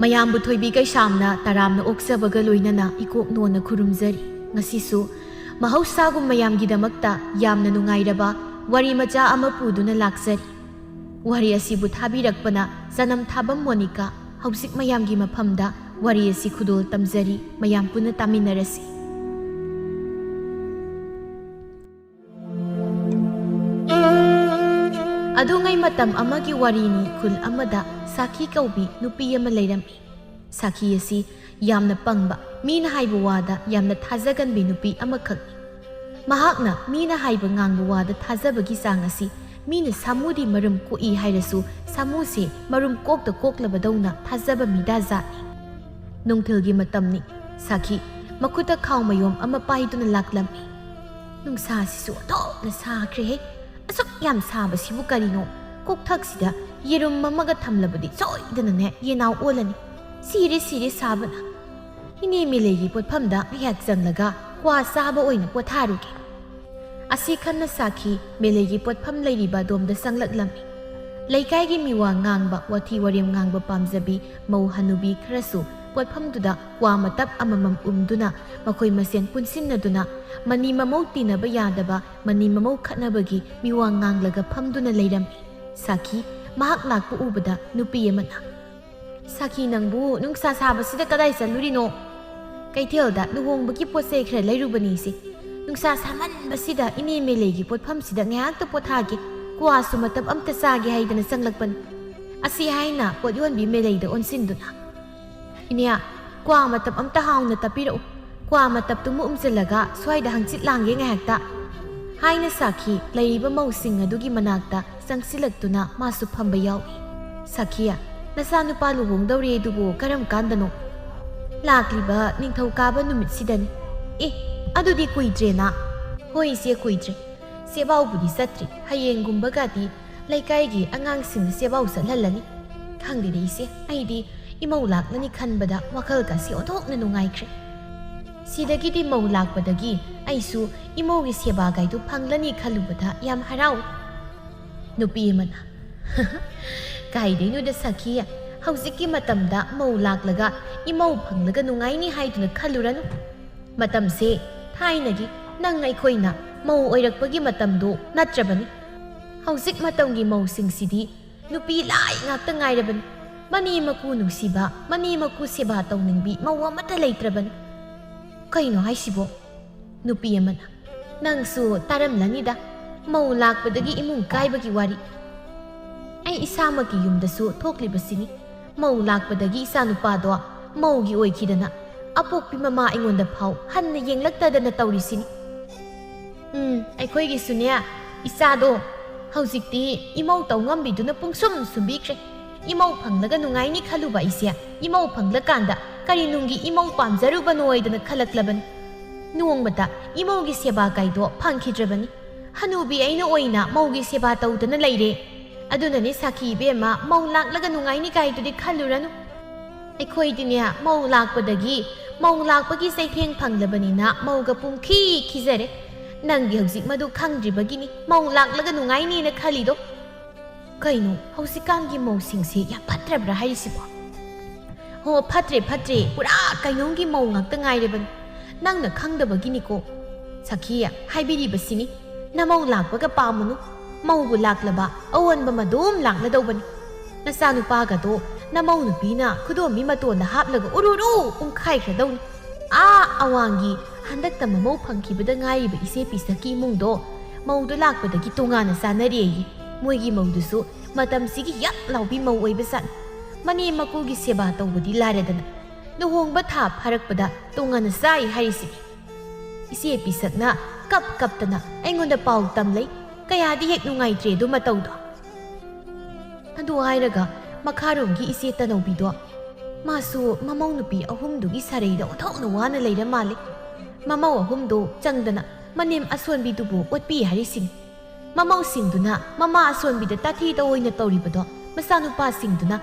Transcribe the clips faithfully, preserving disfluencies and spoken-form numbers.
ꯃꯌꯥꯝꯕꯨ ꯊꯣꯏꯕꯤ ꯀꯩꯁꯥꯝꯅ ꯇꯔꯥꯝꯅ ꯑꯣꯛꯆꯕꯒ ꯂꯣꯏꯅꯅ ꯏꯀꯣꯛ ꯅꯣꯟꯅ ꯈꯨꯔꯨꯝꯖꯔꯤ꯫ ꯉꯁꯤꯁꯨ ꯃꯍꯧꯁꯥꯒꯨꯝ ꯃꯌꯥꯝꯒꯤꯗꯃꯛꯇ ꯌꯥꯝꯅ ꯅꯨꯡꯉꯥꯏꯔꯕ ꯋꯥꯔꯤ ꯃꯆꯥ ꯑꯃ ꯄꯨꯗꯨꯅ ꯂꯥꯛꯆꯔꯤ꯫ ꯋꯥꯔꯤ ꯑꯁꯤꯕꯨ ꯊꯥꯕꯤꯔꯛꯄꯅ ꯆꯅꯝ ꯊꯥꯕꯝ ꯃꯣꯅꯤꯀꯥ꯫ ꯍꯧꯖꯤꯛ ꯃꯌꯥꯝꯒꯤ ꯃꯐꯝꯗ ꯋꯥꯔꯤ ꯑꯁꯤ ꯈꯨꯗꯣꯜ ꯇꯝꯖꯔꯤ, ꯃꯌꯥꯝ ꯄꯨꯟꯅ ꯇꯥꯃꯤꯟꯅꯔꯁꯤ꯫ ꯑꯗꯨꯉꯩ ꯃꯇꯝ ꯑꯃꯒꯤ ꯋꯥꯔꯤꯅꯤ꯫ ꯈꯨꯜ ꯑꯃꯗ ꯁꯥꯈꯤ ꯀꯧꯕꯤ ꯅꯨꯄꯤ ꯑꯃ ꯂꯩꯔꯝꯃꯤ꯫ ꯁꯥꯈꯤ ꯑꯁꯤ ꯌꯥꯝꯅ ꯄꯪꯕ, ꯃꯤꯅ ꯍꯥꯏꯕ ꯋꯥꯗ ꯌꯥꯝꯅ ꯊꯥꯖꯒꯟꯕꯤ ꯅꯨꯄꯤ ꯑꯃꯈꯛꯅꯤ꯫ ꯃꯍꯥꯛꯅ ꯃꯤꯅ ꯍꯥꯏꯕ ꯉꯥꯡꯕ ꯋꯥꯗ ꯊꯥꯖꯕꯒꯤ ꯆꯥꯡ ꯑꯁꯤ ꯃꯤꯅ ꯁꯥꯃꯨꯗꯤ ꯃꯔꯨꯝ ꯀꯣꯛꯏ ꯍꯥꯏꯔꯁꯨ ꯁꯥꯃꯨꯁꯦ ꯃꯔꯨꯝ ꯀꯣꯛꯇ ꯀꯣꯛꯂꯕꯗꯧꯅ ꯊꯥꯖꯕ ꯃꯤꯗꯥ ꯖꯥꯠꯅꯤ꯫ ꯅꯨꯡꯊꯤꯜꯒꯤ ꯃꯇꯝꯅꯤ꯫ ꯁꯥꯈꯤ ꯃꯈꯨꯠꯇ ꯈꯥꯎ ꯃꯌꯣꯝ ꯑꯃ ꯄꯥꯏꯗꯨꯅ ꯂꯥꯛꯂꯝꯃꯤ꯫ "ꯅꯨꯡꯁꯥꯁꯤꯁꯨ ꯑꯣꯟꯊꯣꯛꯅ ꯁꯥꯈ꯭ꯔꯦꯍꯦ꯫ ꯑꯁꯨꯛ ꯌꯥꯝ ꯁꯥꯕꯁꯤꯕꯨ ꯀꯔꯤꯅꯣ? ꯀꯣꯛꯊꯛꯁꯤꯗ ꯌꯦꯔꯨꯝ ꯑꯃꯒ ꯊꯝꯂꯕꯗꯤ ꯁꯣꯏꯗꯅꯅꯦ ꯌꯦꯅꯥꯎ ꯑꯣꯜꯂꯅꯤ꯫ ꯁꯤꯔꯦ, ꯁꯤꯔꯦ ꯁꯥꯕꯅ꯫ ꯏꯅꯦ ꯃꯦꯂꯩꯒꯤ ꯄꯣꯠꯐꯝꯗ ꯉꯥꯏꯍꯥꯛ ꯆꯪꯂꯒ ꯀ꯭ꯋꯥ ꯆꯥꯕ ꯑꯣꯏꯅ ꯄꯣꯊꯥꯔꯨꯒꯦ꯫" ꯑꯁꯤ ꯈꯟꯅ ꯁꯥꯈꯤ ꯃꯦꯂꯩꯒꯤ ꯄꯣꯠꯐꯝ ꯂꯩꯔꯤꯕ ꯑꯗꯣꯝꯗ ꯆꯪꯂꯛꯂꯝꯃꯤ꯫ ꯂꯩꯀꯥꯏꯒꯤ ꯃꯤꯋꯥ ꯉꯥꯡꯕ, ꯋꯥꯊꯤ ꯋꯥꯔꯦꯝ ꯉꯥꯡꯕ ꯄꯥꯝꯖꯕꯤ ꯃꯧ ꯍꯅꯨꯕꯤ ꯈꯔꯁꯨ ꯄꯣꯠꯐꯝꯗꯨꯗ ꯀ꯭ꯋꯥ ꯃꯇꯞ ꯑꯃꯃꯝ ꯎꯝꯗꯨꯅ ꯃꯈꯣꯏ ꯃꯁꯦꯟ ꯄꯨꯟꯁꯤꯟꯅꯗꯨꯅ ꯃꯅꯤ ꯃꯃꯧ ꯇꯤꯟꯅꯕ ꯌꯥꯗꯕ, ꯃꯅꯤ ꯃꯃꯧ ꯈꯠꯅꯕꯒꯤ ꯃꯤꯋꯥ ꯉꯥꯡꯂꯒ ꯐꯝꯗꯨꯅ ꯂꯩꯔꯝꯃꯤ꯫ ꯁꯥꯈꯤ ꯃꯍꯥꯛ ꯂꯥꯛꯄ ꯎꯕꯗ ꯅꯨꯄꯤ ꯑꯃꯅ, "ꯁꯥꯈꯤ, ꯅꯪꯕꯨ ꯅꯨꯡꯁꯥ ꯁꯥꯕꯁꯤꯗ ꯀꯗꯥꯏ ꯆꯠꯂꯨꯔꯤꯅꯣ?" "ꯀꯩꯊꯦꯜꯗ ꯂꯨꯍꯣꯡꯕꯒꯤ ꯄꯣꯠ ꯆꯩ ꯈꯔ ꯂꯩꯔꯨꯕꯅꯤ ꯏꯆꯦ꯫ ꯅꯨꯡꯁꯥ ꯁꯥꯃꯟꯕꯁꯤꯗ ꯏꯅꯦ ꯃꯦꯂꯩꯒꯤ ꯄꯣꯠꯐꯝꯁꯤꯗ ꯉꯥꯏꯍꯥꯛꯇ ꯄꯣꯊꯥꯒꯦ, ꯀ꯭ꯋꯥꯁꯨ ꯃꯇꯞ ꯑꯝꯇ ꯆꯥꯒꯦ ꯍꯥꯏꯗꯅ ꯆꯪꯂꯛꯄꯅꯤ꯫" ꯑꯁꯤ ꯍꯥꯏꯅ ꯄꯣꯠ ꯌꯣꯟꯕꯤ ꯃꯦꯂꯩꯗ ꯑꯣꯟꯁꯤꯟꯗꯨꯅ, "ꯏꯅꯦ, ꯀ꯭ꯋꯥ ꯃꯇꯞ ꯑꯝꯇ ꯍꯥꯎꯅ ꯇꯞꯄꯤꯔꯛꯎ꯫ ꯀ꯭ꯋꯥ ꯃꯇꯞꯇꯨꯃ ꯎꯝꯁꯤꯜꯂꯒ ꯁ꯭ꯋꯥꯏꯗ ꯍꯪꯆꯤꯠ ꯂꯥꯡꯒꯦ ꯉꯥꯏꯍꯥꯛꯇ" ꯍꯥꯏꯅ ꯁꯥꯈꯤ ꯂꯩꯔꯤꯕ ꯃꯧꯁꯤꯡ ꯑꯗꯨꯒꯤ ꯃꯅꯥꯛꯇ ꯆꯪꯁꯤꯜꯂꯛꯇꯨꯅ ꯃꯥꯁꯨ ꯐꯝꯕ ꯌꯥꯎꯏ꯫ "ꯁꯥꯈꯤ, ꯅꯆꯥꯅꯨꯄꯥ ꯂꯨꯍꯣꯡꯗꯧꯔꯦ ꯑꯗꯨꯕꯨ ꯀꯔꯝ ꯀꯥꯟꯗꯅꯣ?" "ꯂꯥꯛꯂꯤꯕ ꯅꯤꯡꯊꯧꯀꯥꯕ ꯅꯨꯃꯤꯠꯁꯤꯗꯅꯤ꯫" "ꯑꯦ, ꯑꯗꯨꯗꯤ ꯀꯨꯏꯗ꯭ꯔꯦꯅ꯫" "ꯍꯣꯏ ꯏꯆꯦ, ꯀꯨꯏꯗ꯭ꯔꯦ꯫ ꯆꯦꯕꯥꯎꯕꯨꯗꯤ ꯆꯠꯇ꯭ꯔꯤ꯫ ꯍꯌꯦꯡꯒꯨꯝꯕꯒꯗꯤ ꯂꯩꯀꯥꯏꯒꯤ ꯑꯉꯥꯡꯁꯤꯡ ꯆꯦꯕꯥꯎ ꯆꯠꯍꯜꯂꯅꯤ꯫ ꯈꯪꯗꯦꯗ ꯏꯆꯦ, ꯑꯩꯗꯤ ꯏꯃꯧ ꯂꯥꯛꯂꯅꯤ ꯈꯟꯕꯗ ꯋꯥꯈꯜꯒꯁꯤ ꯑꯣꯟꯊꯣꯛꯅ ꯅꯨꯡꯉꯥꯏꯈ꯭ꯔꯦ꯫" ꯁꯤꯗꯒꯤꯗꯤ ꯃꯧ ꯂꯥꯛꯄꯗꯒꯤ ꯑꯩꯁꯨ ꯏꯃꯧꯒꯤ ꯁꯦꯕꯥꯒꯥꯏꯗꯨ ꯐꯪꯂꯅꯤ ꯈꯜꯂꯨꯕꯗ ꯌꯥꯝ ꯍꯔꯥꯎꯏ꯫ ꯅꯨꯄꯤ ꯑꯃꯅ, "ꯀꯥꯏꯗꯩꯅꯣꯗ ꯁꯈꯤ, ꯍꯧꯖꯤꯛꯀꯤ ꯃꯇꯝꯗ ꯃꯧ ꯂꯥꯛꯂꯒ ꯏꯃꯧ ꯐꯪꯂꯒ ꯅꯨꯡꯉꯥꯏꯅꯤ ꯍꯥꯏꯗꯨꯅ ꯈꯜꯂꯨꯔꯅꯨ꯫ ꯃꯇꯝꯁꯦ ꯊꯥꯏꯅꯒꯤ ꯅꯪ ꯑꯩꯈꯣꯏꯅ ꯃꯧ ꯑꯣꯏꯔꯛꯄꯒꯤ ꯃꯇꯝꯗꯣ ꯅꯠꯇ꯭ꯔꯕꯅꯤ꯫ ꯍꯧꯖꯤꯛ ꯃꯇꯝꯒꯤ ꯃꯧꯁꯤꯡꯁꯤꯗꯤ ꯅꯨꯄꯤ ꯂꯥꯏ ꯉꯥꯛꯇ ꯉꯥꯏꯔꯕꯅꯤ꯫ ꯃꯅꯦ ꯃꯀꯨ ꯅꯨꯡꯁꯤꯕ, ꯃꯅꯦ ꯃꯀꯨ ꯁꯦꯕꯥ ꯇꯧꯅꯤꯡꯕꯤ ꯃꯧ ꯑꯃꯠꯇ ꯂꯩꯇ꯭ꯔꯕꯅꯤ꯫" "ꯀꯩꯅꯣ ꯍꯥꯏꯁꯤꯕꯣ?" ꯅꯨꯄꯤ ꯑꯃꯅ, "ꯅꯪꯁꯨ ꯇꯥꯔꯝꯂꯅꯤꯗ, ꯃꯧ ꯂꯥꯛꯄꯗꯒꯤ ꯏꯃꯨꯡ ꯀꯥꯏꯕꯒꯤ ꯋꯥꯔꯤ꯫ ꯑꯩ ꯏꯁꯥꯃꯛꯀꯤ ꯌꯨꯝꯗꯁꯨ ꯊꯣꯛꯂꯤꯕꯁꯤꯅꯤ꯫ ꯃꯧ ꯂꯥꯛꯄꯗꯒꯤ ꯏꯆꯥꯅꯨꯄꯥꯗꯣ ꯃꯧꯒꯤ ꯑꯣꯏꯈꯤꯗꯅ ꯑꯄꯣꯛꯄꯤ ꯃꯃꯥ ꯑꯩꯉꯣꯟꯗ ꯐꯥꯎ ꯍꯟꯅ ꯌꯦꯡꯂꯛꯇꯗꯅ ꯇꯧꯔꯤꯁꯤꯅꯤ꯫ ꯎꯝ, ꯑꯩꯈꯣꯏꯒꯤꯁꯨꯅꯦ, ꯏꯆꯥꯗꯣ ꯍꯧꯖꯤꯛꯇꯤ ꯏꯃꯧ ꯇꯧ ꯉꯝꯕꯤꯗꯨꯅ ꯄꯨꯡꯁꯨꯝ ꯁꯨꯝꯕꯤꯈ꯭ꯔꯦ꯫ ꯏꯃꯧ ꯐꯪꯂꯒ ꯅꯨꯡꯉꯥꯏꯅꯤ ꯈꯜꯂꯨꯕ ꯑꯩꯁꯦ, ꯏꯃꯧ ꯐꯪꯂꯀꯥꯟꯗ ꯀꯔꯤ ꯅꯨꯡꯒꯤ ꯏꯃꯧ ꯄꯥꯝꯖꯔꯨꯕꯅꯣ ꯍꯥꯏꯗꯅ ꯈꯜꯂꯛꯂꯕꯅꯤ꯫ ꯅꯣꯡꯃꯇ ꯏꯃꯧꯒꯤ ꯁꯦꯕꯥ ꯀꯥꯏꯗꯣ ꯐꯪꯈꯤꯗ꯭ꯔꯕꯅꯤ꯫ ꯍꯅꯨꯕꯤ ꯑꯩꯅ ꯑꯣꯏꯅ ꯃꯧꯒꯤ ꯁꯦꯕꯥ ꯇꯧꯗꯅ ꯂꯩꯔꯦ꯫ ꯑꯗꯨꯅꯅꯦ ꯁꯥꯈꯤ ꯏꯕꯦꯝꯃ, ꯃꯧ ꯂꯥꯛꯂꯒ ꯅꯨꯡꯉꯥꯏꯅꯤ ꯀꯥꯏꯗꯨꯗꯤ ꯈꯜꯂꯨꯔꯅꯨ꯫ ꯑꯩꯈꯣꯏꯗꯤꯅꯦ, ꯃꯧ ꯂꯥꯛꯄꯗꯒꯤ, ꯃꯧ ꯂꯥꯛꯄꯒꯤ ꯆꯩꯊꯦꯡ ꯐꯪꯂꯕꯅꯤꯅ ꯃꯧꯒ ꯄꯨꯡꯈꯤ ꯈꯤꯖꯔꯦ꯫ ꯅꯪꯗꯤ ꯍꯧꯖꯤꯛ ꯃꯗꯨ ꯈꯪꯗ꯭ꯔꯤꯕꯒꯤꯅꯤ, ꯃꯧ ꯂꯥꯛꯂꯒ ꯅꯨꯡꯉꯥꯏꯅꯤꯅ ꯈꯜꯂꯤꯗꯣ꯫" "ꯀꯩꯅꯣ, ꯍꯧꯖꯤꯛꯀꯥꯟꯒꯤ ꯃꯧꯁꯤꯡꯁꯦ ꯌꯥꯝ ꯐꯠꯇ꯭ꯔꯕ꯭ꯔꯥ ꯍꯥꯏꯔꯤꯁꯤꯕꯣ?" "ꯍꯣ, ꯐꯠꯇ꯭ꯔꯦ, ꯐꯠꯇ꯭ꯔꯦ, ꯄꯨꯔꯥ ꯀꯩꯅꯣꯝꯒꯤ ꯃꯧ ꯉꯥꯛꯇ ꯉꯥꯏꯔꯕꯅꯤ꯫ ꯅꯪꯅ ꯈꯪꯗꯕꯒꯤꯅꯤꯀꯣ꯫ ꯁꯈꯤ, ꯍꯥꯏꯕꯤꯔꯤꯕꯁꯤꯅꯤ, ꯅꯃꯧ ꯂꯥꯛꯄꯒ ꯄꯥꯝꯃꯨꯅꯨ꯫ ꯃꯧꯕꯨ ꯂꯥꯛꯂꯕ ꯑꯑꯣꯟꯕ ꯃꯗꯨꯝ ꯂꯥꯛꯂꯗꯧꯕꯅꯤ꯫ ꯅꯆꯥꯅꯨꯄꯥꯒꯗꯣ ꯅꯃꯧ ꯅꯨꯄꯤꯅ ꯈꯨꯗꯣꯝꯕꯤ ꯃꯇꯣꯟꯗ ꯍꯥꯞꯂꯒ ꯎꯔꯨꯔꯨ ꯎꯪꯈꯥꯏꯈ꯭ꯔꯗꯧꯅꯤ꯫ ꯑꯥ ꯑꯋꯥꯡꯒꯤ ꯍꯟꯗꯛꯇ ꯃꯃꯧ ꯐꯪꯈꯤꯕꯗ ꯉꯥꯏꯔꯤꯕ ꯏꯆꯦ ꯄꯤꯁꯛꯀꯤ ꯏꯃꯨꯡꯗꯣ ꯃꯧꯗꯣ ꯂꯥꯛꯄꯗꯒꯤ ꯇꯣꯉꯥꯟꯅ ꯆꯥꯅꯔꯦꯌꯦ꯫ ꯃꯣꯏꯒꯤ ꯃꯧꯗꯨꯁꯨ ꯃꯇꯝꯁꯤꯒꯤ ꯌꯛ ꯂꯥꯎꯕꯤ ꯃꯧ ꯑꯣꯏꯕ ꯖꯥꯠꯅꯤ꯫ ꯃꯅꯦꯝ ꯃꯀꯨꯒꯤ ꯁꯦꯕꯥ ꯇꯧꯕꯗꯤ ꯂꯥꯏꯔꯗꯅ, ꯂꯨꯍꯣꯡꯕ ꯊꯥ ꯐꯥꯔꯛꯄꯗ ꯇꯣꯉꯥꯟꯅ ꯆꯥꯏ ꯍꯥꯏꯔꯤꯁꯤꯅꯤ꯫" ꯏꯆꯦ ꯄꯤꯁꯛꯅ ꯀꯞ ꯀꯞꯇꯅ ꯑꯩꯉꯣꯟꯗ ꯄꯥꯎ ꯇꯝꯂꯩ꯫ ꯀꯌꯥꯗꯤ ꯍꯦꯛ ꯅꯨꯡꯉꯥꯏꯇ꯭ꯔꯦ ꯑꯗꯨ ꯃꯇꯧꯗꯣ꯫ ꯑꯗꯨ ꯍꯥꯏꯔꯒ ꯃꯈꯥꯔꯣꯝꯒꯤ ꯏꯆꯦ ꯇꯅꯧꯕꯤꯗꯣ, ꯃꯥꯁꯨ ꯃꯃꯧ ꯅꯨꯄꯤ ꯑꯍꯨꯝꯗꯨꯒꯤ ꯁꯥꯔꯩꯗ ꯑꯣꯟꯊꯣꯛꯅ ꯋꯥꯅ ꯂꯩꯔ ꯃꯥꯜꯂꯦ꯫ ꯃꯃꯧ ꯑꯍꯨꯝꯗꯣ ꯆꯪꯗꯅ ꯃꯅꯦꯝ ꯑꯁꯣꯟꯕꯤꯗꯨꯕꯨ ꯑꯣꯠꯄꯤ ꯍꯥꯏꯔꯤꯁꯤꯅꯤ꯫ ꯃꯃꯧꯁꯤꯡꯗꯨꯅ ꯃꯃꯥ ꯑꯁꯣꯟꯕꯤꯗ ꯇꯥꯊꯤ ꯇꯑꯣꯏꯅ ꯇꯧꯔꯤꯕꯗꯣ ꯃꯆꯥꯅꯨꯄꯥꯁꯤꯡꯗꯨꯅ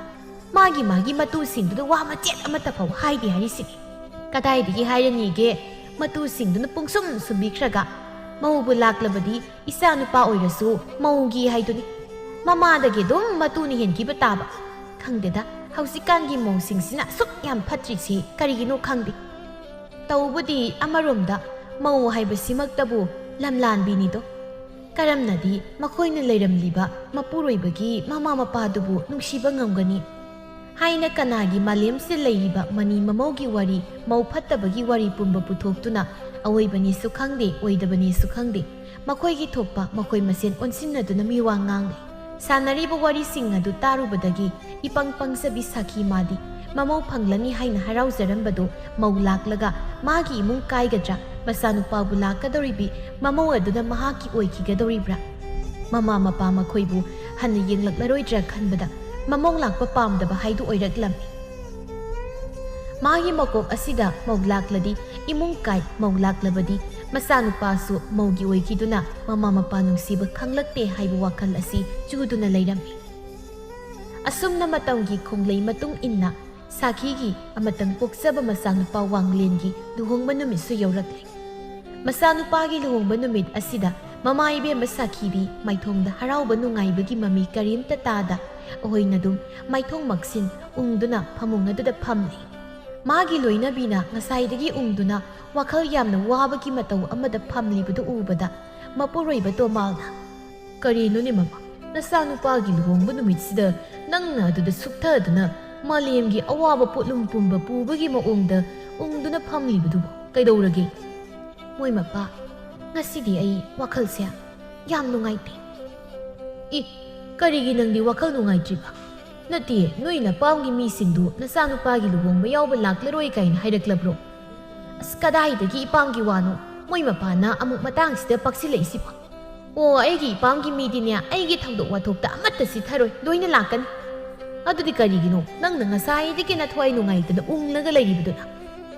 ꯃꯥꯒꯤ ꯃꯥꯒꯤ ꯃꯇꯨꯁꯤꯡꯗꯨꯗ ꯋꯥ ꯃꯆꯦꯠ ꯑꯃꯠꯇ ꯐꯥꯎ ꯍꯥꯏꯗꯦ ꯍꯥꯏꯔꯤꯁꯤꯅꯤ꯫ ꯀꯗꯥꯏꯗꯒꯤ ꯍꯥꯏꯔꯅꯤꯒꯦ? ꯃꯇꯨꯁꯤꯡꯗꯨꯅ ꯄꯨꯡꯁꯨꯝ ꯁꯨꯝꯕꯤꯈ꯭ꯔꯒ, ꯃꯧꯕꯨ ꯂꯥꯛꯂꯕꯗꯤ ꯏꯆꯥ ꯅꯨꯄꯥ ꯑꯣꯏꯔꯁꯨ ꯃꯧꯒꯤ ꯍꯥꯏꯗꯨꯅꯤ꯫ ꯃꯃꯥꯗꯒꯤ ꯑꯗꯨꯝ ꯃꯇꯨꯅ ꯍꯦꯟꯈꯤꯕ ꯇꯥꯕ꯫ ꯈꯪꯗꯦꯗ, ꯍꯧꯖꯤꯛꯀꯥꯟꯒꯤ ꯃꯧꯁꯤꯡꯁꯤꯅ ꯑꯁꯨꯛ ꯌꯥꯝ ꯐꯠꯇ꯭ꯔꯤꯁꯤ ꯀꯔꯤꯒꯤꯅꯣ ꯈꯪꯗꯦ꯫ ꯇꯧꯕꯗꯤ ꯑꯃꯔꯣꯝꯗ ꯃꯧ ꯍꯥꯏꯕꯁꯤꯃꯛꯇꯕꯨ ꯂꯝꯂꯥꯟꯕꯤꯅꯤꯗꯣ꯫ ꯀꯔꯝꯅꯗꯤ ꯃꯈꯣꯏꯅ ꯂꯩꯔꯝꯂꯤꯕ ꯃꯄꯨꯔꯣꯏꯕꯒꯤ ꯃꯃꯥ ꯃꯄꯥꯗꯨꯕꯨ ꯅꯨꯡꯁꯤꯕ ꯉꯝꯒꯅꯤ? ꯍꯥꯏꯅ ꯀꯅꯥꯒꯤ ꯃꯥꯂꯦꯝꯁꯤꯗ ꯂꯩꯔꯤꯕ ꯃꯅꯤ ꯃꯃꯧꯒꯤ ꯋꯥꯔꯤ, ꯃꯧ ꯐꯠꯇꯕꯒꯤ ꯋꯥꯔꯤ ꯄꯨꯝꯕ ꯄꯨꯊꯣꯛꯇꯨꯅ ꯑꯑꯣꯏꯕꯅꯤꯁꯨ ꯈꯪꯗꯦ, ꯑꯣꯏꯗꯕꯅꯤꯁꯨ ꯈꯪꯗꯦ, ꯃꯈꯣꯏꯒꯤ ꯊꯣꯛꯄ ꯃꯈꯣꯏ ꯃꯁꯦꯟ ꯑꯣꯟꯁꯤꯟꯅꯗꯨꯅ ꯃꯤꯋꯥ ꯉꯥꯡꯂꯤ꯫ ꯁꯥꯟꯅꯔꯤꯕ ꯋꯥꯔꯤꯁꯤꯡ ꯑꯗꯨ ꯇꯥꯔꯨꯕꯗꯒꯤ ꯏꯄꯪ ꯄꯪꯖꯕꯤ ꯁꯥꯈꯤ ꯃꯥꯗꯤ ꯃꯃꯧ ꯐꯪꯂꯅꯤ ꯍꯥꯏꯅ ꯍꯔꯥꯎꯖꯔꯝꯕꯗꯨ ꯃꯧ ꯂꯥꯛꯂꯒ ꯃꯥꯒꯤ ꯏꯃꯨꯡ ꯀꯥꯏꯒꯗ꯭ꯔꯥ, ꯃꯆꯥꯅꯨꯄꯥꯕꯨ ꯂꯥꯛꯀꯗꯧꯔꯤꯕꯤ ꯃꯃꯧ ꯑꯗꯨꯅ ꯃꯍꯥꯛꯀꯤ ꯑꯣꯏꯈꯤꯒꯗꯧꯔꯤꯕ꯭ꯔꯥ? ꯃꯃꯥ ꯃꯄꯥ ꯃꯈꯣꯏꯕꯨ ꯍꯟꯅ ꯌꯦꯡꯂꯛꯂꯔꯣꯏꯗ꯭ꯔꯥ ꯈꯟꯕꯗ ꯃꯃꯧ ꯂꯥꯛꯄ ꯄꯥꯝꯗꯕ ꯍꯥꯏꯗꯨ ꯑꯣꯏꯔꯛꯂꯝꯃꯤ꯫ ꯃꯥꯒꯤ ꯃꯀꯣꯛ ꯑꯁꯤꯗ ꯃꯧ ꯂꯥꯛꯂꯗꯤ ꯏꯃꯨꯡ ꯀꯥꯏ, ꯃꯧ ꯂꯥꯛꯂꯕꯗꯤ ꯃꯆꯥꯅꯨꯄꯥꯁꯨ ꯃꯧꯒꯤ ꯑꯣꯏꯈꯤꯗꯨꯅ ꯃꯃꯥ ꯃꯄꯥ ꯅꯨꯡꯁꯤꯕ ꯈꯪꯂꯛꯇꯦ ꯍꯥꯏꯕ ꯋꯥꯈꯜ ꯑꯁꯤ ꯆꯨꯗꯨꯅ ꯂꯩꯔꯝꯃꯤ꯫ ꯑꯁꯨꯝꯅ ꯃꯇꯝꯒꯤ ꯈꯣꯡꯂꯩ ꯃꯇꯨꯡ ꯏꯟꯅ ꯁꯥꯈꯤꯒꯤ ꯑꯃꯇꯪ ꯄꯣꯛꯆꯕ ꯃꯆꯥꯅꯨꯄꯥ ꯋꯥꯡꯂꯦꯟꯒꯤ ꯂꯨꯍꯣꯡꯕ ꯅꯨꯃꯤꯠꯁꯨ ꯌꯧꯔꯛꯂꯦ꯫ ꯃꯆꯥꯅꯨꯄꯥꯒꯤ ꯂꯨꯍꯣꯡꯕ ꯅꯨꯃꯤꯠ ꯑꯁꯤꯗ ꯃꯃꯥ ꯏꯕꯦꯝꯃ ꯁꯥꯈꯤꯗꯤ ꯃꯥꯏꯊꯣꯡꯗ ꯍꯔꯥꯎꯕ ꯅꯨꯡꯉꯥꯏꯕꯒꯤ ꯃꯃꯤ ꯀꯔꯤꯝꯇ ꯇꯥꯗ ꯑꯣꯏꯅ ꯑꯗꯨꯝ ꯃꯥꯏꯊꯣꯡ ꯃꯛꯁꯤꯟ ꯎꯪꯗꯨꯅ ꯐꯃꯨꯡ ꯑꯗꯨꯗ ꯐꯝꯂꯤ꯫ ꯃꯥꯒꯤ ꯂꯣꯏꯅꯕꯤꯅ ꯉꯁꯥꯏꯗꯒꯤ ꯎꯪꯗꯨꯅ ꯋꯥꯈꯜ ꯌꯥꯝꯅ ꯋꯥꯕꯒꯤ ꯃꯇꯧ ꯑꯃꯗ ꯐꯝꯂꯤꯕꯗꯨ ꯎꯕꯗ ꯃꯄꯨꯔꯣꯏꯕ ꯇꯣꯃꯥꯜꯅ, "ꯀꯔꯤꯅꯣꯅꯦ ꯃꯃꯥ, ꯅꯆꯥꯅꯨꯄꯥꯒꯤ ꯂꯨꯍꯣꯡꯕ ꯅꯨꯃꯤꯠꯁꯤꯗ ꯅꯪꯅ ꯑꯗꯨꯗ ꯁꯨꯞꯊꯗꯨꯅ ꯃꯥꯂꯦꯝꯒꯤ ꯑꯋꯥꯕ ꯄꯣꯠꯂꯨꯝ ꯄꯨꯝꯕ ꯄꯨꯕꯒꯤ ꯃꯑꯣꯡꯗ ꯎꯪꯗꯨꯅ ꯐꯝꯂꯤꯕꯗꯨꯕꯨ ꯀꯩꯗꯧꯔꯒꯦ?" "ꯃꯣꯏ ꯃꯄꯥ, ꯉꯁꯤꯗꯤ ꯑꯩ ꯋꯥꯈꯜꯁꯦ ꯌꯥꯝ ꯅꯨꯡꯉꯥꯏꯇꯦ꯫" "ꯏ, ꯀꯔꯤꯒꯤ ꯅꯪꯗꯤ ꯋꯥꯈꯜ ꯅꯨꯡꯉꯥꯏꯇ꯭ꯔꯤꯕ? ꯅꯠꯇꯦ, ꯅꯣꯏ ꯅꯄꯥꯝꯒꯤ ꯃꯤꯁꯤꯡꯗꯨ ꯅꯆꯥꯅꯨꯄꯥꯒꯤ ꯂꯨꯍꯣꯡꯕ ꯌꯥꯎꯕ ꯂꯥꯛꯂꯔꯣꯏ ꯀꯥꯏꯅ ꯍꯥꯏꯔꯛꯂꯕ꯭ꯔꯣ?" "ꯑꯁ, ꯀꯗꯥꯏꯗꯒꯤ ꯏꯄꯥꯝꯒꯤ ꯋꯥꯅꯣ? ꯃꯣꯏ ꯃꯄꯥꯅ ꯑꯃꯨꯛ ꯃꯇꯥꯡꯁꯤꯗ ꯄꯛꯁꯤꯜꯂꯛꯏꯁꯤꯕꯣ?" "ꯑꯣ, ꯑꯩꯒꯤ ꯏꯄꯥꯝꯒꯤ ꯃꯤꯗꯤꯅꯦ, ꯑꯩꯒꯤ ꯊꯧꯗꯣꯛ ꯋꯥꯊꯣꯛꯇ ꯑꯃꯠꯇ ꯆꯤꯠꯊꯔꯣꯏ, ꯂꯣꯏꯅ ꯂꯥꯛꯀꯅꯤ꯫" "ꯑꯗꯨꯗꯤ ꯀꯔꯤꯒꯤꯅꯣ ꯅꯪꯅ ꯉꯁꯥꯏꯗꯒꯤ ꯅꯊ꯭ꯋꯥꯏ ꯅꯨꯡꯉꯥꯏꯇꯅ ꯎꯪꯂꯒ ꯂꯩꯔꯤꯕꯗꯨꯅ?"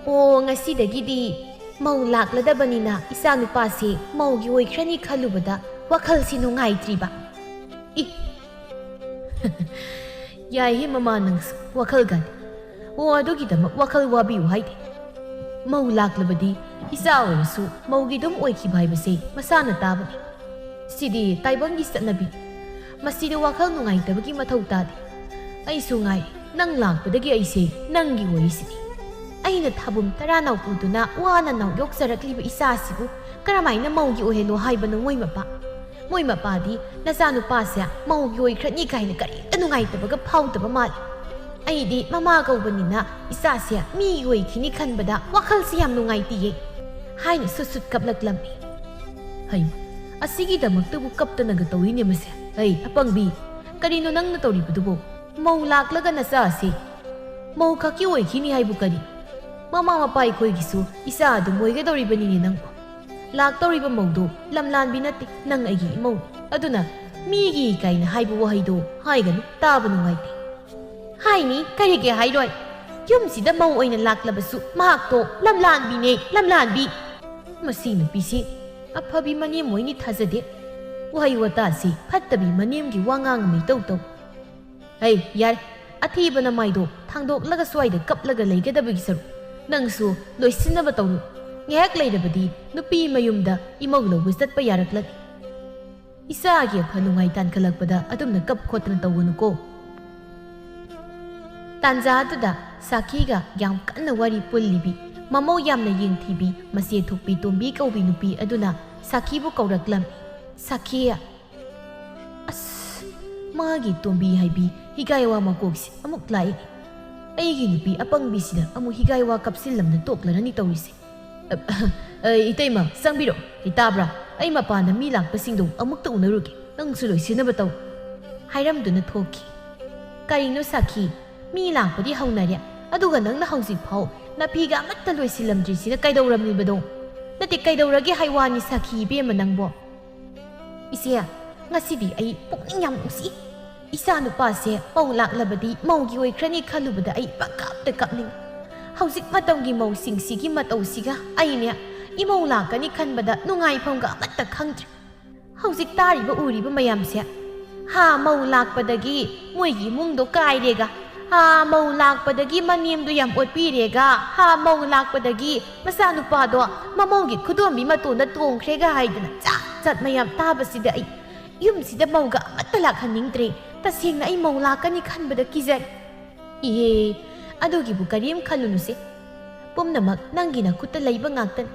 "ꯑꯣ, ꯉꯁꯤꯗꯒꯤꯗꯤ ꯃꯧ ꯂꯥꯛꯂꯗꯕꯅꯤꯅ ꯏꯆꯥꯅꯨꯄꯥꯁꯦ ꯃꯧꯒꯤ ꯑꯣꯏꯈ꯭ꯔꯅꯤ ꯈꯜꯂꯨꯕꯗ ꯋꯥꯈꯜꯁꯤ ꯅꯨꯡꯉꯥꯏꯇ꯭ꯔꯤꯕ꯫" "ꯏ, ꯌꯥꯏꯍꯦ ꯃꯃꯥ, ꯅꯪꯁꯨ ꯋꯥꯈꯜꯒꯗꯤ꯫ ꯑꯣ, ꯑꯗꯨꯒꯤꯗꯃꯛ ꯋꯥꯈꯜ ꯋꯥꯕꯤꯌꯨ ꯍꯥꯏꯗꯦ꯫ ꯃꯧ ꯂꯥꯛꯂꯕꯗꯤ ꯏꯆꯥ ꯑꯣꯏꯔꯁꯨ ꯃꯧꯒꯤ ꯑꯗꯨꯝ ꯑꯣꯏꯈꯤꯕ ꯍꯥꯏꯕꯁꯦ ꯃꯁꯥꯅ ꯇꯥꯕꯅꯤ꯫ ꯁꯤꯗꯤ ꯇꯥꯏꯕꯪꯒꯤ ꯆꯠꯅꯕꯤ꯫ ꯃꯁꯤꯗ ꯋꯥꯈꯜ ꯅꯨꯡꯉꯥꯏꯇꯕꯒꯤ ꯃꯊꯧ ꯇꯥꯗꯦ꯫ ꯑꯩꯁꯨ ꯉꯥꯏ, ꯅꯪ ꯂꯥꯛꯄꯗꯒꯤ ꯑꯩꯁꯦ ꯅꯪꯒꯤ ꯑꯣꯏꯔꯤꯁꯤꯅꯤ꯫ ꯑꯩꯅ ꯊꯥꯕꯨꯝ ꯇꯔꯥ ꯅꯥꯎꯄꯨꯗꯨꯅ ꯋꯥꯅ ꯅꯥꯎ ꯌꯣꯛꯆꯔꯛꯂꯤꯕ ꯏꯆꯥꯁꯤꯕꯨ ꯀꯔꯝꯍꯥꯏꯅ ꯃꯧꯒꯤ ꯑꯣꯏꯍꯜꯂꯣ ꯍꯥꯏꯕꯅꯣ ꯃꯣꯏ ꯃꯄꯥ? ꯃꯣꯏ ꯃꯄꯥꯗꯤ ꯅꯆꯥꯅꯨꯄꯥꯁꯦ ꯃꯧꯒꯤ ꯑꯣꯏꯈ꯭ꯔꯅꯤ ꯀꯥꯏꯅ ꯀꯔꯤꯝꯇ ꯅꯨꯡꯉꯥꯏꯇꯕꯒ ꯐꯥꯎꯗꯕ ꯃꯥꯜꯂꯤ꯫ ꯑꯩꯗꯤ ꯃꯃꯥ ꯀꯧꯕꯅꯤꯅ ꯏꯆꯥꯁꯦ ꯃꯤꯒꯤ ꯑꯣꯏꯈꯤꯅꯤ ꯈꯟꯕꯗ ꯋꯥꯈꯜꯁꯤ ꯌꯥꯝ ꯅꯨꯡꯉꯥꯏꯇꯤꯌꯦ ꯍꯥꯏꯅ ꯁꯨꯠ ꯁꯨꯠ ꯀꯞꯂꯛꯂꯝꯃꯤ꯫ ꯍꯩ, ꯑꯁꯤꯒꯤꯗꯃꯛꯇꯕꯨ ꯀꯞꯇꯅꯒ ꯇꯧꯏꯅꯦ ꯃꯁꯦ꯫ ꯍꯩ, ꯑꯄꯪꯕꯤ, ꯀꯔꯤꯅꯣ ꯅꯪꯅ ꯇꯧꯔꯤꯕꯗꯨꯕꯣ? ꯃꯧ ꯂꯥꯛꯂꯒ ꯅꯆꯥ ꯑꯁꯤ ꯃꯧ ꯈꯛꯀꯤ ꯑꯣꯏꯈꯤꯅꯤ ꯍꯥꯏꯕꯨ ꯀꯔꯤ? ꯃꯃꯥ ꯃꯄꯥ ꯑꯩꯈꯣꯏꯒꯤꯁꯨ ꯏꯆꯥ ꯑꯗꯨꯝ ꯑꯣꯏꯒꯗꯧꯔꯤꯕꯅꯤꯅꯦ ꯅꯪꯕꯨ꯫ ꯂꯥꯛꯇꯧꯔꯤꯕ ꯃꯧꯗꯨ ꯂꯝꯂꯥꯟꯕꯤ ꯅꯠꯇꯦ, ꯅꯪ ꯑꯩꯒꯤ ꯏꯃꯧꯅꯤ꯫ ꯑꯗꯨꯅ ꯃꯤꯒꯤ ꯀꯥꯏꯅ ꯍꯥꯏꯕ ꯋꯥꯍꯩꯗꯣ ꯍꯥꯏꯒꯅꯨ, ꯇꯥꯕ ꯅꯨꯡꯉꯥꯏꯇꯦ꯫ ꯍꯥꯏꯅꯤ, ꯀꯔꯤꯒꯤ ꯍꯥꯏꯔꯣꯏ? ꯌꯨꯝꯁꯤꯗ ꯃꯧ ꯑꯣꯏꯅ ꯂꯥꯛꯂꯕꯁꯨ ꯃꯍꯥꯛꯇꯣ ꯂꯝꯂꯥꯟꯕꯤꯅꯦ, ꯂꯝꯂꯥꯟꯕꯤ꯫ ꯃꯁꯤ ꯅꯨꯄꯤꯁꯤ ꯑꯐꯕꯤ ꯃꯅꯦꯝ ꯑꯣꯏꯅꯤ ꯊꯥꯖꯗꯦ꯫ ꯋꯥꯍꯩ ꯋꯥꯇꯥꯁꯤ ꯐꯠꯇꯕꯤ ꯃꯅꯦꯝꯒꯤ ꯋꯥꯉꯥꯡ ꯑꯃ ꯏꯇꯧ ꯇꯧ꯫ ꯍꯩ, ꯌꯥꯔꯦ, ꯑꯊꯤꯕ ꯅꯃꯥꯏꯗꯣ ꯊꯥꯡꯗꯣꯛꯂꯒ ꯁ꯭ꯋꯥꯏꯗ ꯀꯞꯂꯒ ꯂꯩꯒꯗꯕꯒꯤ ꯁꯔꯨꯛ ꯅꯪꯁꯨ ꯂꯣꯏꯁꯤꯟꯅꯕ ꯇꯧꯔꯨ꯫ ꯉꯥꯏꯍꯥꯛ ꯂꯩꯔꯕꯗꯤ ꯅꯨꯄꯤ ꯃꯌꯨꯝꯗ ꯏꯃꯧ ꯂꯧꯕ ꯆꯠꯄ ꯌꯥꯔꯛꯂꯅꯤ꯫ ꯏꯆꯥꯒꯤ ꯑꯐ ꯅꯨꯡꯉꯥꯏ ꯇꯥꯟꯈꯠꯂꯛꯄꯗ ꯑꯗꯨꯝꯅ ꯀꯞ ꯈꯣꯠꯇꯅ ꯇꯧꯒꯅꯨꯀꯣ꯫ ꯇꯥꯟꯖꯥ ꯑꯗꯨꯗ ꯁꯥꯈꯤꯒ ꯌꯥꯝ ꯀꯟꯅ ꯋꯥꯔꯤ ꯄꯨꯜꯂꯤꯕꯤ ꯃꯃꯧ ꯌꯥꯝꯅ ꯌꯦꯡꯊꯤꯕꯤ ꯃꯆꯦ ꯊꯣꯛꯄꯤ ꯇꯣꯝꯕꯤ ꯀꯧꯕꯤ ꯅꯨꯄꯤ ꯑꯗꯨꯅ ꯁꯥꯈꯤꯕꯨ ꯀꯧꯔꯛꯂꯝꯃꯤ꯫ ꯁꯥꯈꯤ, ꯑꯁ, ꯃꯥꯒꯤ ꯇꯣꯝꯕꯤ ꯍꯥꯏꯕꯤ ꯍꯤꯒꯥꯏꯋꯥ ꯃꯀꯣꯛꯁꯤ ꯑꯃꯨꯛ ꯂꯥꯛꯏ꯫ ꯑꯩꯒꯤ ꯅꯨꯄꯤ ꯑꯄꯪꯕꯤꯁꯤꯗ ꯑꯃꯨꯛ ꯍꯤꯒꯥꯏꯋꯥ ꯀꯞꯁꯤꯜꯂꯝꯅ ꯇꯣꯛꯂꯔꯅꯤ ꯇꯧꯔꯤꯁꯦ꯫ ꯑ, ꯑ, ꯏꯇꯩꯃ, ꯆꯪꯕꯤꯔꯣ꯫ ꯑꯩ ꯇꯥꯕ꯭ꯔꯥ? ꯑꯩ ꯃꯄꯥꯟꯗ ꯃꯤ ꯂꯥꯛꯄꯁꯤꯡꯗꯣ ꯑꯃꯨꯛꯇ ꯎꯅꯔꯨꯒꯦ꯫ ꯅꯪꯁꯨ ꯂꯣꯏꯁꯤꯟꯅꯕ ꯇꯧ꯫ ꯍꯥꯏꯔꯝꯗꯨꯅ ꯊꯣꯛꯈꯤ꯫ ꯀꯔꯤꯅꯣ ꯁꯥꯈꯤ? ꯃꯤ ꯂꯥꯛꯄꯗꯤ ꯍꯧꯅꯔꯦ, ꯑꯗꯨꯒ ꯅꯪꯅ ꯍꯧꯖꯤꯛ ꯐꯥꯎ ꯅꯥꯄꯤꯒ ꯑꯃꯠꯇ ꯂꯣꯏꯁꯤꯜꯂꯝꯗ꯭ꯔꯤꯁꯤꯅ ꯀꯩꯗꯧꯔꯝꯃꯤꯕꯅꯣ? ꯅꯠꯇꯦ, ꯀꯩꯗꯧꯔꯒꯦ ꯍꯥꯏ ꯋꯥꯅꯤ ꯁꯥꯈꯤ ꯏꯕꯦꯝꯃ ꯅꯪꯕꯣ? ꯏꯆꯦ, ꯉꯁꯤꯗꯤ ꯑꯩ ꯄꯨꯛꯅꯤꯡ ꯌꯥꯝ ꯅꯨꯡꯁꯤ꯫ ꯏꯆꯥ ꯅꯨꯄꯥꯁꯦ ꯃꯧ ꯂꯥꯛꯂꯕꯗꯤ ꯃꯧꯒꯤ ꯑꯣꯏꯈ꯭ꯔꯅꯤ ꯈꯜꯂꯨꯕꯗ ꯑꯩ ꯄꯪꯀꯞꯇ ꯀꯞꯅꯤꯡ꯫ ꯍꯧꯖꯤꯛ ꯃꯇꯝꯒꯤ ꯃꯧꯁꯤꯡꯁꯤꯒꯤ ꯃꯇꯧꯁꯤꯒ ꯑꯩꯅꯦ ꯏꯃꯧ ꯂꯥꯛꯀꯅꯤ ꯈꯟꯕꯗ ꯅꯨꯡꯉꯥꯏꯐꯝꯒ ꯑꯃꯠꯇ ꯈꯪꯗ꯭ꯔꯦ꯫ ꯍꯧꯖꯤꯛ ꯇꯥꯔꯤꯕ ꯎꯔꯤꯕ ꯃꯌꯥꯝꯁꯦ, ꯍꯥ, ꯃꯧ ꯂꯥꯛꯄꯗꯒꯤ ꯃꯣꯏꯒꯤ ꯏꯃꯨꯡꯗꯣ ꯀꯥꯏꯔꯦꯒ, ꯍꯥ ꯃꯧ ꯂꯥꯛꯄꯗꯒꯤ ꯃꯅꯦꯝꯗꯣ ꯌꯥꯝ ꯑꯣꯠꯄꯤꯔꯦꯒ, ꯍꯥ ꯃꯧ ꯂꯥꯛꯄꯗꯒꯤ ꯃꯆꯥꯅꯨꯄꯥꯗꯣ ꯃꯃꯧꯒꯤ ꯈꯨꯗꯣꯝꯕꯤ ꯃꯇꯣꯟꯗ ꯇꯣꯡꯈ꯭ꯔꯦꯒ ꯍꯥꯏꯗꯅ ꯆꯥꯠ ꯆꯥꯠ ꯃꯌꯥꯝ ꯇꯥꯕꯁꯤꯗ ꯑꯩ ꯌꯨꯝꯁꯤꯗ ꯃꯧꯒ ꯑꯃꯠꯇ ꯂꯥꯛꯍꯟꯅꯤꯡꯗ꯭ꯔꯦ꯫ ꯇꯁꯦꯡꯅ ꯑꯩ ꯃꯧ ꯂꯥꯛꯀꯅꯤ ꯈꯟꯕꯗ ꯀꯤꯖꯔꯦ꯫ ꯏꯍꯦ, ꯑꯗꯨꯒꯤꯕꯨ ꯀꯔꯤꯝ ꯈꯜꯂꯨꯅꯨꯁꯦ꯫ ꯄꯨꯝꯅꯃꯛ ꯅꯪꯒꯤ ꯅꯈꯨꯠꯇ ꯂꯩꯕ ꯉꯥꯛꯇꯅꯤ꯫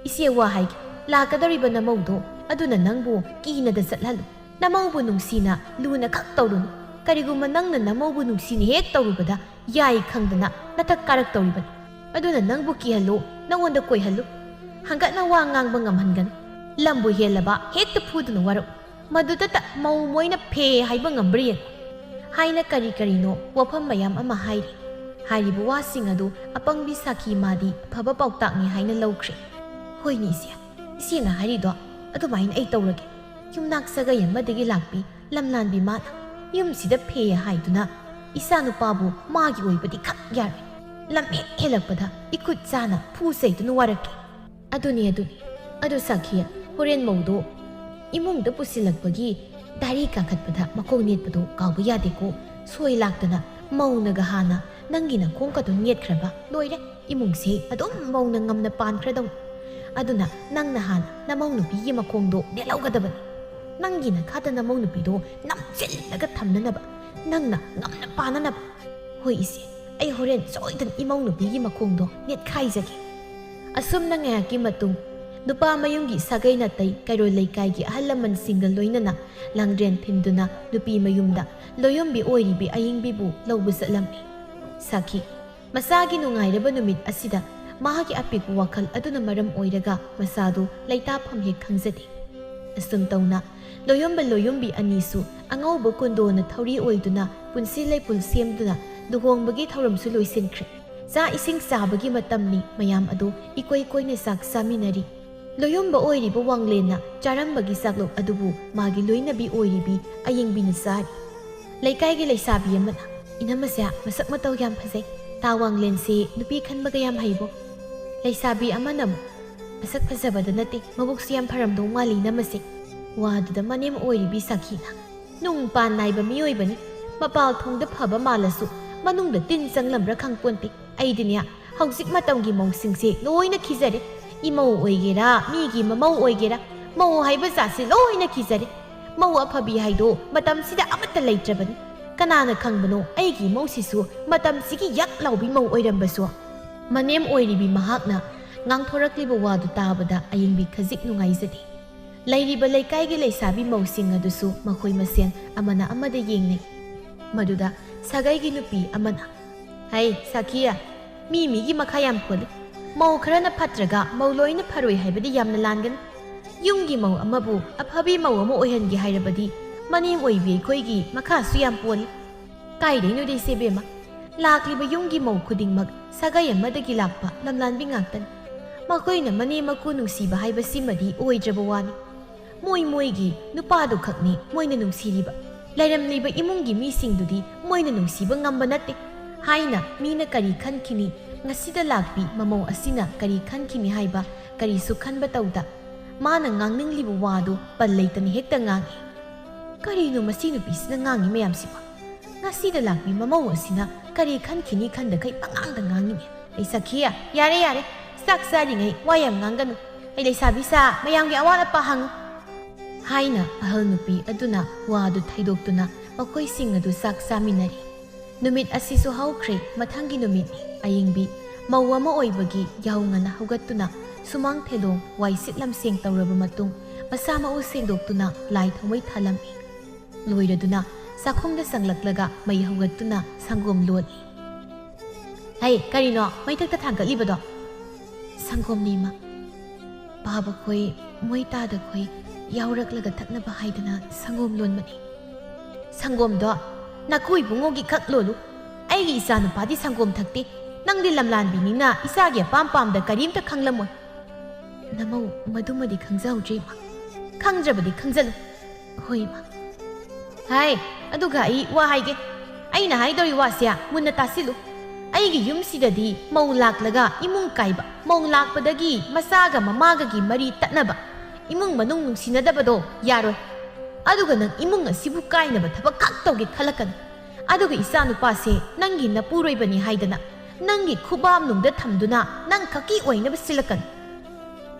ꯏꯆꯦ, ꯋꯥ ꯍꯥꯏꯒꯦ, ꯂꯥꯛꯀꯗꯧꯔꯤꯕ ꯅꯃꯧꯗꯣ ꯑꯗꯨꯅ ꯅꯪꯕꯨ ꯀꯤꯅꯗ ꯆꯠꯍꯜꯂꯨ꯫ ꯅꯃꯧꯕꯨ ꯅꯨꯡꯁꯤꯅ ꯂꯨꯅ ꯈꯛ ꯇꯧꯔꯨꯅꯨ꯫ ꯀꯔꯤꯒꯨꯝꯕ ꯅꯪꯅ ꯅꯃꯧꯕꯨ ꯅꯨꯡꯁꯤꯅ ꯍꯦꯛ ꯇꯧꯔꯨꯕꯗ ꯌꯥꯏ ꯈꯪꯗꯅ ꯅꯊꯛ ꯀꯥꯔꯛꯇꯧꯔꯤꯕꯅꯤ꯫ ꯑꯗꯨꯅ ꯅꯪꯕꯨ ꯀꯤꯍꯜꯂꯨ, ꯅꯉꯣꯟꯗ ꯀꯣꯏꯍꯜꯂꯨ꯫ ꯍꯪꯒꯠꯅ ꯋꯥ ꯉꯥꯡꯕ ꯉꯝꯍꯟꯒꯅꯨ꯫ ꯂꯝꯕꯨ ꯍꯦꯜꯂꯕ ꯍꯦꯛꯇ ꯐꯨꯗꯨꯅ ꯋꯥꯔꯛꯎ꯫ ꯃꯗꯨꯗꯇ ꯃꯧ ꯃꯣꯏꯅ ꯐꯦ ꯍꯥꯏꯕ ꯉꯝꯕ꯭ꯔꯥ ꯌꯦꯡꯉꯨ꯫ ꯍꯥꯏꯅ ꯀꯔꯤ ꯀꯔꯤꯅꯣ ꯋꯥꯐꯝ ꯃꯌꯥꯝ ꯑꯃ ꯍꯥꯏꯔꯤ꯫ ꯍꯥꯏꯔꯤꯕ ꯋꯥꯁꯤꯡ ꯑꯗꯨ ꯑꯄꯪꯕꯤ ꯁꯥꯈꯤ ꯃꯥꯗꯤ ꯑꯐꯕ ꯄꯥꯎꯇꯥꯛꯅꯤ ꯍꯥꯏꯅ ꯂꯧꯈ꯭ꯔꯦ꯫ ꯍꯣꯏꯅꯦ ꯏꯆꯦ, ꯏꯆꯦꯅ ꯍꯥꯏꯔꯤꯗꯣ ꯑꯗꯨꯃꯥꯏꯅ ꯑꯩ ꯇꯧꯔꯒꯦ꯫ ꯌꯨꯝꯅꯥꯛ ꯁꯥꯒꯩ ꯑꯃꯗꯒꯤ ꯂꯥꯛꯄꯤ ꯂꯝꯂꯥꯟꯕꯤ ꯃꯥꯅ ꯌꯨꯝꯁꯤꯗ ꯐꯦ ꯍꯥꯏꯗꯨꯅ ꯏꯆꯥꯅꯨꯄꯥꯕꯨ ꯃꯥꯒꯤ ꯑꯣꯏꯕꯗꯤ ꯈꯛ ꯌꯥꯔꯣꯏ꯫ ꯂꯝꯍꯦꯛ ꯍꯦꯜꯂꯛꯄꯗ ꯏꯈꯨꯠ ꯆꯥꯅ ꯐꯨ ꯆꯩꯗꯨꯅ ꯋꯥꯔꯛꯀꯦ꯫ ꯑꯗꯨꯅꯤ, ꯑꯗꯨꯅꯤ꯫ ꯑꯗꯨ ꯁꯥꯈꯤ, ꯍꯣꯔꯦꯟ ꯃꯧꯗꯣ ꯏꯃꯨꯡꯗ ꯄꯨꯁꯤꯜꯂꯛꯄꯒꯤ ꯗꯥꯏꯔꯤ ꯀꯥꯈꯠꯄꯗ ꯃꯈꯣꯡ ꯅꯦꯠꯄꯗꯣ ꯀꯥꯎꯕ ꯌꯥꯗꯦꯀꯣ꯫ ꯁꯣꯏ ꯂꯥꯛꯇꯅ ꯃꯧꯅꯒ ꯍꯥꯟꯅ ꯅꯪꯒꯤ ꯅꯈꯣꯡꯒꯗꯣ ꯅꯦꯠꯈ꯭ꯔꯕ ꯂꯣꯏꯔꯦ꯫ ꯏꯃꯨꯡꯁꯦ ꯑꯗꯨꯝ ꯃꯧꯅ ꯉꯝꯅ ꯄꯥꯟꯈ꯭ꯔꯗꯧꯅꯤ꯫ ꯑꯗꯨꯅ ꯅꯪꯅ ꯍꯥꯟꯅ ꯅꯃꯧ ꯅꯨꯄꯤꯒꯤ ꯃꯈꯣꯡꯗꯣ ꯅꯦꯠꯍꯧꯒꯗꯕꯅꯤ꯫ ꯅꯪꯒꯤ ꯅꯈꯥꯗ ꯅꯃꯧ ꯅꯨꯄꯤꯗꯣ ꯅꯝꯁꯤꯜꯂꯒ ꯊꯝꯅꯅꯕ, ꯅꯪꯅ ꯉꯝꯅ ꯄꯥꯟꯅꯅꯕ꯫ ꯍꯣꯏ ꯏꯆꯦ, ꯑꯩ ꯍꯣꯔꯦꯟ ꯁꯣꯏꯗꯅ ꯏꯃꯧ ꯅꯨꯄꯤꯒꯤ ꯃꯈꯣꯡꯗꯣ ꯅꯦꯠꯈꯥꯏꯖꯒꯦ꯫ ꯑꯁꯨꯝꯅ ꯉꯥꯏꯍꯥꯛꯀꯤ ꯃꯇꯨꯡ ꯅꯨꯄꯥ ꯃꯌꯨꯝꯒꯤ ꯁꯥꯒꯩ ꯅꯥꯇꯩ ꯀꯩꯔꯣꯜ ꯂꯩꯀꯥꯏꯒꯤ ꯑꯍꯜ ꯂꯃꯟꯁꯤꯡꯒ ꯂꯣꯏꯅꯅ ꯂꯥꯡꯗ꯭ꯔꯦꯟ ꯊꯤꯟꯗꯨꯅ ꯅꯨꯄꯤ ꯃꯌꯨꯝꯗ ꯂꯣꯌꯣꯝꯕꯤ ꯑꯣꯏꯔꯤꯕꯤ ꯑꯌꯤꯡꯕꯤꯕꯨ ꯂꯧꯕ ꯆꯠꯂꯝꯃꯤ꯫ ꯁꯥꯈꯤ, ꯃꯆꯥꯒꯤ ꯅꯨꯡꯉꯥꯏꯔꯕ ꯅꯨꯃꯤꯠ ꯑꯁꯤꯗ ꯃꯍꯥꯛꯀꯤ ꯑꯄꯤꯛꯄ ꯋꯥꯈꯜ ꯑꯗꯨꯅ ꯃꯔꯝ ꯑꯣꯏꯔꯒ ꯃꯆꯥꯗꯨ ꯂꯩꯇꯥꯐꯝ ꯍꯦꯛ ꯈꯪꯖꯗꯦ꯫ ꯑꯁꯨꯝ ꯇꯧꯅ ꯂꯣꯌꯣꯝꯕ ꯂꯣꯌꯣꯝꯕꯤ ꯑꯅꯤꯁꯨ ꯑꯉꯧꯕ ꯀꯨꯟꯗꯣꯅ ꯊꯧꯔꯤ ꯑꯣꯏꯗꯨꯅ ꯄꯨꯟꯁꯤ ꯂꯩꯄꯨꯟ ꯁꯦꯝꯗꯨꯅ ꯂꯨꯍꯣꯡꯕꯒꯤ ꯊꯧꯔꯝꯁꯨ ꯂꯣꯏꯁꯤꯟꯈ꯭ꯔꯦ꯫ ꯆꯥꯛ ꯏꯁꯤꯡ ꯆꯥꯕꯒꯤ ꯃꯇꯝꯅꯤ꯫ ꯃꯌꯥꯝ ꯑꯗꯨ ꯏꯀꯣꯏ ꯀꯣꯏꯅ ꯆꯥꯛ ꯆꯥꯃꯤꯟꯅꯔꯤ꯫ ꯂꯣꯌꯣꯝꯕ ꯑꯣꯏꯔꯤꯕ ꯋꯥꯡꯂꯦꯟꯅ ꯆꯥꯔꯝꯕꯒꯤ ꯆꯥꯛꯂꯨꯛ ꯑꯗꯨꯕꯨ ꯃꯥꯒꯤ ꯂꯣꯏꯅꯕꯤ ꯑꯣꯏꯔꯤꯕꯤ ꯑꯌꯤꯡꯕꯤꯅ ꯆꯥꯔꯤ꯫ ꯂꯩꯀꯥꯏꯒꯤ ꯂꯩꯁꯥꯕꯤ ꯑꯃꯅ, "ꯏꯅꯝꯃꯁꯦ ꯃꯁꯛ ꯃꯇꯧ ꯌꯥꯝ ꯐꯖꯩ꯫ ꯇꯥ ꯋꯥꯡꯂꯦꯟꯁꯦ ꯅꯨꯄꯤ ꯈꯟꯕꯒ ꯌꯥꯝ ꯍꯩꯕꯣ?" ꯂꯩꯁꯥꯕꯤ ꯑꯃꯅ ꯑꯃꯨꯛ, "ꯃꯁꯛ ꯐꯖꯕꯗ ꯅꯠꯇꯦ, ꯃꯕꯨꯛꯁꯨ ꯌꯥꯝ ꯐꯔꯝꯗꯧ ꯃꯥꯜꯂꯤ ꯏꯅꯝꯃꯁꯦ꯫" ꯋꯥꯗꯨꯗ ꯃꯅꯦꯝ ꯑꯣꯏꯔꯤꯕꯤ ꯁꯥꯈꯤꯅ, "ꯅꯨꯡ ꯄꯥꯟ ꯅꯥꯏꯕ ꯃꯤꯑꯣꯏꯕꯅꯤ꯫ ꯃꯄꯥꯜ ꯊꯣꯡꯗ ꯐꯕ ꯃꯥꯜꯂꯁꯨ ꯃꯅꯨꯡꯗ ꯇꯤꯟ ꯆꯪꯂꯝꯕ꯭ꯔꯥ ꯈꯪꯄꯣꯟꯇꯦ꯫ ꯑꯩꯗꯤꯅꯦ, ꯍꯧꯖꯤꯛ ꯃꯇꯝꯒꯤ ꯃꯧꯁꯤꯡꯁꯦ ꯂꯣꯏꯅ ꯈꯤꯖꯔꯦ꯫ ꯏꯃꯧ ꯑꯣꯏꯒꯦꯔꯥ, ꯃꯤꯒꯤ ꯃꯃꯧ ꯑꯣꯏꯒꯦꯔꯥ, ꯃꯧ ꯍꯥꯏꯕ ꯖꯥꯠꯁꯦ ꯂꯣꯏꯅ ꯈꯤꯖꯔꯦ꯫ ꯃꯧ ꯑꯐꯕꯤ ꯍꯥꯏꯗꯣ ꯃꯇꯝꯁꯤꯗ ꯑꯃꯠꯇ ꯂꯩꯇ꯭ꯔꯕꯅꯤ꯫ ꯀꯅꯥꯅ ꯈꯪꯕꯅꯣ, ꯑꯩꯒꯤ ꯏꯃꯧꯁꯤꯁꯨ ꯃꯇꯝꯁꯤꯒꯤ ꯌꯛ ꯂꯥꯎꯕꯤ ꯃꯧ ꯑꯣꯏꯔꯝꯕꯁꯨ? ꯃꯅꯦꯝ ꯑꯣꯏꯔꯤꯕꯤ ꯃꯍꯥꯛꯅ ꯉꯥꯡꯊꯣꯔꯛꯂꯤꯕ ꯋꯥꯗꯨ ꯇꯥꯕꯗ ꯑꯌꯤꯡꯕꯤ ꯈꯖꯤꯛ ꯅꯨꯡꯉꯥꯏꯖꯗꯦ꯫ ꯂꯩꯔꯤꯕ ꯂꯩꯀꯥꯏꯒꯤ ꯂꯩꯁꯥꯕꯤ ꯃꯧꯁꯤꯡ ꯑꯗꯨꯁꯨ ꯃꯈꯣꯏ ꯃꯁꯦꯟ ꯑꯃꯅ ꯑꯃꯗ ꯌꯦꯡꯅꯩ꯫ ꯃꯗꯨꯗ ꯁꯥꯒꯩꯒꯤ ꯅꯨꯄꯤ ꯑꯃꯅ, "ꯍꯩ, ꯁꯥꯈꯤꯌꯥ, ꯃꯤ ꯃꯤꯒꯤ ꯃꯈꯥ ꯌꯥꯝ ꯄꯣꯜꯂꯤ꯫ ꯃꯧ ꯈꯔꯅ ꯐꯠꯇ꯭ꯔꯒ ꯃꯧ ꯂꯣꯏꯅ ꯐꯔꯣꯏ ꯍꯥꯏꯕꯗꯤ ꯌꯥꯝꯅ ꯂꯥꯟꯒꯅꯤ꯫ ꯌꯨꯝꯒꯤ ꯃꯧ ꯑꯃꯕꯨ ꯑꯐꯕꯤ ꯃꯧ ꯑꯃ ꯑꯣꯏꯍꯟꯒꯦ ꯍꯥꯏꯔꯕꯗꯤ ꯃꯅꯦꯝ ꯑꯣꯏꯕꯤ ꯑꯩꯈꯣꯏꯒꯤ ꯃꯈꯥꯁꯨ ꯌꯥꯝ ꯄꯣꯜꯂꯤ꯫" "ꯀꯥꯏꯗꯩꯅꯣꯗ ꯏꯆꯦ ꯕꯦꯝꯃ, ꯂꯥꯛꯂꯤꯕ ꯌꯨꯝꯒꯤ ꯃꯧ ꯈꯨꯗꯤꯡꯃꯛ ꯁꯥꯒꯩ ꯑꯃꯗꯒꯤ ꯂꯥꯛꯄ ꯂꯝꯂꯥꯟꯕꯤ ꯉꯥꯛꯇꯅꯤ꯫ ꯃꯈꯣꯏꯅ ꯃꯅꯦꯝ ꯃꯀꯨ ꯅꯨꯡꯁꯤꯕ ꯍꯥꯏꯕꯁꯤꯃꯗꯤ ꯑꯣꯏꯗ꯭ꯔꯕ ꯋꯥꯅꯤ꯫ ꯃꯣꯏ ꯃꯣꯏꯒꯤ ꯅꯨꯄꯥꯗꯨ ꯈꯛꯅꯤ ꯃꯣꯏꯅ ꯅꯨꯡꯁꯤꯔꯤꯕ꯫ ꯂꯩꯔꯝꯂꯤꯕ ꯏꯃꯨꯡꯒꯤ ꯃꯤꯁꯤꯡꯗꯨꯗꯤ ꯃꯣꯏꯅ ꯅꯨꯡꯁꯤꯕ ꯉꯝꯕ ꯅꯠꯇꯦ" ꯍꯥꯏꯅ ꯃꯤꯅ ꯀꯔꯤ ꯈꯟꯈꯤꯅꯤ, ꯉꯁꯤꯗ ꯂꯥꯛꯄꯤ ꯃꯃꯧ ꯑꯁꯤꯅ ꯀꯔꯤ ꯈꯟꯈꯤꯅꯤ ꯍꯥꯏꯕ ꯀꯔꯤꯁꯨ ꯈꯟꯕ ꯇꯧꯗ, ꯃꯥꯅ ꯉꯥꯡꯅꯤꯡꯂꯤꯕ ꯋꯥꯗꯨ ꯄꯜ ꯂꯩꯇꯅ ꯍꯦꯛꯇ ꯉꯥꯡꯏ꯫ "ꯀꯔꯤꯅꯣ ꯃꯁꯤ ꯅꯨꯄꯤꯁꯤꯅ ꯉꯥꯡꯉꯤ ꯃꯌꯥꯝꯁꯤꯕꯣ? ꯉꯁꯤꯗ ꯂꯥꯛꯄꯤ ꯃꯃꯧ ꯑꯁꯤꯅ ꯀꯔꯤ ꯈꯟꯈꯤꯅꯤ ꯈꯟꯗꯈꯩ ꯄꯉꯥꯡꯗ ꯉꯥꯡꯉꯤꯅꯦ꯫ ꯑꯩ ꯁꯈꯤꯌꯥ, ꯌꯥꯔꯦ ꯌꯥꯔꯦ, ꯆꯥꯛ ꯆꯥꯔꯤꯉꯩ ꯋꯥ ꯌꯥꯝ ꯉꯥꯡꯒꯅꯨ꯫ ꯑꯩ ꯂꯩꯁꯥꯕꯤ ꯁꯥ, ꯃꯌꯥꯝꯒꯤ ꯑꯋꯥꯠ ꯑꯄꯥ ꯍꯪꯉꯨ" ꯍꯥꯏꯅ ꯑꯍꯜ ꯅꯨꯄꯤ ꯑꯗꯨꯅ ꯋꯥꯗꯨ ꯊꯩꯗꯣꯛꯇꯨꯅ ꯃꯈꯣꯏꯁꯤꯡ ꯑꯗꯨ ꯆꯥꯛ ꯆꯥꯃꯤꯟꯅꯔꯤ꯫ ꯅꯨꯃꯤꯠ ꯑꯁꯤꯁꯨ ꯍꯧꯈ꯭ꯔꯦ꯫ ꯃꯊꯪꯒꯤ ꯅꯨꯃꯤꯠꯅꯤ꯫ ꯑꯌꯤꯡꯕꯤ ꯃꯧ ꯑꯃ ꯑꯣꯏꯕꯒꯤ ꯌꯥꯍꯧ ꯉꯟꯅ ꯍꯧꯒꯠꯇꯨꯅ ꯁꯨꯃꯥꯡ ꯊꯦꯂꯣꯡ ꯋꯥꯏꯁꯤꯠ ꯂꯝꯁꯦꯡ ꯇꯧꯔꯕ ꯃꯇꯨꯡ ꯃꯁꯥ ꯃꯎ ꯁꯦꯡꯗꯣꯛꯇꯨꯅ ꯂꯥꯏ ꯊꯥꯎꯃꯩ ꯊꯥꯂꯝꯃꯤ꯫ ꯂꯣꯏꯔꯗꯨꯅ ꯆꯥꯛꯈꯨꯝꯗ ꯆꯪꯂꯛꯂꯒ ꯃꯩ ꯍꯧꯒꯠꯇꯨꯅ ꯁꯪꯒꯣꯝ ꯂꯣꯜꯂꯤ꯫ "ꯍꯩ, ꯀꯔꯤꯅꯣ ꯃꯩꯊꯛꯇ ꯊꯥꯡꯒꯠꯂꯤꯕꯗꯣ?" "ꯁꯪꯒꯣꯝꯅꯤ, ꯏꯃꯥ꯫ ꯄꯥꯕꯈꯣꯏ, ꯃꯣꯏ ꯇꯥꯗꯈꯣꯏ ꯌꯥꯎꯔꯛꯂꯒ ꯊꯛꯅꯕ ꯍꯥꯏꯗꯅ ꯁꯪꯒꯣꯝ ꯂꯣꯟꯕꯅꯤ꯫" "ꯁꯪꯒꯣꯝꯗꯣ ꯅꯀꯨ ꯏꯕꯨꯡꯉꯣꯒꯤ ꯈꯛ ꯂꯣꯜꯂꯨ꯫ ꯑꯩꯒꯤ ꯏꯆꯥ ꯅꯨꯄꯥꯗꯤ ꯁꯪꯒꯣꯝ ꯊꯛꯇꯦ꯫ ꯅꯪꯗꯤ ꯂꯝꯂꯥꯟꯕꯤꯅꯤꯅ ꯏꯆꯥꯒꯤ ꯑꯄꯥꯝ ꯄꯥꯝꯗ ꯀꯔꯤꯝꯇ ꯈꯪꯂꯝꯃꯣꯏ꯫" "ꯅꯃꯧ, ꯃꯗꯨꯃꯗꯤ ꯈꯪꯖꯍꯧꯗ꯭ꯔꯦ, ꯏꯃꯥ꯫" "ꯈꯪꯗ꯭ꯔꯕꯗꯤ ꯈꯪꯖꯜꯂꯨ꯫ ꯍꯣꯏ, ꯏꯃꯥ꯫" "ꯍꯥꯏ, ꯑꯗꯨꯒ ꯑꯩ ꯋꯥ ꯍꯥꯏꯒꯦ꯫ ꯑꯩꯅ ꯍꯥꯏꯗꯧꯔꯤ ꯋꯥꯁꯦ ꯃꯨꯟꯅ ꯇꯥꯁꯤꯜꯂꯨ꯫ ꯑꯩꯒꯤ ꯌꯨꯝꯁꯤꯗꯗꯤ ꯃꯧ ꯂꯥꯛꯂꯒ ꯏꯃꯨꯡ ꯀꯥꯏꯕ, ꯃꯧ ꯂꯥꯛꯄꯗꯒꯤ ꯃꯆꯥꯒ ꯃꯃꯥꯒꯒꯤ ꯃꯔꯤ ꯇꯠꯅꯕ, ꯏꯃꯨꯡ ꯃꯅꯨꯡ ꯅꯨꯡꯁꯤꯅꯗꯕꯗꯣ ꯌꯥꯔꯣꯏ꯫ ꯑꯗꯨꯒ ꯅꯪ ꯏꯃꯨꯡ ꯑꯁꯤꯕꯨ ꯀꯥꯏꯅꯕ ꯊꯕꯛ ꯈꯛ ꯇꯧꯒꯦ ꯈꯜꯂꯛꯀꯅꯨ꯫ ꯑꯗꯨꯒ ꯏꯆꯥꯅꯨꯄꯥꯁꯦ ꯅꯪꯒꯤ ꯅꯄꯨꯔꯣꯏꯕꯅꯤ ꯍꯥꯏꯗꯅ ꯅꯪꯒꯤ ꯈꯨꯕꯥꯝꯅꯨꯡꯗ ꯊꯝꯗꯨꯅ ꯅꯪ ꯈꯛꯀꯤ ꯑꯣꯏꯅꯕ ꯁꯤꯜꯂꯛꯀꯅꯤ꯫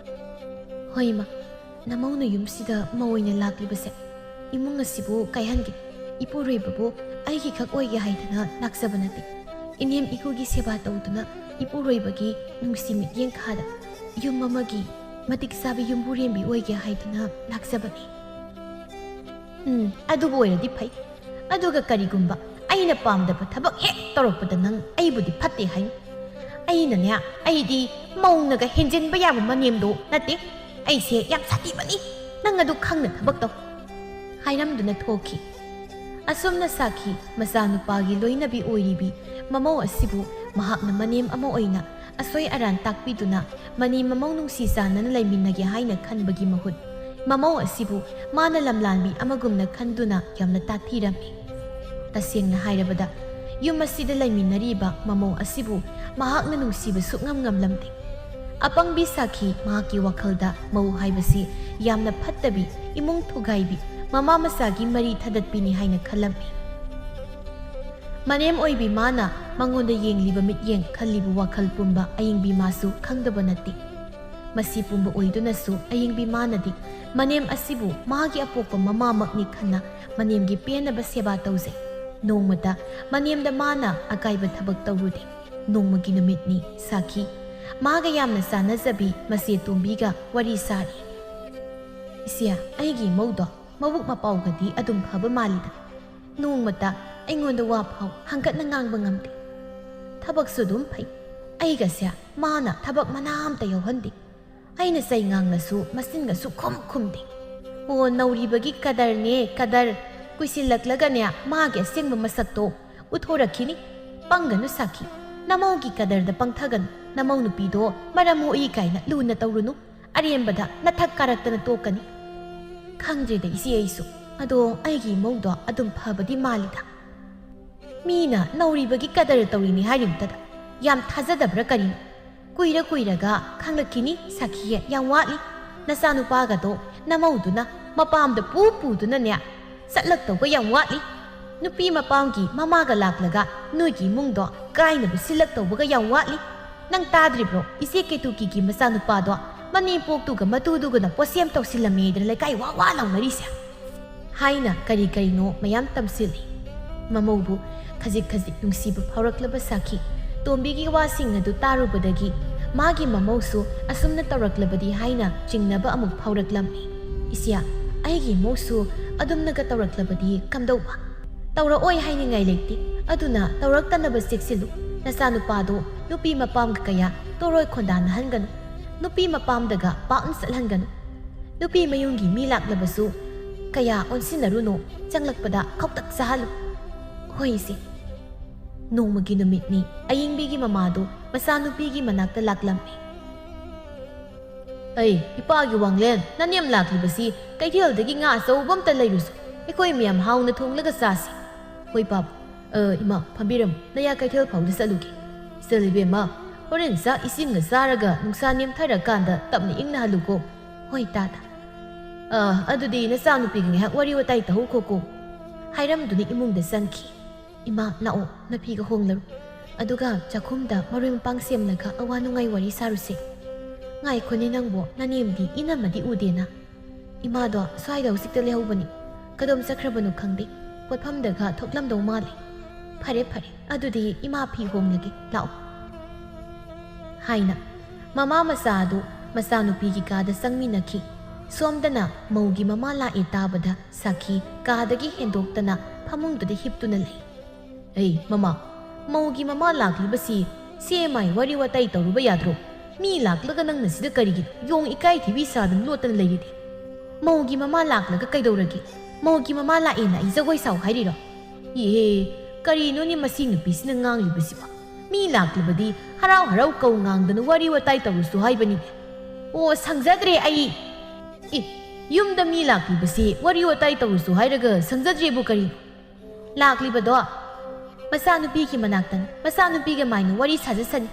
ꯍꯣꯏ ꯏꯃꯥ, ꯅꯃꯧꯅ ꯌꯨꯝꯁꯤꯗ ꯃꯧ ꯑꯣꯏꯅ ꯂꯥꯛꯂꯤꯕꯁꯦ ꯏꯃꯨꯡ ꯑꯁꯤꯕꯨ ꯀꯥꯏꯍꯟꯒꯦ, ꯏꯄꯨꯔꯣꯏꯕꯕꯨ ꯑꯩꯒꯤ ꯈꯛ ꯑꯣꯏꯒꯦ ꯍꯥꯏꯗꯅ ꯂꯥꯛꯆꯕ ꯅꯠꯇꯦ꯫ ꯏꯅꯦꯝ ꯏꯀꯨꯒꯤ ꯁꯦꯕꯥ ꯇꯧꯗꯨꯅ ꯏꯄꯨꯔꯣꯏꯕꯒꯤ ꯅꯨꯡꯁꯤ ꯃꯤꯠꯌꯦꯡ ꯈꯥꯗ ꯌꯨꯝ ꯑꯃꯒꯤ ꯃꯇꯤꯛ ꯆꯥꯕ ꯌꯨꯝꯕꯨꯔꯦꯝꯕꯤ ꯑꯣꯏꯒꯦ ꯍꯥꯏꯗꯨꯅ ꯂꯥꯛꯆꯕꯅꯤ꯫ ꯎꯝ, ꯑꯗꯨꯕꯨ ꯑꯣꯏꯔꯗꯤ ꯐꯩ꯫ ꯑꯗꯨꯒ ꯀꯔꯤꯒꯨꯝꯕ ꯑꯩꯅ ꯄꯥꯝꯗꯕ ꯊꯕꯛ ꯍꯦꯛ ꯇꯧꯔꯛꯄꯗ ꯅꯪ ꯑꯩꯕꯨꯗꯤ ꯐꯠꯇꯦ ꯍꯥꯏꯅꯤ꯫ ꯑꯩꯅꯅꯦ, ꯑꯩꯗꯤ ꯃꯧꯅꯒ ꯍꯦꯟꯖꯤꯟꯕ ꯌꯥꯕ ꯃꯅꯦꯝꯗꯣ ꯅꯠꯇꯦ꯫ ꯑꯩꯁꯦ ꯌꯥꯝ ꯁꯥꯊꯤꯕꯅꯤ꯫ ꯅꯪ ꯑꯗꯨ ꯈꯪꯅ ꯊꯕꯛ ꯇꯧ꯫ ꯍꯥꯏꯔꯝꯗꯨꯅ ꯊꯣꯛꯈꯤ꯫ ꯑꯁꯨꯝꯅ ꯁꯥꯈꯤ ꯃꯆꯥꯅꯨꯄꯥꯒꯤ ꯂꯣꯏꯅꯕꯤ ꯑꯣꯏꯔꯤꯕꯤ ꯃꯃꯧ ꯑꯁꯤꯕꯨ ꯃꯍꯥꯛꯅ ꯃꯅꯦꯝ ꯑꯃ ꯑꯣꯏꯅ ꯑꯁꯣꯏ ꯑꯔꯥꯟ ꯇꯥꯛꯄꯤꯗꯨꯅ ꯃꯅꯦꯝ ꯃꯃꯧ ꯅꯨꯡꯁꯤ ꯆꯥꯟꯅꯅ ꯂꯩꯃꯤꯟꯅꯒꯦ ꯍꯥꯏꯅ ꯈꯟꯕꯒꯤ ꯃꯍꯨꯠ ꯃꯃꯧ ꯑꯁꯤꯕꯨ ꯃꯥꯅ ꯂꯝꯂꯥꯟꯕꯤ ꯑꯃꯒꯨꯝꯅ ꯈꯟꯗꯨꯅ ꯌꯥꯝꯅ ꯇꯥꯊꯤꯔꯝꯃꯤ꯫ ꯇꯁꯦꯡꯅ ꯍꯥꯏꯔꯕꯗ ꯌꯨꯝ ꯑꯁꯤꯗ ꯂꯩꯃꯤꯟꯅꯔꯤꯕ ꯃꯃꯧ ꯑꯁꯤꯕꯨ ꯃꯍꯥꯛꯅ ꯅꯨꯡꯁꯤꯕ ꯁꯨꯛꯉꯝ ꯉꯝꯂꯝꯗꯦ꯫ ꯑꯄꯪꯕꯤ ꯁꯥꯈꯤ ꯃꯍꯥꯛꯀꯤ ꯋꯥꯈꯜꯗ ꯃꯧ ꯍꯥꯏꯕꯁꯤ ꯌꯥꯝꯅ ꯐꯠꯇꯕꯤ, ꯏꯃꯨꯡ ꯊꯨꯒꯥꯏꯕꯤ, ꯃꯃꯥ ꯃꯆꯥꯒꯤ ꯃꯔꯤ ꯊꯗꯠꯄꯤꯅꯤ ꯍꯥꯏꯅ ꯈꯜꯂꯝꯃꯤ꯫ ꯃꯅꯦꯝ ꯑꯣꯏꯕꯤ ꯃꯥꯅ ꯃꯉꯣꯟꯗ ꯌꯦꯡꯂꯤꯕ ꯃꯤꯠꯌꯦꯡ, ꯈꯜꯂꯤꯕ ꯋꯥꯈꯜ ꯄꯨꯝꯕ ꯑꯌꯤꯡꯕꯤ ꯃꯥꯁꯨ ꯈꯪꯗꯕ ꯅꯠꯇꯦ꯫ ꯃꯁꯤ ꯄꯨꯝꯕ ꯑꯣꯏꯗꯨꯅꯁꯨ ꯑꯌꯤꯡꯕꯤ ꯃꯥꯅꯗꯤ ꯃꯅꯦꯝ ꯑꯁꯤꯕꯨ ꯃꯥꯒꯤ ꯑꯄꯣꯛꯄ ꯃꯃꯥꯃꯛꯅꯤ ꯈꯟꯅ ꯃꯅꯦꯝꯒꯤ ꯄꯦꯟꯅꯕ ꯁꯦꯕꯥ ꯇꯧꯖꯩ꯫ ꯅꯣꯡꯃꯇ ꯃꯅꯦꯝꯗ ꯃꯥꯅ ꯑꯀꯥꯏꯕ ꯊꯕꯛ ꯇꯧꯔꯨꯗꯦ꯫ ꯅꯣꯡꯃꯒꯤ ꯅꯨꯃꯤꯠꯅꯤ ꯁꯥꯈꯤ꯫ ꯃꯥꯒ ꯌꯥꯝꯅ ꯆꯥꯟꯅꯖꯕꯤ ꯃꯆꯦ ꯇꯣꯝꯕꯤꯒ ꯋꯥꯔꯤ ꯁꯥꯔꯤ꯫ "ꯏꯆꯦ, ꯑꯩꯒꯤ ꯏꯃꯧꯗꯣ ꯃꯕꯨꯛ ꯃꯄꯥꯎꯒꯗꯤ ꯑꯗꯨꯝ ꯐꯕ ꯃꯥꯜꯂꯤꯗ꯫ ꯅꯣꯡꯃꯇ ꯑꯩꯉꯣꯟꯗ ꯋꯥ ꯐꯥꯎ ꯍꯪꯒꯠꯅ ꯉꯥꯡꯕ ꯉꯝꯗꯦ꯫ ꯊꯕꯛꯁꯨ ꯑꯗꯨꯝ ꯐꯩ꯫ ꯑꯩꯒꯁꯦ ꯃꯥꯅ ꯊꯕꯛ ꯃꯅꯥ ꯑꯝꯇ ꯌꯥꯎꯍꯟꯗꯦ꯫ ꯑꯩꯅ ꯆꯩ ꯉꯥꯡꯂꯁꯨ ꯃꯆꯤꯟꯒ ꯁꯨꯛꯈꯨꯝ ꯈꯨꯝꯗꯦ꯫ ꯑꯣ, ꯅꯧꯔꯤꯕꯒꯤ ꯀꯗꯔꯅꯦ, ꯀꯗꯔ꯫ ꯀꯨꯏꯁꯤꯜꯂꯛꯂꯒꯅꯦ ꯃꯥꯒꯤ ꯑꯁꯦꯡꯕ ꯃꯁꯛꯇꯣ ꯎꯠꯊꯣꯔꯛꯈꯤꯅꯤ꯫ ꯄꯪꯒꯅꯨ ꯁꯥꯈꯤ꯫ ꯅꯃꯧꯒꯤ ꯀꯗꯔꯗ ꯄꯪꯊꯒꯅꯨ꯫ ꯅꯃꯧ ꯅꯨꯄꯤꯗꯣ ꯃꯔꯝ ꯃꯣꯛꯏ ꯀꯥꯏꯅ ꯂꯨꯅ ꯇꯧꯔꯨꯅꯨ꯫ ꯑꯔꯦꯝꯕꯗ ꯅꯊꯛ ꯀꯥꯔꯛꯇꯅ ꯇꯣꯛꯀꯅꯤ꯫ ꯈꯪꯗ꯭ꯔꯦꯗ ꯏꯆꯦ ꯑꯩꯁꯨ꯫ ꯑꯗꯣ ꯑꯩꯒꯤ ꯏꯃꯧꯗꯣ ꯑꯗꯨꯝ ꯐꯕꯗꯤ ꯃꯥꯜꯂꯤꯗ꯫ ꯃꯤꯅ ꯅꯧꯔꯤꯕꯒꯤ ꯀꯗꯔ ꯇꯧꯔꯤꯅꯤ ꯍꯥꯏꯔꯤꯕꯗꯨꯗ ꯌꯥꯝ ꯊꯥꯖꯗꯕ꯭ꯔꯥ ꯀꯔꯤꯅꯣ? ꯀꯨꯏꯔ ꯀꯨꯏꯔꯒ ꯈꯪꯂꯛꯈꯤꯅꯤ ꯁꯥꯈꯤ, ꯌꯥꯝ ꯋꯥꯠꯂꯤ꯫ ꯅꯆꯥꯅꯨꯄꯥꯒꯗꯣ ꯅꯃꯧꯗꯨꯅ ꯃꯄꯥꯝꯗ ꯄꯨ ꯄꯨꯗꯨꯅꯅꯦ ꯆꯠꯂꯛꯇꯧꯕ ꯌꯥꯝ ꯋꯥꯠꯂꯤ꯫ ꯅꯨꯄꯤ ꯃꯄꯥꯝꯒꯤ ꯃꯃꯥꯒ ꯂꯥꯛꯂꯒ ꯅꯣꯏꯒꯤ ꯏꯃꯨꯡꯗꯣ ꯀꯥꯏꯅꯕ ꯁꯤꯜꯂꯛꯇꯧꯕꯒ ꯌꯥꯝ ꯋꯥꯠꯂꯤ꯫ ꯅꯪ ꯇꯥꯗ꯭ꯔꯤꯕ꯭ꯔꯣ? ꯏꯆꯦ ꯀꯦꯇꯨꯀꯤꯒꯤ ꯃꯆꯥꯅꯨꯄꯥꯗꯣ ꯃꯅꯦꯝꯄꯣꯛꯇꯨꯒ ꯃꯇꯨꯗꯨꯒꯅ ꯄꯣꯠꯁꯦꯝ ꯇꯧꯁꯤꯜꯂꯝꯃꯦꯗꯅ ꯂꯩꯀꯥꯏ ꯋꯥ ꯋꯥ ꯂꯥꯎꯅꯔꯤꯁꯦ꯫ ꯍꯥꯏꯅ ꯀꯔꯤ ꯀꯔꯤꯅꯣ ꯃꯌꯥꯝ ꯇꯝꯁꯤꯜꯂꯤ꯫ ꯃꯃꯧꯕꯨ ꯈꯖꯤꯛ ꯈꯖꯤꯛ ꯅꯨꯡꯁꯤꯕ ꯐꯥꯎꯔꯛꯂꯕ ꯁꯥꯈꯤ꯫ ꯇꯣꯝꯕꯤꯒꯤ ꯋꯥꯁꯤꯡ ꯑꯗꯨ ꯇꯥꯔꯨꯕꯗꯒꯤ ꯃꯥꯒꯤ ꯃꯃꯧꯁꯨ ꯑꯁꯨꯝꯅ ꯇꯧꯔꯛꯂꯕꯗꯤ ꯍꯥꯏꯅ ꯆꯤꯡꯅꯕ ꯑꯃꯨꯛ ꯐꯥꯎꯔꯛꯂꯝꯃꯤ꯫ "ꯏꯆꯦ, ꯑꯩꯒꯤ ꯏꯃꯧꯁꯨ ꯑꯗꯨꯝꯅꯒ ꯇꯧꯔꯛꯂꯕꯗꯤ ꯀꯝꯗꯧꯕ? ꯇꯧꯔꯛꯑꯣꯏ ꯍꯥꯏꯅꯤꯡꯉꯥꯏ ꯂꯩꯇꯦ꯫ ꯑꯗꯨꯅ ꯇꯧꯔꯛꯇꯅꯕ ꯆꯦꯛꯁꯤꯜꯂꯨ꯫ ꯅꯆꯥꯅꯨꯄꯥꯗꯣ ꯅꯨꯄꯤ ꯃꯄꯥꯝꯒ ꯀꯌꯥ ꯇꯣꯔꯣꯏ ꯈꯣꯟꯗꯥꯅꯍꯟꯒꯅꯨ꯫ ꯅꯨꯄꯤ ꯃꯄꯥꯝꯗꯒ ꯄꯥꯛꯅ ꯆꯠꯍꯟꯒꯅꯨ꯫ ꯅꯨꯄꯤ ꯃꯌꯨꯝꯒꯤ ꯃꯤ ꯂꯥꯛꯂꯕꯁꯨ ꯀꯌꯥ ꯑꯣꯟꯁꯤꯟꯅꯔꯨꯅꯨ, ꯆꯪꯂꯛꯄꯗ ꯈꯧꯇꯛ ꯆꯥꯍꯜꯂꯨ꯫" "ꯍꯣꯏ ꯏꯆꯦ꯫" ꯅꯣꯡꯃꯒꯤ ꯅꯨꯃꯤꯠꯅꯤ꯫ ꯑꯌꯤꯡꯕꯤꯒꯤ ꯃꯃꯥꯗꯨ ꯃꯆꯥꯅꯨꯄꯤꯒꯤ ꯃꯅꯥꯛꯇ ꯂꯥꯛꯂꯝꯃꯤ꯫ "ꯑꯩ, ꯏꯄꯥꯒꯤ ꯋꯥꯡꯂꯦꯟ, ꯅꯅꯦꯝ ꯂꯥꯛꯂꯤꯕꯁꯤ ꯀꯩꯊꯦꯜꯗꯒꯤ ꯉꯥ ꯑꯆꯧꯕ ꯑꯝꯇ ꯂꯩꯔꯨꯁꯨ꯫ ꯑꯩꯈꯣꯏ ꯃꯌꯥꯝ ꯍꯥꯎꯅ ꯊꯣꯡꯂꯒ ꯆꯥꯁꯤ꯫" "ꯍꯣꯏ ꯄꯥꯕꯨ꯫ ꯑ, ꯏꯃꯥ, ꯐꯝꯕꯤꯔꯝꯃꯨ꯫ ꯅꯌꯥ ꯀꯩꯊꯦꯜ ꯐꯥꯎꯗ ꯆꯠꯂꯨꯒꯦ꯫ ꯆꯠꯂꯤꯕꯦꯝꯃ, ꯍꯣꯔꯦꯟ ꯆꯥꯛ ꯏꯁꯤꯡꯒ ꯆꯥꯔꯒ ꯅꯨꯡꯁꯥ ꯅꯦꯝꯊꯔꯀꯥꯟꯗ ꯇꯞꯅ ꯏꯪꯅ ꯍꯜꯂꯨꯀꯣ꯫" "ꯍꯣꯏ ꯇꯥꯗ꯫" "ꯑ, ꯑꯗꯨꯗꯤ ꯅꯆꯥꯅꯨꯄꯤꯒ ꯉꯥꯏꯍꯥꯛ ꯋꯥꯔꯤ ꯋꯥꯇꯥꯏ ꯇꯧꯍꯧꯈꯣꯀꯣ꯫" ꯍꯥꯏꯔꯝꯗꯨꯅ ꯏꯃꯨꯡꯗ ꯆꯪꯈꯤ꯫ "ꯏꯃꯥ, ꯂꯥꯛꯑꯣ, ꯅꯐꯤꯒ ꯍꯣꯡꯂꯔꯨ꯫ ꯑꯗꯨꯒ ꯆꯥꯛꯈꯨꯝꯗ ꯃꯔꯣꯏ ꯃꯄꯥꯡ ꯁꯦꯝꯂꯒ ꯑꯋꯥ ꯅꯨꯡꯉꯥꯏ ꯋꯥꯔꯤ ꯁꯥꯔꯨꯁꯦ꯫" "ꯉꯥꯏꯈꯣꯅꯦ ꯅꯪꯕꯣ, ꯅꯅꯦꯝꯗꯤ ꯏꯅꯝꯃꯗꯤ ꯎꯗꯦꯅ?" "ꯏꯃꯥꯗꯣ ꯁ꯭ꯋꯥꯏꯗ ꯍꯧꯖꯤꯛꯇ ꯂꯩꯍꯧꯕꯅꯤ꯫ ꯀꯗꯣꯝ ꯆꯠꯈ꯭ꯔꯕꯅꯣ ꯈꯪꯗꯦ꯫ ꯄꯣꯠꯐꯝꯗꯒ ꯊꯣꯛꯂꯝꯗꯧ ꯃꯥꯜꯂꯦ꯫" "ꯐꯔꯦ, ꯐꯔꯦ꯫ ꯑꯗꯨꯗꯤ ꯏꯃꯥ ꯐꯤ ꯍꯣꯡꯂꯒꯦ꯫ ꯂꯥꯛꯑꯣ꯫" ꯍꯥꯏꯅ ꯃꯃꯥ ꯃꯆꯥ ꯑꯗꯨ ꯃꯆꯥꯅꯨꯄꯤꯒꯤ ꯀꯥꯗ ꯆꯪꯃꯤꯟꯅꯈꯤ꯫ ꯁꯣꯝꯗꯅ ꯃꯧꯒꯤ ꯃꯃꯥ ꯂꯥꯛꯑꯦ ꯇꯥꯕꯗ ꯁꯥꯈꯤ ꯀꯥꯗꯒꯤ ꯍꯦꯟꯗꯣꯛꯇꯅ ꯐꯃꯨꯡꯗꯨꯗ ꯍꯤꯞꯇꯨꯅ ꯂꯩ꯫ "ꯑꯩ ꯃꯃꯥ, ꯃꯧꯒꯤ ꯃꯃꯥ ꯂꯥꯛꯂꯤꯕꯁꯤ ꯁꯦ ꯃꯥꯏ ꯋꯥꯔꯤ ꯋꯥꯇꯥꯏ ꯇꯧꯔꯨꯕ ꯌꯥꯗ꯭ꯔꯣ? ꯃꯤ ꯂꯥꯛꯂꯒ ꯅꯪꯅ ꯁꯤꯗ ꯀꯔꯤꯒꯤꯅꯣ ꯌꯣꯡ ꯏꯀꯥꯏ ꯊꯤꯕꯤ ꯁꯥꯗꯨꯅ ꯂꯣꯠꯇꯅ ꯂꯩꯔꯤꯗꯤ?" "ꯃꯧꯒꯤ ꯃꯃꯥ ꯂꯥꯛꯂꯒ ꯀꯩꯗꯧꯔꯒꯦ? ꯃꯧꯒꯤ ꯃꯃꯥ ꯂꯥꯛꯑꯦꯅ ꯑꯩ ꯖꯒꯣꯏ ꯁꯥꯎ ꯍꯥꯏꯔꯤꯔꯣ? ꯏꯍꯦ, ꯀꯔꯤꯅꯣꯅꯦ ꯃꯁꯤ ꯅꯨꯄꯤꯁꯤꯅ ꯉꯥꯡꯂꯤꯕꯁꯤꯕꯣ? ꯃꯤ ꯂꯥꯛꯂꯕꯗꯤ ꯍꯔꯥꯎ ꯍꯔꯥꯎ ꯀꯧ ꯉꯥꯡꯗꯅ ꯋꯥꯔꯤ ꯋꯥꯇꯥꯏ ꯇꯧꯔꯨꯁꯨ ꯍꯥꯏꯕꯅꯤꯅꯦ꯫ ꯑꯣ, ꯁꯪꯖꯗ꯭ꯔꯦ ꯑꯩ꯫ ꯑꯦ, ꯌꯨꯝꯗ ꯃꯤ ꯂꯥꯛꯂꯤꯕꯁꯤ ꯋꯥꯔꯤ ꯋꯥꯇꯥꯏ ꯇꯧꯔꯨꯁꯨ ꯍꯥꯏꯔꯒ ꯁꯪꯖꯗ꯭ꯔꯦꯕꯨ ꯀꯔꯤꯅꯣ? ꯂꯥꯛꯂꯤꯕꯗꯣ ꯃꯆꯥꯅꯨꯄꯤꯒꯤ ꯃꯅꯥꯛꯇꯅꯤ꯫ ꯃꯆꯥꯅꯨꯄꯤꯒ ꯃꯥꯏꯅ ꯋꯥꯔꯤ ꯁꯥꯖꯁꯅꯤ꯫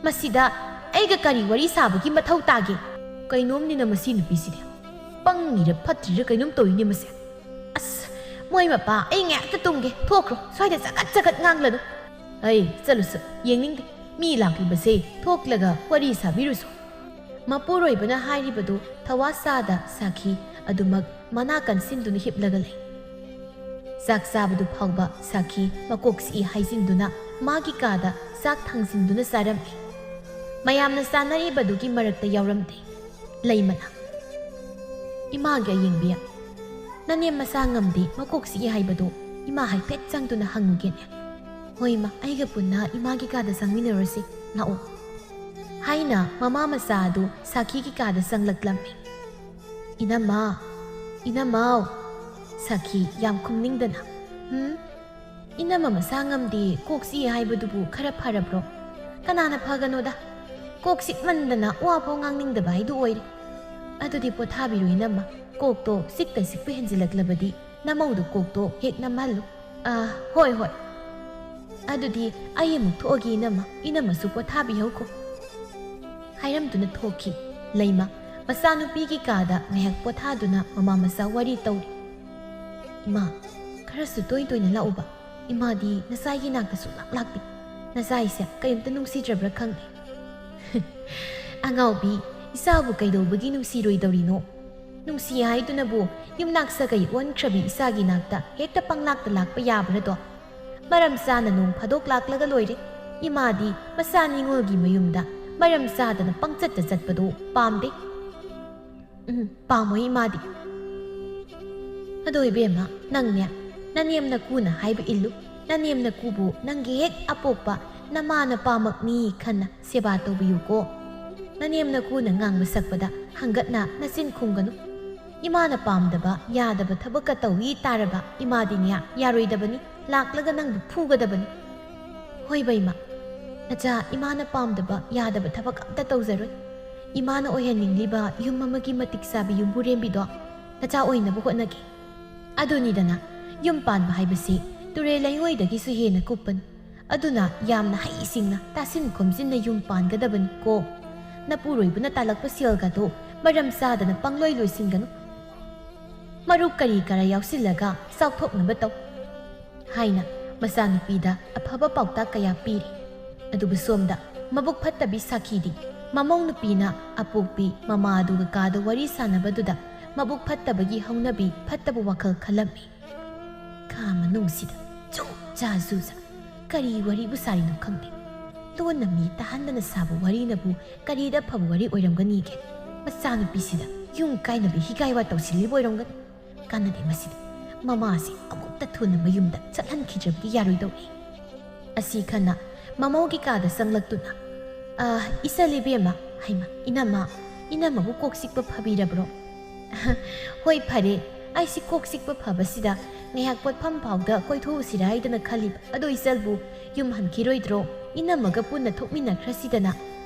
ꯃꯁꯤꯗ ꯑꯩꯒ ꯀꯔꯤ ꯋꯥꯔꯤ ꯁꯥꯕꯒꯤ ꯃꯊꯧ ꯇꯥꯒꯦ?" "ꯀꯩꯅꯣꯝꯅꯤꯅ ꯃꯁꯤ ꯅꯨꯄꯤꯁꯤꯗꯤ꯫ ꯄꯪꯉꯤꯔ ꯐꯠꯇ꯭ꯔꯤꯔ ꯀꯩꯅꯣꯝ ꯇꯧꯏꯅꯦ ꯃꯁꯦ꯫ ꯑꯁ, "ꯃꯣꯏ ꯃꯄꯥ, ꯑꯩ ꯉꯥꯏꯍꯥꯛꯇ ꯇꯨꯝꯒꯦ, ꯊꯣꯛꯈ꯭ꯔꯣ, ꯁ꯭ꯋꯥꯏꯗ ꯆꯒꯠ ꯆꯒꯠ ꯉꯥꯡꯂꯅꯨ꯫ ꯑꯩ ꯆꯠꯂꯨꯁꯨ ꯌꯦꯡꯅꯤꯡꯗꯦ, ꯃꯤ ꯂꯥꯛꯂꯤꯕꯁꯦ ꯊꯣꯛꯂꯒ ꯋꯥꯔꯤ ꯁꯥꯕꯤꯔꯨꯁꯨ"꯫ ꯃꯄꯨꯔꯣꯏꯕꯅ ꯍꯥꯏꯔꯤꯕꯗꯨ ꯊꯋꯥ ꯁꯥꯗ ꯁꯥꯈꯤ ꯑꯗꯨꯃꯛ ꯃꯅꯥ ꯀꯟꯁꯤꯟꯗꯨꯅ ꯍꯤꯞꯂꯒ ꯂꯩ꯫ ꯆꯥꯛ ꯆꯥꯕꯗꯨ ꯐꯥꯎꯕ ꯁꯥꯈꯤ ꯃꯀꯣꯛ ꯆꯤꯛꯏ ꯍꯥꯏꯖꯤꯟꯗꯨꯅ ꯃꯥꯒꯤ ꯀꯥꯗ ꯆꯥꯛ ꯊꯥꯡꯖꯤꯟꯗꯨꯅ ꯆꯥꯔꯝꯃꯤ꯫ ꯃꯌꯥꯝꯅ ꯆꯥꯅꯔꯤꯕꯗꯨꯒꯤ ꯃꯔꯛꯇ ꯌꯥꯎꯔꯝꯗꯦ꯫ ꯂꯩꯃꯅ, "ꯏꯃꯥꯒꯤ ꯑꯌꯦꯡꯕꯤ, ꯅꯅꯦꯝ ꯃꯁꯥ ꯉꯝꯗꯦ, ꯃꯀꯣꯛ ꯆꯤꯛꯏ ꯍꯥꯏꯕꯗꯨ ꯏꯃꯥ ꯍꯥꯏꯐꯦꯠ ꯆꯪꯗꯨꯅ ꯍꯪꯉꯨꯒꯦꯅꯦ꯫ ꯍꯣꯏ ꯏꯃꯥ, ꯑꯩꯒ ꯄꯨꯟꯅ ꯏꯃꯥꯒꯤ ꯀꯥꯗ ꯆꯪꯃꯤꯟꯅꯔꯨꯁꯤ, ꯂꯥꯛꯑꯣ"꯫ ꯍꯥꯏꯅ ꯃꯃꯥ ꯃꯆꯥ ꯑꯗꯨ ꯁꯥꯈꯤꯒꯤ ꯀꯥꯗ ꯆꯪꯂꯛꯂꯝꯃꯤ꯫ "ꯏꯅꯝꯃ, ꯏꯅꯝꯃꯥꯎ"꯫ ꯁꯥꯈꯤ ꯌꯥꯝ ꯈꯨꯝꯅꯤꯡꯗꯅ, "ꯎꯝ? ꯏꯅꯝꯃ ꯃꯁꯥ ꯉꯝꯗꯦ, ꯀꯣꯛ ꯆꯤꯛꯏ ꯍꯥꯏꯕꯗꯨꯕꯨ ꯈꯔ ꯐꯔꯕ꯭ꯔꯣ? ꯀꯅꯥꯅ ꯐꯒꯅꯣꯗ? ꯀꯣꯛ ꯆꯤꯛꯃꯟꯗꯅ ꯋꯥ ꯐꯥꯎ ꯉꯥꯡꯅꯤꯡꯗꯕ ꯍꯥꯏꯗꯨ ꯑꯣꯏꯔꯦ꯫ ꯑꯗꯨꯗꯤ ꯄꯣꯊꯥꯕꯤꯔꯣ ꯏꯅꯝꯃ, ꯀꯣꯛꯇꯣ ꯆꯤꯛꯇ ꯆꯤꯛꯄ ꯍꯦꯟꯖꯤꯜꯂꯛꯂꯕꯗꯤ ꯅꯃꯧꯗ ꯀꯣꯛꯇꯣ ꯍꯦꯛ ꯅꯝꯍꯜꯂꯨ꯫ ꯑꯥ, ꯍꯣꯏ, ꯍꯣꯏ꯫ ꯑꯗꯨꯗꯤ ꯑꯩ ꯑꯃꯨꯛ ꯊꯣꯛꯑꯒꯦ ꯏꯅꯝꯃ, ꯏꯅꯝꯃꯁꯨ ꯄꯣꯊꯥꯕꯤꯍꯧꯈꯣ"꯫ ꯍꯥꯏꯔꯝꯗꯨꯅ ꯊꯣꯛꯈꯤ꯫ ꯂꯩꯃ ꯃꯆꯥꯅꯨꯄꯤꯒꯤ ꯀꯥꯗ ꯉꯥꯏꯍꯥꯛ ꯄꯣꯊꯥꯗꯨꯅ ꯃꯃꯥ ꯃꯆꯥ ꯋꯥꯔꯤ ꯇꯧꯔꯤ꯫ "ꯏꯃꯥ, ꯈꯔꯁꯨ ꯇꯣꯏ ꯇꯣꯏꯅ ꯂꯥꯛꯎꯕ꯫ ꯏꯃꯥꯗꯤ ꯅꯆꯥꯒꯤ ꯅꯥꯛꯇ ꯁꯨꯡꯂꯥꯛ ꯂꯥꯛꯇꯦ꯫ ꯅꯆꯥ ꯑꯩꯁꯦ ꯀꯔꯤꯝꯇ ꯅꯨꯡꯁꯤꯗ꯭ꯔꯕ꯭ꯔꯥ ꯈꯪꯗꯦ"꯫ "ꯑꯉꯥꯎꯕꯤ, ꯏꯆꯥꯕꯨ ꯀꯩꯗꯧꯕꯒꯤ ꯅꯨꯡꯁꯤꯔꯣꯏꯗꯧꯔꯤꯅꯣ? ꯅꯨꯡꯁꯤ ꯍꯥꯏꯗꯨꯅꯕꯨ ꯌꯨꯝꯅꯥꯛ ꯁꯥꯒꯩ ꯑꯣꯟꯈ꯭ꯔꯕꯤ ꯏꯆꯥꯒꯤ ꯅꯥꯛꯇ ꯍꯦꯛꯇ ꯄꯪꯂꯥꯛꯇ ꯂꯥꯛꯄ ꯌꯥꯕ꯭ꯔꯗꯣ? ꯃꯔꯝ ꯆꯥꯅ ꯅꯣꯡ ꯐꯥꯗꯣꯛ ꯂꯥꯛꯂꯒ ꯂꯣꯏꯔꯦ꯫ ꯏꯃꯥꯗꯤ ꯃꯆꯥ ꯅꯤꯉꯣꯜꯒꯤ ꯃꯌꯨꯝꯗ ꯃꯔꯝ ꯆꯥꯗꯅ ꯄꯪꯆꯠꯇ ꯆꯠꯄꯗꯣ ꯄꯥꯝꯗꯦ"꯫ "ꯎꯝ, ꯄꯥꯝꯃꯣꯏ ꯏꯃꯥꯗꯤ"꯫ ꯑꯗꯣ ꯏꯕꯦꯝꯃ, ꯅꯪꯅꯦ, ꯅꯅꯦꯝ ꯅꯀꯨꯅ ꯍꯥꯏꯕ ꯏꯜꯂꯨ꯫ ꯅꯅꯦꯝ ꯅꯀꯨꯕꯨ ꯅꯪꯒꯤ ꯍꯦꯛ ꯑꯄꯣꯛꯄ ꯅꯃꯥ ꯅꯄꯥꯃꯛꯅꯤ ꯈꯟꯅ ꯁꯦꯕꯥ ꯇꯧꯕꯤꯌꯨꯀꯣ꯫ ꯅꯅꯦꯝ ꯅꯀꯨꯅ ꯉꯥꯡꯕ ꯁꯛꯄꯗ ꯍꯪꯒꯠꯅ ꯅꯆꯤꯟ ꯈꯨꯝꯒꯅꯨ꯫ ꯏꯃꯥꯅ ꯄꯥꯝꯗꯕ, ꯌꯥꯗꯕ ꯊꯕꯛꯀ ꯇꯧꯏ ꯇꯥꯔꯕ ꯏꯃꯥꯗꯤꯅꯦ ꯌꯥꯔꯣꯏꯗꯕꯅꯤ, ꯂꯥꯛꯂꯒ ꯅꯪꯕꯨ ꯐꯨꯒꯗꯕꯅꯤ꯫ ꯍꯣꯏꯕ ꯏꯃꯥ, ꯅꯆꯥ ꯏꯃꯥꯅ ꯄꯥꯝꯗꯕ, ꯌꯥꯗꯕ ꯊꯕꯛ ꯑꯝꯇ ꯇꯧꯖꯔꯣꯏ꯫ ꯏꯃꯥꯅ ꯑꯣꯏꯍꯟꯅꯤꯡꯂꯤꯕ ꯌꯨꯝ ꯑꯃꯒꯤ ꯃꯇꯤꯛ ꯆꯥꯕꯤ ꯌꯨꯝꯕꯨꯔꯦꯝꯕꯤꯗꯣ ꯅꯆꯥ ꯑꯣꯏꯅꯕ ꯍꯣꯠꯅꯒꯦ꯫ ꯑꯗꯨꯅꯤꯗꯅ, ꯌꯨꯝ ꯄꯥꯟꯕ ꯍꯥꯏꯕꯁꯤ ꯇꯨꯔꯦꯜ ꯂꯩꯉꯣꯏꯗꯒꯤꯁꯨ ꯍꯦꯟꯅ ꯀꯨꯞꯄꯅꯤ꯫ ꯑꯗꯨꯅ ꯌꯥꯝꯅ ꯍꯩꯁꯤꯡꯅ ꯇꯥꯁꯤꯟ ꯈꯣꯝꯖꯤꯟꯅ ꯌꯨꯝ ꯄꯥꯟꯒꯗꯕꯅꯤ ꯀꯣ꯫ ꯅꯄꯨꯔꯣꯏꯕꯅ ꯇꯥꯜꯂꯛꯄ ꯁꯦꯜꯒꯗꯣ ꯃꯔꯝ ꯆꯥꯗꯅ ꯄꯪꯂꯣꯏ ꯂꯣꯏꯁꯤꯟꯒꯅꯨ꯫ ꯃꯔꯨ ꯀꯔꯤ ꯀꯔꯥ ꯌꯥꯎꯁꯤꯜꯂꯒ ꯆꯥꯎꯊꯣꯛꯅꯕ ꯇꯧ" ꯍꯥꯏꯅ ꯃꯆꯥꯅꯨꯄꯤꯗ ꯑꯐꯕ ꯄꯥꯎꯇꯥꯛ ꯀꯌꯥ ꯄꯤꯔꯤ꯫ ꯑꯗꯨꯕꯨ ꯁꯣꯝꯗ ꯃꯕꯨꯛ ꯐꯠꯇꯕꯤ ꯁꯥꯈꯤꯗꯤ ꯃꯃꯧ ꯅꯨꯄꯤꯅ ꯑꯄꯣꯛꯄꯤ ꯃꯃꯥ ꯑꯗꯨꯒ ꯀꯥꯗ ꯋꯥꯔꯤ ꯁꯥꯟꯅꯕꯗꯨꯗ ꯃꯕꯨꯛ ꯐꯠꯇꯕꯒꯤ ꯍꯧꯅꯕꯤ ꯐꯠꯇꯕ ꯋꯥꯈꯜ ꯈꯜꯂꯝꯃꯤ꯫ ꯀꯥ ꯃꯅꯨꯡꯁꯤꯗ ꯆꯨ ꯆꯥ ꯖꯨ ꯖꯥ꯫ ꯀꯔꯤ ꯋꯥꯔꯤꯕꯨ ꯁꯥꯔꯤꯅꯣ ꯈꯪꯗꯦ꯫ ꯂꯣꯟꯅ ꯃꯤ ꯇꯥꯍꯟꯗꯅ ꯁꯥꯕ ꯋꯥꯔꯤꯅꯕꯨ ꯀꯔꯤꯗ ꯐꯕ ꯋꯥꯔꯤ ꯑꯣꯏꯔꯝꯒꯅꯤꯒꯦ? ꯃꯆꯥꯅꯨꯄꯤꯁꯤꯗ ꯌꯨꯝ ꯀꯥꯏꯅꯕ ꯍꯤꯒꯥꯏ ꯋꯥ ꯇꯧꯁꯤꯜꯂꯤꯕ ꯑꯣꯏꯔꯝꯒꯅꯤ꯫ ꯀꯥꯟꯅꯗꯦ ꯃꯁꯤꯗ꯫ ꯃꯃꯥꯁꯦ ꯑꯃꯨꯛꯇ ꯊꯨꯅ ꯃꯌꯨꯝꯗ ꯆꯠꯍꯟꯈꯤꯗ꯭ꯔꯕꯗꯤ ꯌꯥꯔꯣꯏꯗꯧꯔꯤ꯫ ꯑꯁꯤ ꯈꯟꯅ ꯃꯃꯧꯒꯤ ꯀꯥꯗ ꯆꯪꯂꯛꯇꯨꯅ, "ꯑ, ꯏꯆꯜ ꯏꯕꯦꯝꯃ, ꯍꯩꯃ, ꯏꯅꯝꯃ, ꯏꯅꯝꯃꯕꯨ ꯀꯣꯛ ꯆꯤꯛꯄ ꯐꯕꯤꯔꯕ꯭ꯔꯣ?" "ꯍꯣꯏ, ꯐꯔꯦ꯫ ꯑꯩꯁꯤ ꯀꯣꯛ ꯆꯤꯛꯄ ꯐꯕꯁꯤꯗ ꯉꯥꯏꯍꯥꯛ ꯄꯣꯠꯐꯝ ꯐꯥꯎꯗ ꯀꯣꯏꯊꯣꯛꯎꯁꯤꯔꯥ ꯍꯥꯏꯗꯅ ꯈꯜꯂꯤꯕ꯫ ꯑꯗꯣ ꯏꯆꯜꯕꯨ ꯌꯨꯝ ꯍꯟꯈꯤꯔꯣꯏꯗ꯭ꯔꯣ? ꯏꯅꯝꯃꯒ ꯄꯨꯟꯅ ꯊꯣꯛꯃꯤꯟꯅꯈ꯭ꯔꯁꯤꯗꯅ?"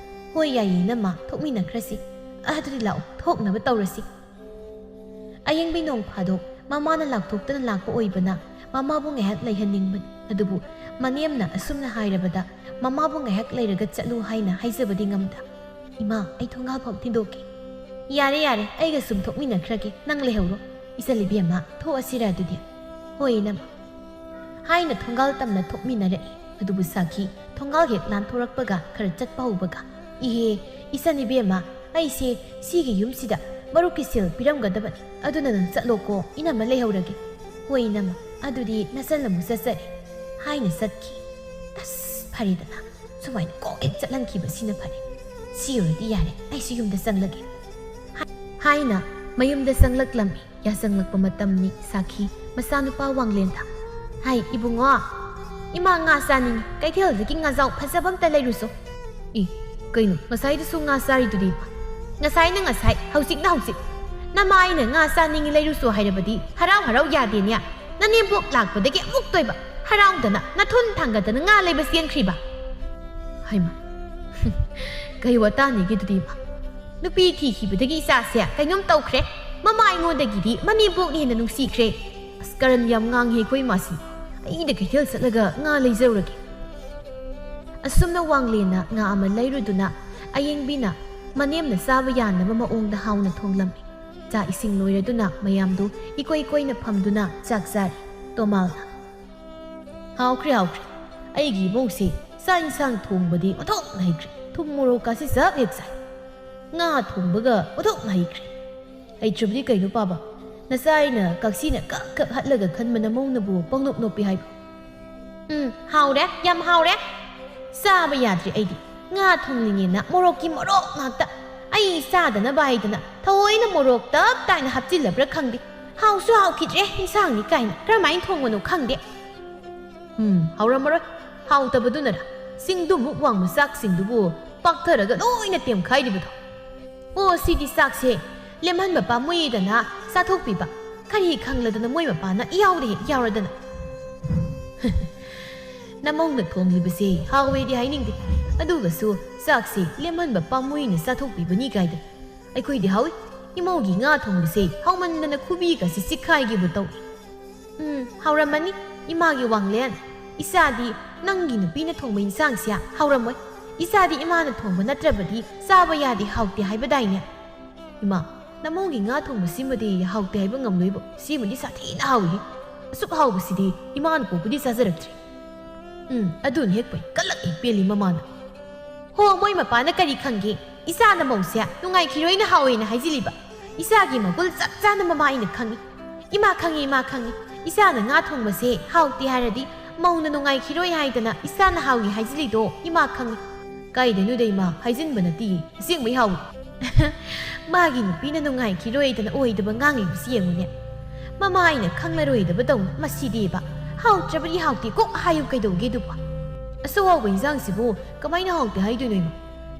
"ꯍꯣꯏ, ꯌꯥꯏꯌꯦ ꯏꯅꯝꯃ, ꯊꯣꯛꯃꯤꯟꯅꯈ꯭ꯔꯁꯤ꯫ ꯑꯗꯨꯗꯤ ꯂꯥꯛꯑꯣ, ꯊꯣꯛꯅꯕ ꯇꯧꯔꯁꯤ꯫" ꯑꯌꯦꯡꯕꯤ ꯅꯣꯡ ꯐꯥꯗꯣꯛ ꯃꯃꯥꯅ ꯂꯥꯎꯊꯣꯛꯇꯅ ꯂꯥꯛꯄ ꯑꯣꯏꯕꯅ ꯃꯃꯥꯕꯨ ꯉꯥꯏꯍꯥꯛ ꯂꯩꯍꯟꯅꯤꯡꯕꯅꯤ꯫ ꯑꯗꯨꯕꯨ ꯃꯅꯦꯝꯅ ꯑꯁꯨꯝꯅ ꯍꯥꯏꯔꯕꯗ ꯃꯃꯥꯕꯨ ꯉꯥꯏꯍꯥꯛ ꯂꯩꯔꯒ ꯆꯠꯂꯨ ꯍꯥꯏꯅ ꯍꯥꯏꯖꯕꯗꯤ ꯉꯝꯗ꯫ "ꯏꯃꯥ, ꯑꯩ ꯊꯣꯡꯒꯥꯜ ꯐꯥꯎ ꯊꯤꯟꯗꯣꯛꯀꯦ꯫" "ꯌꯥꯔꯦ, ꯌꯥꯔꯦ, ꯑꯩꯒ ꯁꯨꯝ ꯊꯣꯛꯃꯤꯟꯅꯈ꯭ꯔꯒꯦ, ꯅꯪ ꯂꯩꯍꯧꯔꯣ꯫" "ꯏꯆꯜ ꯏꯕꯦꯝꯃ, ꯊꯣꯛꯑꯁꯤꯔ ꯑꯗꯨꯗꯤ?" "ꯍꯣꯏ ꯏꯅꯝꯃ" ꯍꯥꯏꯅ ꯊꯣꯡꯒꯥꯜ ꯇꯝꯅ ꯊꯣꯛꯃꯤꯟꯅꯔꯛꯏ꯫ ꯑꯗꯨꯕꯨ ꯁꯥꯈꯤ ꯊꯣꯡꯒꯥꯜ ꯍꯦꯛ ꯂꯥꯟꯊꯣꯔꯛꯄꯒ ꯈꯔ ꯆꯠꯄ ꯍꯧꯕꯒ, "ꯏꯍꯦ, ꯏꯆꯟ ꯏꯕꯦꯝꯃ, ꯑꯩꯁꯦ ꯁꯤꯒꯤ ꯌꯨꯝꯁꯤꯗ ꯃꯔꯨꯞꯀꯤ ꯁꯦꯜ ꯄꯤꯔꯝꯒꯗꯕꯅꯤ, ꯑꯗꯨꯅ ꯅꯪ ꯆꯠꯂꯣꯀꯣ, ꯏꯅꯝꯃ ꯂꯩꯍꯧꯔꯒꯦ꯫" "ꯍꯣꯏ ꯏꯅꯝꯃ, ꯑꯗꯨꯗꯤ ꯅꯆꯜ ꯑꯃꯨꯛ ꯆꯠꯆꯔꯦ" ꯍꯥꯏꯅ ꯆꯠꯈꯤ꯫ "ꯑꯁ, ꯐꯔꯦꯗꯅ, ꯁꯨꯃꯥꯏꯅ ꯀꯣꯛ ꯍꯦꯛ ꯆꯠꯍꯟꯈꯤꯕꯁꯤꯅ ꯐꯔꯦ꯫ ꯁꯤ ꯑꯣꯏꯔꯗꯤ ꯌꯥꯔꯦ, ꯑꯩꯁꯨ ꯌꯨꯝꯗ ꯆꯪꯂꯒꯦ" ꯍꯥꯏꯅ ꯃꯌꯨꯝꯗ ꯆꯪꯂꯛꯂꯝꯃꯤ꯫ ꯌꯥꯆꯪꯂꯛꯄ ꯃꯇꯝꯅꯤ ꯁꯥꯈꯤ ꯃꯆꯥꯅꯨꯄꯥ ꯋꯥꯡꯂꯦꯟꯗ, "ꯍꯥꯏ ꯏꯕꯨꯡꯉꯣ, ꯏꯃꯥ ꯉꯥ ꯆꯥꯅꯤꯡꯉꯤ, ꯀꯩꯊꯦꯜꯗꯒꯤ ꯉꯥꯖꯥꯎ ꯐꯖꯕ ꯑꯝꯇ ꯂꯩꯔꯨꯁꯣ꯫" "ꯏ, ꯀꯩꯅꯣ, ꯉꯁꯥꯏꯗꯁꯨ ꯉꯥ ꯆꯥꯔꯤꯗꯨꯗꯤ?" "ꯉꯁꯥꯏꯅ ꯉꯁꯥꯏ, ꯍꯧꯖꯤꯛꯅ ꯍꯧꯖꯤꯛ꯫ ꯅꯃꯥ ꯑꯩꯅ ꯉꯥ ꯆꯥꯅꯤꯡꯉꯤ ꯂꯩꯔꯨꯁꯣ ꯍꯥꯏꯔꯕꯗꯤ ꯍꯔꯥꯎ ꯍꯔꯥꯎ ꯌꯥꯗꯦꯅꯦ꯫ ꯅꯅꯦꯝꯕꯣꯛ ꯂꯥꯛꯄꯗꯒꯤ ꯑꯃꯨꯛꯇꯣꯏꯕ ꯍꯔꯥꯎꯗꯅ ꯅꯊꯨꯟ ꯊꯥꯡꯒꯠꯇꯅ ꯉꯥ ꯂꯩꯕ ꯆꯦꯟꯈ꯭ꯔꯤꯕ꯫" ꯍꯩꯃ, ꯀꯩ ꯋꯥꯇꯥꯅꯤꯒꯦ ꯑꯗꯨꯗꯤ ꯏꯃꯥ? ꯅꯨꯄꯤ ꯊꯤꯈꯤꯕꯗꯒꯤ ꯏꯆꯥꯁꯦ ꯀꯩꯅꯣꯝ ꯇꯧꯈ꯭ꯔꯦ꯫ ꯃꯃꯥ ꯑꯩꯉꯣꯟꯗꯒꯤꯗꯤ ꯃꯅꯦꯝꯕꯣꯛꯅ ꯍꯦꯟꯅ ꯅꯨꯡꯁꯤꯈ꯭ꯔꯦ꯫ ꯑꯁ, ꯀꯔꯟ ꯌꯥꯝ ꯉꯥꯡꯉꯦ ꯑꯩꯈꯣꯏ ꯏꯃꯥꯁꯤ꯫ ꯑꯩꯗ ꯀꯩꯊꯦꯜ ꯆꯠꯂꯒ ꯉꯥ ꯂꯩꯖꯔꯨꯔꯒꯦ꯫ ꯑꯁꯨꯝꯅ ꯋꯥꯡꯂꯦꯟꯅ ꯉꯥ ꯑꯃ ꯂꯩꯔꯨꯗꯨꯅ ꯑꯌꯦꯡꯕꯤꯅ ꯃꯅꯦꯝꯅ ꯆꯥꯕ ꯌꯥꯅꯕ ꯃꯑꯣꯡꯗ ꯍꯥꯎꯅ ꯊꯣꯡꯂꯝꯃꯤ꯫ ꯆꯥꯛ ꯏꯁꯤꯡ ꯂꯣꯏꯔꯗꯨꯅ ꯃꯌꯥꯝꯗꯨ ꯏꯀꯣꯏ ꯀꯣꯏꯅ ꯐꯝꯗꯨꯅ ꯆꯥꯛ ꯆꯥꯔꯤ꯫ ꯇꯣꯃꯥꯜꯅ, "ꯍꯥꯎꯈ꯭ꯔꯦ, ꯍꯥꯎꯈ꯭ꯔꯦ꯫ ꯑꯩꯒꯤ ꯏꯃꯧꯁꯤ ꯆꯥꯛ ꯏꯟꯁꯥꯡ ꯊꯣꯡꯕꯗꯤ ꯑꯣꯟꯊꯣꯛꯅ ꯍꯩꯈ꯭ꯔꯦ꯫ ꯊꯨꯝ ꯃꯣꯔꯣꯛꯀꯁꯤ ꯆꯞ ꯍꯦꯛ ꯆꯥꯏ꯫ ꯉꯥ ꯊꯣꯡꯕꯒ ꯑꯣꯟꯊꯣꯛꯅ ꯍꯩꯈ꯭ꯔꯦ꯫ ꯍꯩꯇ꯭ꯔꯕꯗꯤ ꯀꯩꯅꯣ ꯄꯥꯕ? ꯅꯆꯥ ꯑꯩꯅ ꯀꯛꯁꯤꯅ ꯀꯛ ꯀꯛ ꯍꯠꯂꯒ ꯈꯟꯕ ꯅꯃꯧꯅꯕꯨ ꯄꯪꯅꯣꯞ ꯅꯣꯞꯄꯤ ꯍꯥꯏꯕ?" "ꯎꯝ, ꯍꯥꯎꯔꯦ, ꯌꯥꯝ ꯍꯥꯎꯔꯦ꯫ ꯆꯥꯕ ꯌꯥꯗ꯭ꯔꯦ ꯑꯩꯗꯤ꯫ ꯉꯥ ꯊꯣꯡꯂꯤꯉꯦꯅ ꯃꯣꯔꯣꯛꯀꯤ ꯃꯣꯔꯣꯛ ꯉꯥꯛꯇ꯫ ꯑꯩ ꯆꯥꯗꯅꯕ ꯍꯥꯏꯗꯅ ꯊꯑꯣꯏꯅ ꯃꯣꯔꯣꯛ ꯇꯞ ꯇꯥꯏꯅ ꯍꯥꯞꯆꯤꯜꯂꯕ꯭ꯔꯥ ꯈꯪꯗꯦ꯫ ꯍꯥꯎꯁꯨ ꯍꯥꯎꯈꯤꯗ꯭ꯔꯦ ꯏꯟꯁꯥꯡꯅꯤ ꯀꯥꯏꯅ ꯀꯔꯝꯍꯥꯏꯅ ꯊꯣꯡꯕꯅꯣ ꯈꯪꯗꯦ꯫" "ꯎꯝ, ꯍꯥꯎꯔꯝꯃꯔꯣꯏ꯫ ꯍꯥꯎꯇꯕꯗꯨꯅꯔ? ꯆꯤꯡꯗꯨꯃꯨꯛ ꯋꯥꯡꯕ ꯆꯥꯛꯁꯤꯡꯗꯨꯕꯨ ꯄꯥꯛꯊꯔꯒ ꯂꯣꯏꯅ ꯇꯦꯝꯈꯥꯏꯔꯤꯕꯗꯣ꯫ ꯑꯣ, ꯁꯤꯗꯤ ꯆꯥꯛꯁꯦ ꯂꯦꯝꯍꯟꯕ ꯄꯥꯝꯃꯨꯏꯗꯅ ꯆꯥꯊꯣꯛꯄꯤꯕ꯫ ꯀꯔꯤ ꯈꯪꯂꯗꯅ ꯃꯣꯏ ꯃꯄꯥꯅ ꯏꯌꯥꯎꯗ ꯍꯦꯛ ꯌꯥꯎꯔꯗꯅ?" "ꯅꯃꯧꯅ ꯊꯣꯡꯂꯤꯕꯁꯦ ꯍꯥꯎꯋꯦꯗꯤ ꯍꯥꯏꯅꯤꯡꯗꯦ, ꯑꯗꯨꯒꯁꯨ ꯆꯥꯛꯁꯦ ꯂꯦꯝꯍꯟꯕ ꯄꯥꯝꯃꯨꯏꯅ ꯆꯥꯊꯣꯛꯄꯤꯕꯅꯤ ꯀꯥꯏꯗꯅ꯫ ꯑꯩꯈꯣꯏꯗꯤ ꯍꯥꯎꯏ꯫ ꯏꯃꯧꯒꯤ ꯉꯥ ꯊꯣꯡꯕꯁꯦ ꯍꯥꯎꯃꯟꯗꯅ ꯈꯨꯕꯤꯒꯁꯦ ꯆꯤꯛꯈꯥꯏꯒꯦꯕꯨ ꯇꯧꯏ꯫" "ꯎꯝ, ꯍꯥꯎꯔꯝꯃꯅꯤ ꯏꯃꯥꯒꯤ ꯋꯥꯡꯂꯦꯟ꯫ ꯏꯆꯥꯗꯤ ꯅꯪꯒꯤ ꯅꯨꯄꯤꯅ ꯊꯣꯡꯕ ꯏꯟꯁꯥꯡꯁꯦ ꯍꯥꯎꯔꯝꯃꯣꯏ꯫ ꯏꯆꯥꯗꯤ ꯏꯃꯥꯅ ꯊꯣꯡꯕ ꯅꯠꯇ꯭ꯔꯕꯗꯤ ꯆꯥꯕ ꯌꯥꯗꯦ, ꯍꯥꯎꯇꯦ ꯍꯥꯏꯕꯗꯥꯏꯅꯦ?" "ꯏꯃꯥ, ꯅꯃꯧꯒꯤ ꯉꯥ ꯊꯣꯡꯕꯁꯤꯃꯗꯤ ꯍꯥꯎꯇꯦ ꯍꯥꯏꯕ ꯉꯝꯂꯣꯏꯕꯣ꯫ ꯁꯤꯃꯗꯤ ꯁꯥꯊꯤꯅ ꯍꯥꯎꯏ꯫ ꯑꯁꯨꯛ ꯍꯥꯎꯕꯁꯤꯗꯤ ꯏꯃꯥꯅ ꯄꯣꯛꯄꯗꯤ ꯆꯥꯖꯔꯛꯇ꯭ꯔꯤ꯫" "ꯎꯝ, ꯑꯗꯨꯅ ꯍꯦꯛ ꯐꯩ꯫ ꯀꯜꯂꯛ ꯍꯦꯛ ꯄꯦꯜꯂꯤ ꯃꯃꯥꯅ꯫" "ꯍꯣ, ꯃꯣꯏ ꯃꯄꯥꯅ ꯀꯔꯤ ꯈꯪꯒꯦ? ꯏꯆꯥꯅ ꯃꯧꯁꯦ ꯅꯨꯡꯉꯥꯏꯈꯤꯔꯣꯏꯅ ꯍꯥꯎꯋꯦꯅ ꯍꯥꯏꯖꯤꯜꯂꯤꯕ꯫ ꯏꯆꯥꯒꯤ ꯃꯒꯨꯜ ꯆꯞ ꯆꯥꯅ ꯃꯃꯥ ꯑꯩꯅ ꯈꯪꯏ꯫ ꯏꯃꯥ ꯈꯪꯏ, ꯏꯃꯥ ꯈꯪꯏ꯫ ꯏꯆꯥꯅ ꯉꯥ ꯊꯣꯡꯕꯁꯦ ꯍꯥꯎꯇꯦ ꯍꯥꯏꯔꯗꯤ ꯃꯧꯅ ꯅꯨꯡꯉꯥꯏꯈꯤꯔꯣꯏ ꯍꯥꯏꯗꯅ ꯏꯆꯥꯅ ꯍꯥꯎꯏ ꯍꯥꯏꯖꯤꯜꯂꯤꯗꯣ ꯏꯃꯥ ꯈꯪꯏ꯫" "ꯀꯥꯏꯗꯩꯅꯣꯗ ꯏꯃꯥ, ꯍꯥꯏꯖꯤꯟꯕ ꯅꯠꯇꯤꯌꯦ, ꯑꯁꯦꯡꯕꯩ ꯍꯥꯎꯏ꯫" "ꯃꯥꯒꯤ ꯅꯨꯄꯤꯅ ꯅꯨꯡꯉꯥꯏꯈꯤꯔꯣꯏꯗꯅ ꯑꯣꯏꯗꯕ ꯉꯥꯡꯂꯤꯕꯁꯤ ꯌꯦꯡꯉꯨꯅꯦ꯫ ꯃꯃꯥ ꯑꯩꯅ ꯈꯪꯂꯔꯣꯏꯗꯕꯗꯧꯅ ꯃꯁꯤꯗꯤꯕ꯫ ꯍꯥꯎꯇ꯭ꯔꯕꯗꯤ ꯍꯥꯎꯇꯦ ꯀꯣꯛ ꯍꯥꯏꯌꯨ ꯀꯩꯗꯧꯒꯦ ꯑꯗꯨꯕꯣ? ꯑꯁꯨꯛ ꯍꯥꯎꯕ ꯏꯟꯖꯥꯡꯁꯤꯕꯨ ꯀꯃꯥꯏꯅ ꯍꯥꯎꯇꯦ ꯍꯥꯏꯗꯣꯏꯅꯣ ꯏꯃꯥ?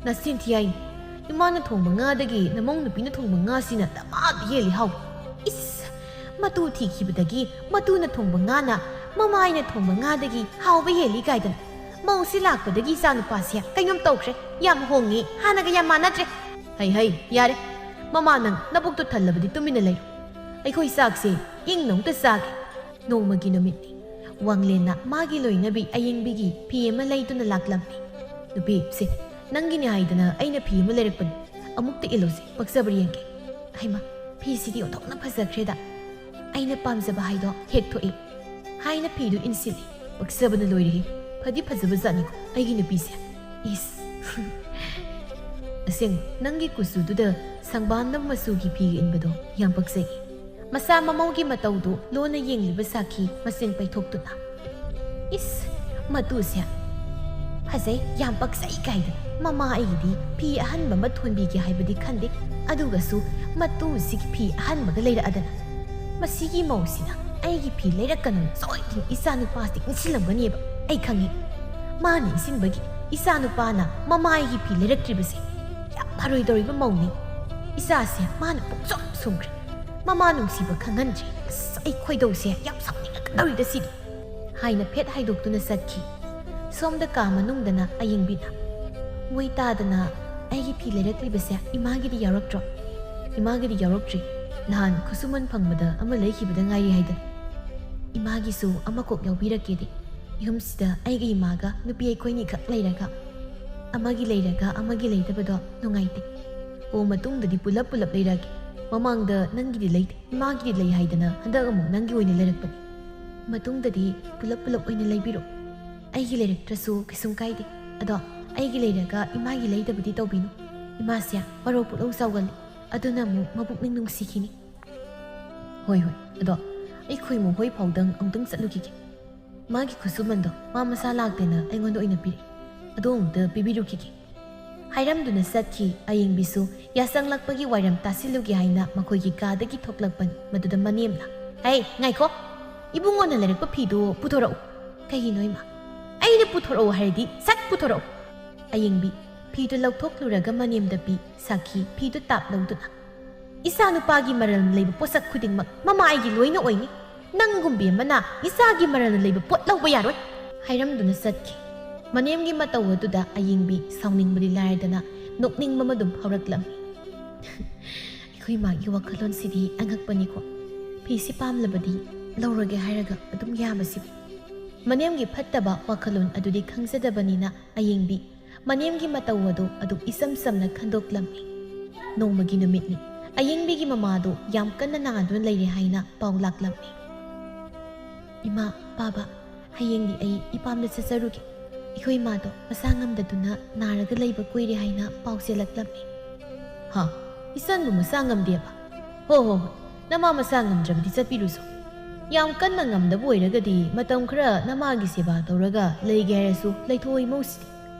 ꯅꯆꯤꯟ ꯊꯤ ꯍꯥꯏꯅꯤ꯫ ꯏꯃꯥꯅ ꯊꯣꯡꯕ ꯉꯥꯗꯒꯤ ꯅꯃꯧ ꯅꯨꯄꯤꯅ ꯊꯣꯡꯕ ꯉꯥꯁꯤꯅ ꯗꯃꯥꯗ ꯍꯦꯜꯂꯤ ꯍꯥꯎꯕ꯫ ꯏꯁ! ꯃꯇꯨ ꯊꯤꯈꯤꯕꯗꯒꯤ ꯃꯇꯨꯅ ꯊꯣꯡꯕ ꯉꯥꯅ ꯃꯃꯥꯏꯅ ꯊꯣꯡꯕ ꯉꯥꯗꯒꯤ ꯍꯥꯎꯕ ꯍꯦꯜꯂꯤ ꯀꯥꯏꯗꯅ꯫ ꯃꯧꯁꯤ ꯂꯥꯛꯄꯗꯒꯤ ꯏꯆꯥꯅꯨꯄꯥꯁꯦ ꯀꯩꯅꯣꯝ ꯇꯧꯈ꯭ꯔꯦ꯫ ꯌꯥꯝ ꯍꯣꯡꯉꯦ꯫ ꯍꯥꯟꯅꯒ ꯌꯥꯝ ꯃꯥꯟꯅꯗ꯭ꯔꯦ꯫" "ꯍꯩ ꯍꯩ, ꯌꯥꯔꯦ꯫ ꯃꯃꯥ ꯅꯪ ꯅꯕꯨꯛꯇꯨ ꯊꯜꯂꯕꯗꯤ ꯇꯨꯃꯤꯟꯅ ꯂꯩꯔꯣ꯫ ꯑꯩꯈꯣꯏ ꯆꯥꯛꯁꯦ ꯏꯪꯅ ꯑꯃꯨꯛꯇ ꯆꯥꯒꯦ꯫" ꯅꯣꯡꯃꯒꯤ ꯅꯨꯃꯤꯠꯅꯤ꯫ ꯋꯥꯡꯂꯦꯟꯅ ꯃꯥꯒꯤ ꯂꯣꯏꯅꯕꯤ ꯑꯌꯦꯡꯕꯤꯒꯤ ꯐꯤ ꯑꯃ ꯂꯩꯗꯨꯅ ꯂꯥꯛꯂꯝꯃꯤ꯫ "ꯅꯨꯄꯤ, ꯁꯦ, ꯅꯪꯒꯤꯅꯦ ꯍꯥꯏꯗꯅ ꯑꯩꯅ ꯐꯤ ꯑꯃ ꯂꯩꯔꯛꯄꯅꯤ꯫ ꯑꯃꯨꯛꯇ ꯏꯜꯂꯨꯁꯦ, ꯄꯛꯆꯕ꯭ꯔꯥ ꯌꯦꯡꯒꯦ꯫" "ꯍꯩꯃꯥ, "ꯐꯤꯁꯤꯗꯤ ꯑꯣꯟꯊꯣꯛꯅ ꯐꯖꯈ꯭ꯔꯦꯗ, ꯑꯩꯅ ꯄꯥꯝꯖꯕ ꯍꯥꯏꯗꯣ ꯍꯦꯛ ꯊꯣꯛꯏ" ꯍꯥꯏꯅ ꯐꯤꯗꯨ ꯏꯟꯁꯤꯜꯂꯤ꯫ "ꯄꯛꯆꯕꯅ ꯂꯣꯏꯔꯦ꯫ ꯐꯗꯤ ꯐꯖꯕ ꯖꯥꯠꯅꯤꯀꯣ ꯑꯩꯒꯤ ꯅꯨꯄꯤꯁꯦ꯫ ꯏꯁ!" "ꯑꯁꯦꯡ, ꯅꯪꯒꯤ ꯀꯨꯆꯨꯗꯨꯗ ꯁꯪꯕꯥꯟꯗꯝ ꯃꯆꯨꯒꯤ ꯐꯤꯒ ꯏꯟꯕꯗꯣ ꯌꯥꯝ ꯄꯛꯆꯩ"꯫ ꯃꯁꯥ ꯃꯃꯧꯒꯤ ꯃꯇꯧꯗꯨ ꯂꯣꯟꯅ ꯌꯦꯡꯂꯤꯕ ꯁꯥꯈꯤ ꯃꯆꯤꯟ ꯄꯩꯊꯣꯛꯇꯨꯅ, "ꯏꯁ, ꯃꯇꯨꯁꯦ ꯐꯖꯩ, ꯌꯥꯝ ꯄꯛꯆꯩ" ꯀꯥꯏꯗꯅ꯫ ꯃꯃꯥ ꯑꯩꯒꯤꯗꯤ ꯐꯤ ꯑꯍꯟꯕ ꯑꯃ ꯊꯣꯟꯕꯤꯒꯦ ꯍꯥꯏꯕꯗꯤ ꯈꯟꯗꯦ, ꯑꯗꯨꯒꯁꯨ ꯃꯇꯨꯁꯤꯒꯤ ꯐꯤ ꯑꯍꯟꯕꯒ ꯂꯩꯔꯛꯑꯗꯅ꯫ ꯃꯁꯤꯒꯤ ꯃꯧꯁꯤꯅ ꯑꯩꯒꯤ ꯐꯤ ꯂꯩꯔꯛꯀꯅꯨ ꯁꯣꯏꯗꯅ ꯏꯆꯥ ꯅꯨꯄꯥꯁꯤ ꯏꯟꯁꯤꯜꯂꯝꯒꯅꯦꯕ ꯑꯩ ꯈꯪꯉꯤ꯫ ꯃꯥꯅ ꯏꯟꯁꯤꯟꯕꯒꯤ ꯏꯆꯥ ꯅꯨꯄꯥꯅ ꯃꯃꯥ ꯑꯩꯒꯤ ꯐꯤ ꯂꯩꯔꯛꯇ꯭ꯔꯤꯕꯁꯦ ꯌꯥꯝ ꯐꯔꯣꯏꯗꯧꯔꯤꯕ ꯃꯧꯅꯤ꯫ ꯏꯆꯥꯁꯦ ꯃꯥꯅ ꯄꯨꯡꯁꯨꯝ ꯁꯨꯝꯈ꯭ꯔꯦ꯫ ꯃꯃꯥ ꯅꯨꯡꯁꯤꯕ ꯈꯪꯍꯟꯗ꯭ꯔꯦ꯫ ꯑꯁ, ꯑꯩ ꯈꯣꯏꯗꯧꯁꯦ ꯌꯥꯝ ꯁꯥꯎꯅꯤꯡꯉꯛꯀꯗꯧꯔꯤꯗ ꯁꯤꯗꯤ꯫ ꯍꯥꯏꯅ ꯐꯦꯠ ꯍꯥꯏꯗꯣꯛꯇꯨꯅ ꯆꯠꯈꯤ꯫ ꯁꯣꯝꯗ ꯀꯥ ꯃꯅꯨꯡꯗꯅ ꯑꯌꯤꯡꯕꯤꯅ, "ꯃꯣꯏ ꯇꯥꯗꯅ ꯑꯩꯒꯤ ꯐꯤ ꯂꯩꯔꯛꯂꯤꯕꯁꯦ ꯏꯃꯥꯒꯤꯗꯤ ꯌꯥꯎꯔꯛꯇ꯭ꯔꯣ?" "ꯏꯃꯥꯒꯤꯗꯤ ꯌꯥꯎꯔꯛꯇ꯭ꯔꯤ꯫ ꯅꯍꯥꯟ ꯈꯨꯠꯁꯨꯃꯟ ꯐꯪꯕꯗ ꯑꯃ ꯂꯩꯈꯤꯕꯗ ꯉꯥꯏꯔꯤ ꯍꯥꯏꯗꯅ꯫ ꯏꯃꯥꯒꯤꯁꯨ ꯑꯃ ꯀꯣꯛ ꯌꯥꯎꯕꯤꯔꯛꯀꯦꯗꯤ꯫ ꯌꯨꯝꯁꯤꯗ ꯑꯩꯒ ꯏꯃꯥꯒ ꯅꯨꯄꯤ ꯑꯩꯈꯣꯏꯅꯤꯈꯛ ꯂꯩꯔꯒ ꯑꯃꯒꯤ ꯂꯩꯔꯒ ꯑꯃꯒꯤ ꯂꯩꯇꯕꯗꯣ ꯅꯨꯡꯉꯥꯏꯇꯦ꯫ ꯑꯣ, ꯃꯇꯨꯡꯗꯗꯤ ꯄꯨꯂꯞ ꯄꯨꯂꯞ ꯂꯩꯔꯛꯑꯒꯦ꯫ ꯃꯃꯥꯡꯗ ꯅꯪꯒꯤꯗꯤ ꯂꯩꯇꯦ, ꯏꯃꯥꯒꯤꯗꯤ ꯂꯩ ꯍꯥꯏꯗꯅ ꯍꯟꯗꯛ ꯑꯃꯨꯛ ꯅꯪꯒꯤ ꯑꯣꯏꯅ ꯂꯩꯔꯛꯄꯅꯤ꯫ ꯃꯇꯨꯡꯗꯗꯤ ꯄꯨꯂꯞ ꯄꯨꯂꯞ ꯑꯣꯏꯅ ꯂꯩꯕꯤꯔꯣ꯫ ꯑꯩꯒꯤ ꯂꯩꯔꯛꯇ꯭ꯔꯁꯨ ꯀꯩꯁꯨꯝ ꯀꯥꯏꯗꯦ꯫ ꯑꯗꯣ ꯑꯩꯒꯤ ꯂꯩꯔꯒ ꯏꯃꯥꯒꯤ ꯂꯩꯇꯕꯗꯤ ꯇꯧꯕꯤꯅꯨ꯫ ꯏꯃꯥꯁꯦ ꯃꯔꯣ ꯄꯨꯛꯂꯧ ꯆꯥꯎꯒꯜꯂꯤ꯫ ꯑꯗꯨꯅ ꯑꯃꯨꯛ ꯃꯕꯨꯛꯅꯤꯡ ꯅꯨꯡꯁꯤꯈꯤꯅꯤ"꯫ "ꯍꯣꯏ, ꯍꯣꯏ꯫ ꯑꯗꯣ ꯑꯩ ꯈꯣꯏꯃꯨ ꯍꯣꯏ ꯐꯥꯎꯗꯪ ꯑꯃꯨꯛꯇꯪ ꯆꯠꯂꯨꯈꯤꯒꯦ꯫ ꯃꯥꯒꯤ ꯈꯨꯠꯁꯨꯃꯟꯗꯣ ꯃꯥ ꯃꯁꯥ ꯂꯥꯛꯇꯦꯅ ꯑꯩꯉꯣꯟꯗ ꯑꯣꯏꯅ ꯄꯤꯔꯛꯑꯦ꯫ ꯑꯗꯣ ꯑꯃꯨꯛꯇ ꯄꯤꯕꯤꯔꯨꯈꯤꯒꯦ"꯫ ꯍꯥꯏꯔꯝꯗꯨꯅ ꯆꯠꯈꯤ꯫ ꯑꯌꯤꯡꯕꯤꯁꯨ ꯌꯥꯆꯪꯂꯛꯄꯒꯤ ꯋꯥꯏꯔꯝ ꯇꯥꯁꯤꯜꯂꯨꯒꯦ ꯍꯥꯏꯅ ꯃꯈꯣꯏꯒꯤ ꯀꯥꯗꯒꯤ ꯊꯣꯛꯂꯛꯄꯅꯤ꯫ ꯃꯗꯨꯗ ꯃꯅꯦꯝꯅ, "ꯍꯩ, ꯉꯥꯏꯈꯣ! ꯏꯕꯨꯡꯉꯣꯅ ꯂꯩꯔꯛꯄ ꯐꯤꯗꯨ ꯄꯨꯊꯣꯔꯛꯎ"꯫ "ꯀꯩꯒꯤꯅꯣ ꯏꯃꯥ? ꯑꯩꯅ ꯄꯨꯊꯣꯔꯛꯎ ꯍꯥꯏꯔꯗꯤ ꯁꯠ ꯄꯨꯊꯣꯔꯛꯎ"꯫ ꯑꯌꯤꯡꯕꯤ ꯐꯤꯗꯨ ꯂꯧꯊꯣꯛꯂꯨꯔꯒ ꯃꯅꯦꯝꯗ ꯄꯤ꯫ ꯁꯥꯈꯤ ꯐꯤꯗꯨ ꯇꯥꯞ ꯂꯧꯗꯨꯅ, "ꯏꯆꯥ ꯅꯨꯄꯥꯒꯤ ꯃꯔꯜ ꯂꯩꯕ ꯄꯣꯠꯁꯛ ꯈꯨꯗꯤꯡꯃꯛ ꯃꯃꯥ ꯑꯩꯒꯤ ꯂꯣꯏꯅ ꯑꯣꯏꯅꯤ꯫ ꯅꯪꯒꯨꯝꯕꯤ ꯑꯃꯅ ꯏꯆꯥꯒꯤ ꯃꯔꯜ ꯂꯩꯕ ꯄꯣꯠ ꯂꯧꯕ ꯌꯥꯔꯣꯏ" ꯍꯥꯏꯔꯝꯗꯨꯅ ꯆꯠꯈꯤ꯫ ꯃꯅꯦꯝꯒꯤ ꯃꯇꯧ ꯑꯗꯨꯗ ꯑꯌꯤꯡꯕꯤ ꯁꯥꯎꯅꯤꯡꯕꯗꯤ ꯂꯥꯏꯔꯗꯅ ꯅꯣꯛꯅꯤꯡꯕ ꯑꯃ ꯑꯗꯨꯝ ꯐꯥꯎꯔꯛꯂꯝꯃꯤ꯫ "ꯑꯩꯈꯣꯏ ꯃꯥꯒꯤ ꯋꯥꯈꯜꯂꯣꯟꯁꯤꯗꯤ ꯑꯉꯛꯄꯅꯤꯀꯣ꯫ ꯐꯤꯁꯤ ꯄꯥꯝꯂꯕꯗꯤ ꯂꯧꯔꯒꯦ ꯍꯥꯏꯔꯒ ꯑꯗꯨꯝ ꯌꯥꯕꯁꯤꯕꯨ"꯫ ꯃꯅꯦꯝꯒꯤ ꯐꯠꯇꯕ ꯋꯥꯈꯜꯂꯣꯟ ꯑꯗꯨꯗꯤ ꯈꯪꯖꯗꯕꯅꯤꯅ ꯑꯌꯤꯡꯕꯤ ꯃꯅꯦꯝꯒꯤ ꯃꯇꯧ ꯑꯗꯨ ꯑꯗꯨꯝ ꯏꯆꯝ ꯆꯝꯅ ꯈꯟꯗꯣꯛꯂꯝꯃꯤ꯫ ꯅꯣꯡꯃꯒꯤ ꯅꯨꯃꯤꯠꯅꯤ꯫ ꯑꯌꯦꯡꯕꯤꯒꯤ ꯃꯃꯥꯗꯨ ꯌꯥꯝ ꯀꯟꯅ ꯅꯥꯗꯨꯅ ꯂꯩꯔꯦ ꯍꯥꯏꯅ ꯄꯥꯎ ꯂꯥꯛꯂꯝꯃꯤ꯫ "ꯏꯃꯥ, ꯄꯥꯕ, ꯍꯌꯦꯡꯗꯤ ꯑꯩ ꯏꯄꯥꯝꯗ ꯆꯠꯆꯔꯨꯒꯦ꯫ ꯑꯩꯈꯣꯏ ꯏꯃꯥꯗꯣ ꯃꯁꯥ ꯉꯝꯗꯗꯨꯅ ꯅꯥꯔꯒ ꯂꯩꯕ ꯀꯨꯏꯔꯦ" ꯍꯥꯏꯅ ꯄꯥꯎ ꯆꯦꯜꯂꯛꯂꯝꯃꯤ꯫ "ꯍꯥ? ꯏꯆꯟꯕꯨ ꯃꯁꯥ ꯉꯝꯗꯦꯕ? ꯍꯣ ꯍꯣ ꯍꯣꯏ, ꯅꯃꯥ ꯃꯁꯥ ꯉꯝꯗ꯭ꯔꯕꯗꯤ ꯆꯠꯄꯤꯔꯨꯁꯣ꯫ ꯌꯥꯝ ꯀꯟꯅ ꯉꯝꯗꯕ ꯑꯣꯏꯔꯒꯗꯤ ꯃꯇꯝ ꯈꯔ ꯅꯃꯥꯒꯤ ꯁꯦꯕꯥ ꯇꯧꯔꯒ ꯂꯩꯒꯦ ꯍꯥꯏꯔꯁꯨ ꯂꯩꯊꯣꯛꯑꯣ ꯏꯃꯧꯁꯤꯗꯤ꯫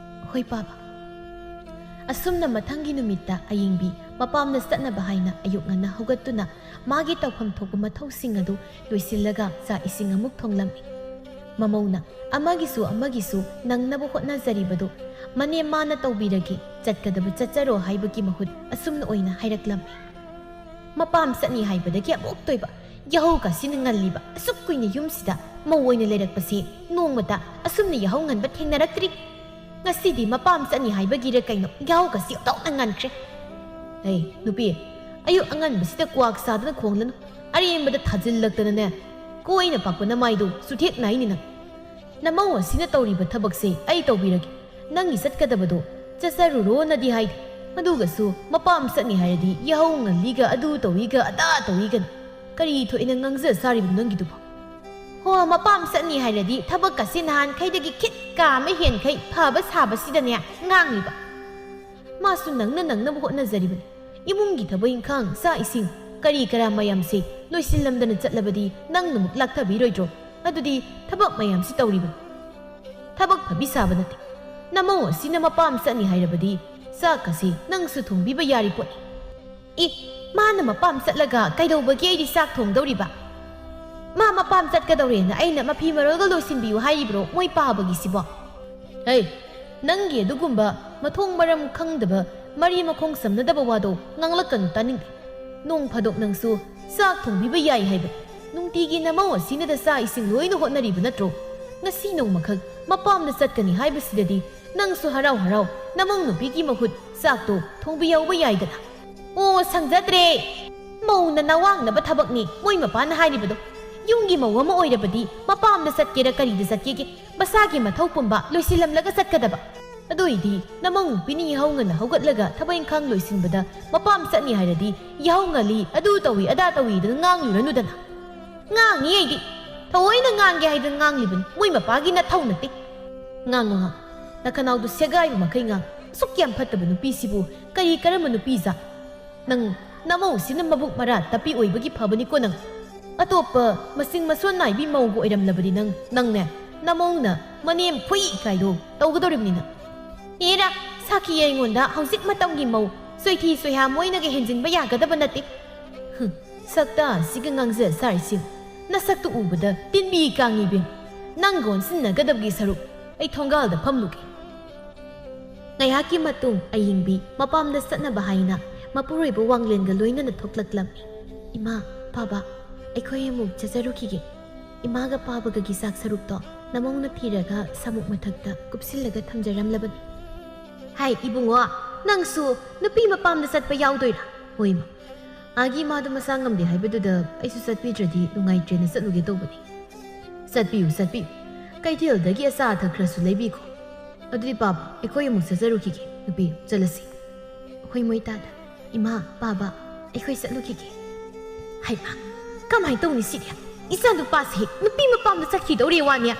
ꯍꯣꯏ ꯄꯥꯕ"꯫ ꯑꯁꯨꯝꯅ ꯃꯊꯪꯒꯤ ꯅꯨꯃꯤꯠꯇ ꯑꯌꯦꯡꯕꯤ ꯃꯄꯥꯝꯗ ꯆꯠꯅꯕ ꯍꯥꯏꯅ ꯑꯌꯨꯛ ꯉꯟꯅ ꯍꯧꯒꯠꯇꯨꯅ ꯃꯥꯒꯤ ꯇꯧꯐꯝ ꯊꯣꯛꯄ ꯃꯊꯧꯁꯤꯡ ꯑꯗꯨ ꯂꯣꯏꯁꯤꯜꯂꯒ ꯆꯥꯛ ꯏꯁꯤꯡ ꯑꯃꯨꯛ ꯊꯣꯡꯂꯝꯃꯤ꯫ ꯃꯃꯧꯅ ꯑꯃꯒꯤꯁꯨ ꯑꯃꯒꯤꯁꯨ ꯅꯪꯅꯕ ꯍꯣꯠꯅꯖꯔꯤꯕꯗꯨ ꯃꯅꯦꯝ ꯃꯥꯅ ꯇꯧꯕꯤꯔꯒꯦ, ꯆꯠꯀꯗꯕ ꯆꯠꯆꯔꯣ ꯍꯥꯏꯕꯒꯤ ꯃꯍꯨꯠ ꯑꯁꯨꯝꯅ ꯑꯣꯏꯅ ꯍꯥꯏꯔꯛꯂꯝꯃꯤ꯫ ꯃꯄꯥꯝ ꯆꯠꯅꯤ ꯍꯥꯏꯕꯗꯒꯤ ꯑꯃꯨꯛꯇꯣꯏꯕ ꯌꯥꯍꯧ ꯀꯥꯁꯤꯅ ꯉꯜꯂꯤꯕ ꯑꯁꯨꯛ ꯀꯨꯏꯅ ꯌꯨꯝꯁꯤꯗ ꯃꯧ ꯑꯣꯏꯅ ꯂꯩꯔꯛꯄꯁꯤ ꯅꯣꯡꯃꯇ ꯑꯁꯨꯝꯅ ꯌꯥꯍꯧ ꯉꯟꯕ ꯊꯦꯡꯅꯔꯛꯇ꯭ꯔꯤ꯫ ꯉꯁꯤꯗꯤ ꯃꯄꯥꯝ ꯆꯠꯅꯤ ꯍꯥꯏꯕꯒꯤꯔ ꯀꯩꯅꯣ ꯌꯥꯍꯧ ꯀꯥꯁꯤ ꯑꯣꯟꯊꯣꯛꯅ ꯉꯟꯈ꯭ꯔꯦ꯫ ꯍꯩ, ꯅꯨꯄꯤ, ꯑꯌꯨꯛ ꯑꯉꯟꯕꯁꯤꯗ ꯀ꯭ꯋꯥꯛ ꯆꯥꯗꯅ ꯈꯣꯡꯂꯅꯨ꯫ ꯑꯔꯦꯝꯕꯗ ꯊꯥꯖꯤꯜꯂꯛꯇꯅꯅꯦ, ꯀꯣꯏꯅ ꯄꯥꯛꯄ ꯅꯃꯥꯏꯗꯨ ꯆꯨꯊꯦꯛ ꯅꯥꯏꯅꯤ ꯅꯪ꯫ ꯅꯃꯧ ꯑꯁꯤꯅ ꯇꯧꯔꯤꯕ ꯊꯕꯛꯁꯦ ꯑꯩ ꯇꯧꯕꯤꯔꯒꯦ꯫ ꯅꯪꯒꯤ ꯆꯠꯀꯗꯕꯗꯣ ꯆꯠꯆꯔꯨꯔꯣꯅꯗꯤ ꯍꯥꯏꯗꯦ꯫ ꯑꯗꯨꯒꯁꯨ ꯃꯄꯥꯝ ꯆꯠꯅꯤ ꯍꯥꯏꯔꯗꯤ ꯌꯥꯍꯧ ꯉꯜꯂꯤꯒ ꯑꯗꯨ ꯇꯧꯏꯒ ꯑꯗꯥ ꯇꯧꯏꯒꯅ꯫ ꯀꯔꯤ ꯊꯣꯛꯏꯅ ꯉꯥꯡꯖ ꯁꯥꯔꯤꯕꯅꯣ ꯅꯪꯒꯤꯗꯨꯕꯣ? ꯍꯣ, ꯃꯄꯥꯝ ꯆꯠꯅꯤ ꯍꯥꯏꯔꯗꯤ ꯊꯕꯛꯀꯁꯦ ꯅꯍꯥꯟꯈꯩꯗꯒꯤ ꯈꯤꯠ ꯀꯥ ꯑꯃ ꯍꯦꯟꯈꯩ ꯐꯕ ꯁꯥꯕꯁꯤꯗꯅꯦ ꯉꯥꯡꯂꯤꯕ꯫ ꯃꯥꯁꯨ ꯅꯪꯅ ꯅꯪꯅꯕ ꯍꯣꯠꯅꯖꯔꯤꯕꯅꯤ꯫ ꯏꯃꯨꯡꯒꯤ ꯊꯕꯛ ꯏꯪꯈꯥꯡ, ꯆꯥꯛ ꯏꯁꯤꯡ, ꯀꯔꯤ ꯀꯔꯥ ꯃꯌꯥꯝꯁꯦ ꯂꯣꯏꯁꯤꯜꯂꯝꯗꯅ ꯆꯠꯂꯕꯗꯤ ꯅꯪꯅ ꯑꯃꯨꯛ ꯂꯥꯛꯊꯕꯤꯔꯣꯏꯗ꯭ꯔꯣ? ꯑꯗꯨꯗꯤ ꯊꯕꯛ ꯃꯌꯥꯝꯁꯤ ꯇꯧꯔꯤꯕꯅꯤ꯫ ꯊꯕꯛ ꯐꯕꯤ ꯁꯥꯕ ꯅꯠꯇꯦ꯫ ꯅꯃꯧ ꯑꯁꯤꯅ ꯃꯄꯥꯝ ꯆꯠꯅꯤ ꯍꯥꯏꯔꯕꯗꯤ ꯆꯥꯛꯀꯁꯦ ꯅꯪꯁꯨ ꯊꯣꯡꯕꯤꯕ ꯌꯥꯔꯤ ꯄꯣꯠꯅꯤ꯫ ꯑꯦ, ꯃꯥꯅ ꯃꯄꯥꯝ ꯆꯠꯂꯒ ꯀꯩꯗꯧꯕꯒꯤ ꯑꯩꯗꯤ ꯆꯥꯛ ꯊꯣꯡꯗꯧꯔꯤꯕ? ꯃꯥ ꯃꯄꯥꯝ ꯆꯠꯀꯗꯧꯔꯦꯅ ꯑꯩꯅ ꯃꯐꯤ ꯃꯔꯣꯜꯒ ꯂꯣꯏꯁꯤꯟꯕꯤꯌꯨ ꯍꯥꯏꯔꯤꯕ꯭ꯔꯣ ꯃꯣꯏ ꯄꯥꯕꯒꯤꯁꯤꯕꯣ? ꯍꯩ, ꯅꯪꯒꯤ ꯑꯗꯨꯒꯨꯝꯕ ꯃꯊꯣꯡ ꯃꯔꯝ ꯈꯪꯗꯕ, ꯃꯔꯤ ꯃꯈꯣꯡ ꯁꯝꯅꯗꯕ ꯋꯥꯗꯣ ꯉꯥꯡꯂꯛꯀꯅꯨ ꯇꯥꯅꯤꯡꯗꯦ꯫ ꯅꯣꯡ ꯐꯥꯗꯣꯛ ꯅꯪꯁꯨ ꯆꯥꯛ ꯊꯣꯡꯕꯤꯕ ꯌꯥꯏ ꯍꯥꯏꯕ꯫ ꯅꯨꯡꯇꯤꯒꯤ ꯅꯃꯧ ꯑꯁꯤꯅꯗ ꯆꯥꯛ ꯏꯁꯤꯡ ꯂꯣꯏꯅ ꯍꯣꯠꯅꯔꯤꯕ ꯅꯠꯇ꯭ꯔꯣ? ꯉꯁꯤ ꯅꯣꯡꯃꯈꯛ ꯃꯄꯥꯝꯗ ꯆꯠꯀꯅꯤ ꯍꯥꯏꯕꯁꯤꯗꯗꯤ ꯅꯪꯁꯨ ꯍꯔꯥꯎ ꯍꯔꯥꯎ ꯅꯃꯧ ꯅꯨꯄꯤꯒꯤ ꯃꯍꯨꯠ ꯆꯥꯛꯇꯣ ꯊꯣꯡꯕꯤꯍꯧꯕ ꯌꯥꯏꯗꯅ꯫ ꯑꯣ, ꯁꯪꯖꯗ꯭ꯔꯦ꯫ ꯃꯧꯅ ꯅꯋꯥꯡꯅꯕ ꯊꯕꯛꯅꯤ ꯃꯣꯏ ꯃꯄꯥꯅ ꯍꯥꯏꯔꯤꯕꯗꯣ꯫ ꯌꯨꯝꯒꯤ ꯃꯧ ꯑꯃ ꯑꯣꯏꯔꯕꯗꯤ ꯃꯄꯥꯝꯗ ꯆꯠꯀꯦꯔ ꯀꯔꯤꯗ ꯆꯠꯀꯦꯒꯦ, ꯃꯁꯥꯒꯤ ꯃꯊꯧ ꯄꯨꯝꯕ ꯂꯣꯏꯁꯤꯜꯂꯝꯂꯒ ꯆꯠꯀꯗꯕ꯫ ꯑꯗꯨ ꯑꯣꯏꯗꯤ ꯅꯃꯧ ꯅꯨꯄꯤꯅ ꯌꯥꯍꯧ ꯉꯟꯅ ꯍꯧꯒꯠꯂꯒ ꯊꯕꯛ ꯏꯪꯈꯥꯡ ꯂꯣꯏꯁꯤꯟꯕꯗ ꯃꯄꯥꯝ ꯆꯠꯅꯤ ꯍꯥꯏꯔꯗꯤ, ꯌꯥꯍꯧ ꯉꯜꯂꯤ, ꯑꯗꯨ ꯇꯧꯏ, ꯑꯗꯥ ꯇꯧꯏꯗꯅ ꯉꯥꯡꯂꯨꯔꯅꯨꯗꯅ꯫ ꯉꯥꯡꯉꯤ ꯑꯩꯗꯤ꯫ ꯊꯑꯣꯏꯅ ꯉꯥꯡꯒꯦ ꯍꯥꯏꯗꯅ ꯉꯥꯡꯂꯤꯕꯅꯤ꯫ ꯃꯣꯏ ꯃꯄꯥꯒꯤ ꯅꯊꯧ ꯅꯠꯇꯦ꯫ ꯉꯥꯡꯉꯣ, ꯉꯥꯡ꯫ ꯅꯈꯅꯥꯎꯗꯨ ꯁꯦꯒꯥꯏꯕ ꯃꯈꯩ ꯉꯥꯡ꯫ ꯑꯁꯨꯛ ꯌꯥꯝ ꯐꯠꯇꯕ ꯅꯨꯄꯤꯁꯤꯕꯨ ꯀꯔꯤ ꯀꯔꯝꯕ ꯅꯨꯄꯤ ꯖꯥꯠ? ꯅꯪ ꯅꯃꯧꯁꯤꯅ ꯃꯕꯨꯛ ꯃꯔꯥ ꯇꯞꯄꯤ ꯑꯣꯏꯕꯒꯤ ꯐꯕꯅꯤꯀꯣ ꯅꯪ꯫ ꯑꯇꯣꯞꯄ ꯃꯁꯤꯡ ꯃꯁꯣꯟ ꯅꯥꯏꯕꯤ ꯃꯧꯒ ꯑꯣꯏꯔꯝꯂꯕꯗꯤ ꯅꯪ, ꯅꯪꯅꯦ, ꯅꯃꯧꯅ ꯃꯅꯦꯝ ꯐꯨꯏ ꯀꯥꯏꯗꯣ ꯇꯧꯒꯗꯧꯔꯤꯕꯅꯤ ꯅꯪ꯫ ꯑꯦꯔꯥ, ꯁꯥꯈꯤ ꯑꯩꯉꯣꯟꯗ ꯍꯧꯖꯤꯛ ꯃꯇꯝꯒꯤ ꯃꯧ ꯆꯣꯏꯊꯤ ꯆꯣꯏꯍꯥ ꯃꯣꯏꯅꯒ ꯍꯦꯟꯖꯤꯟꯕ ꯌꯥꯒꯗꯕ ꯅꯠꯇꯦ꯫ ꯍꯨꯝ, ꯁꯛꯇꯥꯁꯤꯒ ꯉꯥꯡꯖ ꯁꯥꯔꯤꯁꯤ꯫ ꯅꯁꯛꯇꯨ ꯎꯕꯗ ꯇꯤꯟꯕꯤ ꯀꯥꯡꯉꯤ ꯏꯕꯦꯝ꯫ ꯅꯪꯒ ꯑꯣꯟꯁꯤꯟꯅꯒꯗꯕꯒꯤ ꯁꯔꯨꯛ ꯑꯩ ꯊꯣꯡꯒꯥꯜꯗ ꯐꯝꯂꯨꯒꯦ꯫ ꯉꯥꯏꯍꯥꯛꯀꯤ ꯃꯇꯨꯡ ꯑꯌꯤꯡꯕꯤ ꯃꯄꯥꯝꯗ ꯆꯠꯅꯕ ꯍꯥꯏꯅ ꯃꯄꯨꯔꯣꯏꯕ ꯋꯥꯡꯂꯦꯟꯒ ꯂꯣꯏꯅꯅ ꯊꯣꯛꯂꯛꯂꯝꯃꯤ꯫ "ꯏꯃꯥ, ꯄꯥꯕ, ꯑꯩꯈꯣꯏ ꯑꯃꯨꯛ ꯆꯠꯆꯔꯨꯈꯤꯒꯦ꯫ ꯏꯃꯥꯒ ꯄꯥꯕꯒꯒꯤ ꯆꯥꯛ ꯁꯔꯨꯛꯇꯣ ꯅꯃꯧꯅ ꯊꯤꯔꯒ ꯁꯥꯃꯨꯛ ꯃꯊꯛꯇ ꯀꯨꯞꯁꯤꯜꯂꯒ ꯊꯝꯖꯔꯝꯂꯕꯅꯤ꯫" "ꯍꯥꯏ ꯏꯕꯨꯡꯉꯣ, ꯅꯪꯁꯨ ꯅꯨꯄꯤ ꯃꯄꯥꯝꯗ ꯆꯠꯄ ꯌꯥꯎꯗꯣꯏꯔꯥ?" "ꯍꯣꯏ ꯏꯃꯥ, ꯑꯥꯒꯤ ꯏꯃꯥꯗꯣ ꯃꯁꯥ ꯉꯝꯗꯦ ꯍꯥꯏꯕꯗꯨꯗ ꯑꯩꯁꯨ ꯆꯠꯄꯤꯗ꯭ꯔꯗꯤ ꯅꯨꯡꯉꯥꯏꯇ꯭ꯔꯦꯅ ꯆꯠꯂꯨꯒꯦ ꯇꯧꯕꯅꯤ꯫" "ꯆꯠꯄꯤꯌꯨ, ꯆꯠꯄꯤꯌꯨ꯫ ꯀꯩꯊꯦꯜꯗꯒꯤ ꯑꯆꯥ ꯑꯊꯛ ꯈꯔꯁꯨ ꯂꯩꯕꯤꯈꯣ꯫ ꯑꯗꯨꯗꯤ ꯄꯥꯕ, ꯑꯩꯈꯣꯏ ꯑꯃꯨꯛ ꯆꯠꯆꯔꯨꯈꯤꯒꯦ꯫ ꯅꯨꯄꯤ, ꯆꯠꯂꯁꯤ꯫" ꯑꯩꯈꯣꯏ ꯃꯣꯏ ꯇꯥꯗ, "ꯏꯃꯥ, ꯄꯥꯕ, ꯑꯩꯈꯣꯏ ꯆꯠꯂꯨꯈꯤꯒꯦ꯫" ꯍꯩꯃꯥ, ꯀꯃꯥꯏꯅ ꯇꯧꯅꯤ ꯁꯤꯗꯤ? ꯏꯆꯥ ꯅꯨꯄꯥꯁꯦ ꯅꯨꯄꯤ ꯃꯄꯥꯝꯗ ꯆꯠꯈꯤꯗꯧꯔꯦ ꯋꯥꯅꯤ꯫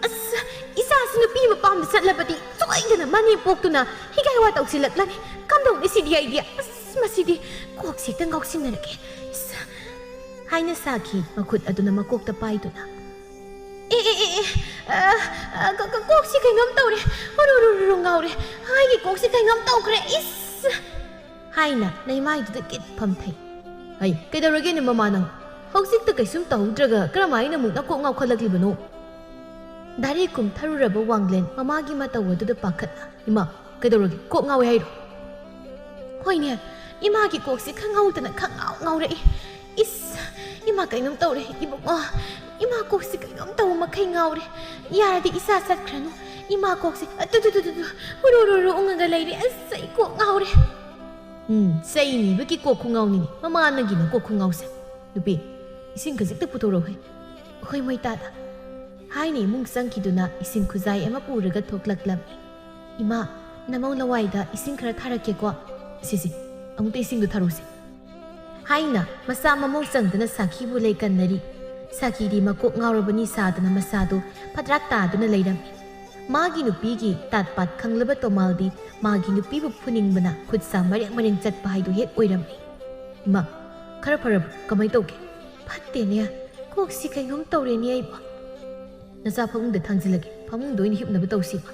ꯑꯁ, ꯏꯆꯥꯁꯤ ꯅꯨꯄꯤ ꯃꯄꯥꯝꯗ ꯆꯠꯂꯕꯗꯤ ꯁꯣꯏꯗꯅ ꯃꯅꯦꯝꯄꯣꯛꯇꯨꯅ ꯍꯤꯒꯥꯏ ꯋꯥ ꯇꯧꯁꯤꯜꯂꯛꯂꯅꯤ꯫ ꯀꯝꯗꯧꯅꯤ ꯁꯤꯗꯤ ꯑꯩꯗꯤ? ꯑꯁ, ꯃꯁꯤꯗꯤ ꯀꯣꯛꯁꯦ ꯍꯦꯛꯇ ꯉꯥꯎꯁꯤꯟꯅꯔꯒꯦ꯫ ꯑꯁ, ꯍꯥꯏꯅ ꯁꯥꯈꯤ ꯃꯈꯨꯠ ꯑꯗꯨꯅ ꯃꯀꯣꯛꯇ ꯄꯥꯏꯗꯨꯅ꯫ "ꯑꯦ, ꯑꯦ, ꯑꯦ, ꯑꯦ, ꯑ, ꯑ, ꯀ-, ꯀ-, ꯀꯣꯛꯁꯤ ꯀꯩꯅꯣꯝ ꯇꯧꯔꯦ꯫ ꯍꯨꯔꯨ, ꯔꯨ, ꯔꯨ, ꯔꯨ ꯉꯥꯎꯔꯦ꯫ ꯑꯩꯒꯤ ꯀꯣꯛꯁꯤ ꯀꯩꯅꯣꯝ ꯇꯧꯈ꯭ꯔꯦ꯫ ꯏꯁ!" ꯍꯥꯏꯅ ꯂꯩꯃꯥꯏꯗꯨꯗ ꯀꯤꯠ ꯐꯝꯊꯩ꯫ "ꯍꯩ, ꯀꯩꯗꯧꯔꯒꯦꯅꯦ ꯃꯃꯥ ꯅꯪ? ꯍꯧꯖꯤꯛꯇ ꯀꯩꯁꯨꯝ ꯇꯧꯍꯧꯗ꯭ꯔꯒ ꯀꯔꯝꯍꯥꯏꯅ ꯑꯃꯨꯛ ꯅꯀꯣꯛ ꯉꯥꯎꯈꯠꯂꯛꯂꯤꯕꯅꯣ?" ꯗꯥꯏꯔꯦꯛ ꯀꯨꯝꯊꯔꯨꯔꯕ ꯋꯥꯡꯂꯦꯟ ꯃꯃꯥꯒꯤ ꯃꯇꯧ ꯑꯗꯨꯗ ꯄꯥꯈꯠꯅ, "ꯏꯃꯥ, ꯀꯩꯗꯧꯔꯒꯦ? ꯀꯣꯛ ꯉꯥꯎꯋꯦ ꯍꯥꯏꯔꯣ?" "ꯍꯣꯏꯅꯦ, ꯏꯃꯥꯒꯤ ꯀꯣꯛꯁꯤ ꯈꯪꯍꯧꯗꯅ ꯈꯪꯉꯥꯎ ꯉꯥꯎꯔꯛꯏ꯫ ꯏꯁ, ꯏꯃꯥ ꯀꯩꯅꯣꯝ ꯇꯧꯔꯦ, ꯏꯕꯨꯡꯉꯣ꯫ ꯏꯃꯥ ꯀꯣꯛꯁꯤ ꯀꯩꯅꯣꯝ ꯇꯧꯕ ꯃꯈꯩ ꯉꯥꯎꯔꯦ꯫ ꯌꯥꯔꯗꯤ ꯏꯆꯥ ꯆꯠꯈ꯭ꯔꯅꯨ꯫ ꯏꯃꯥ ꯀꯣꯛꯁꯤ ꯑꯗꯨ, ꯗꯨ, ꯗꯨ, ꯗꯨ, ꯗꯨ, ꯎꯔꯨ, ꯔꯨ, ꯔꯨ ꯎꯪꯉꯒ ꯂꯩꯔꯦ꯫ ꯑꯁ, ꯑꯩ ꯀꯣꯛ ꯉꯥꯎꯔꯦ꯫" ꯎꯝ, ꯆꯩ ꯅꯤꯕꯒꯤ ꯀꯣꯛ ꯈꯨꯉꯥꯎꯅꯤꯅꯦ ꯃꯃꯥ ꯅꯪꯒꯤ ꯅꯀꯣꯛ ꯈꯨꯉꯥꯎꯁꯦ꯫ "ꯅꯨꯄꯤ, ꯏꯁꯤꯡ ꯈꯖꯤꯛꯇ ꯄꯨꯊꯣꯔꯛꯎꯍꯦ꯫" "ꯍꯣꯏ, ꯃꯣꯏ ꯇꯥꯗ꯫" ꯍꯥꯏꯅ ꯏꯃꯨꯡ ꯆꯪꯈꯤꯗꯨꯅ ꯏꯁꯤꯡ ꯈꯨꯖꯥꯏ ꯑꯃ ꯄꯨꯔꯒ ꯊꯣꯛꯂꯛꯂꯝꯃꯤ꯫ "ꯏꯃꯥ, ꯅꯃꯧ ꯂꯋꯥꯏꯗ ꯏꯁꯤꯡ ꯈꯔ ꯊꯥꯔꯛꯀꯦꯀꯣ꯫ ꯁꯤꯁꯤ, ꯑꯃꯨꯛꯇ ꯏꯁꯤꯡꯗꯨ ꯊꯥꯔꯨꯁꯤ," ꯍꯥꯏꯅ ꯃꯆꯥ ꯃꯃꯧ ꯆꯪꯗꯨꯅ ꯁꯥꯈꯤꯕꯨ ꯂꯩꯀꯟꯅꯔꯤ꯫ ꯁꯥꯈꯤꯗꯤ ꯃꯀꯣꯛ ꯉꯥꯎꯔꯕꯅꯤ ꯁꯥꯗꯅ ꯃꯁꯥꯗꯨ ꯐꯗ꯭ꯔꯥꯛ ꯇꯥꯗꯨꯅ ꯂꯩꯔꯝꯃꯤ꯫ ꯃꯥꯒꯤ ꯅꯨꯄꯤꯒꯤ ꯇꯥꯠ ꯄꯥꯠ ꯈꯪꯂꯕ ꯇꯣꯃꯥꯜꯗꯤ ꯃꯥꯒꯤ ꯅꯨꯄꯤꯕꯨ ꯐꯨꯅꯤꯡꯕꯅ ꯈꯨꯠ ꯁꯥ ꯃꯔꯦꯡ ꯃꯔꯦꯡ ꯆꯠꯄ ꯍꯥꯏꯗꯨ ꯍꯦꯛ ꯑꯣꯏꯔꯝꯃꯤ꯫ "ꯏꯃꯥ, ꯈꯔ ꯐꯔꯕ꯭ꯔꯣ? ꯀꯃꯥꯏ ꯇꯧꯒꯦ?" "ꯐꯠꯇꯦꯅꯦ, ꯀꯣꯛꯁꯤ ꯀꯩꯅꯣꯝ ꯇꯧꯔꯦꯅꯦ ꯑꯩꯕꯣ꯫" "ꯅꯆꯥ ꯐꯃꯨꯡꯗ ꯊꯥꯡꯖꯤꯜꯂꯒꯦ, ꯐꯃꯨꯡꯗ ꯑꯣꯏꯅ ꯍꯤꯞꯅꯕ ꯇꯧꯁꯤ, ꯏꯃꯥ,"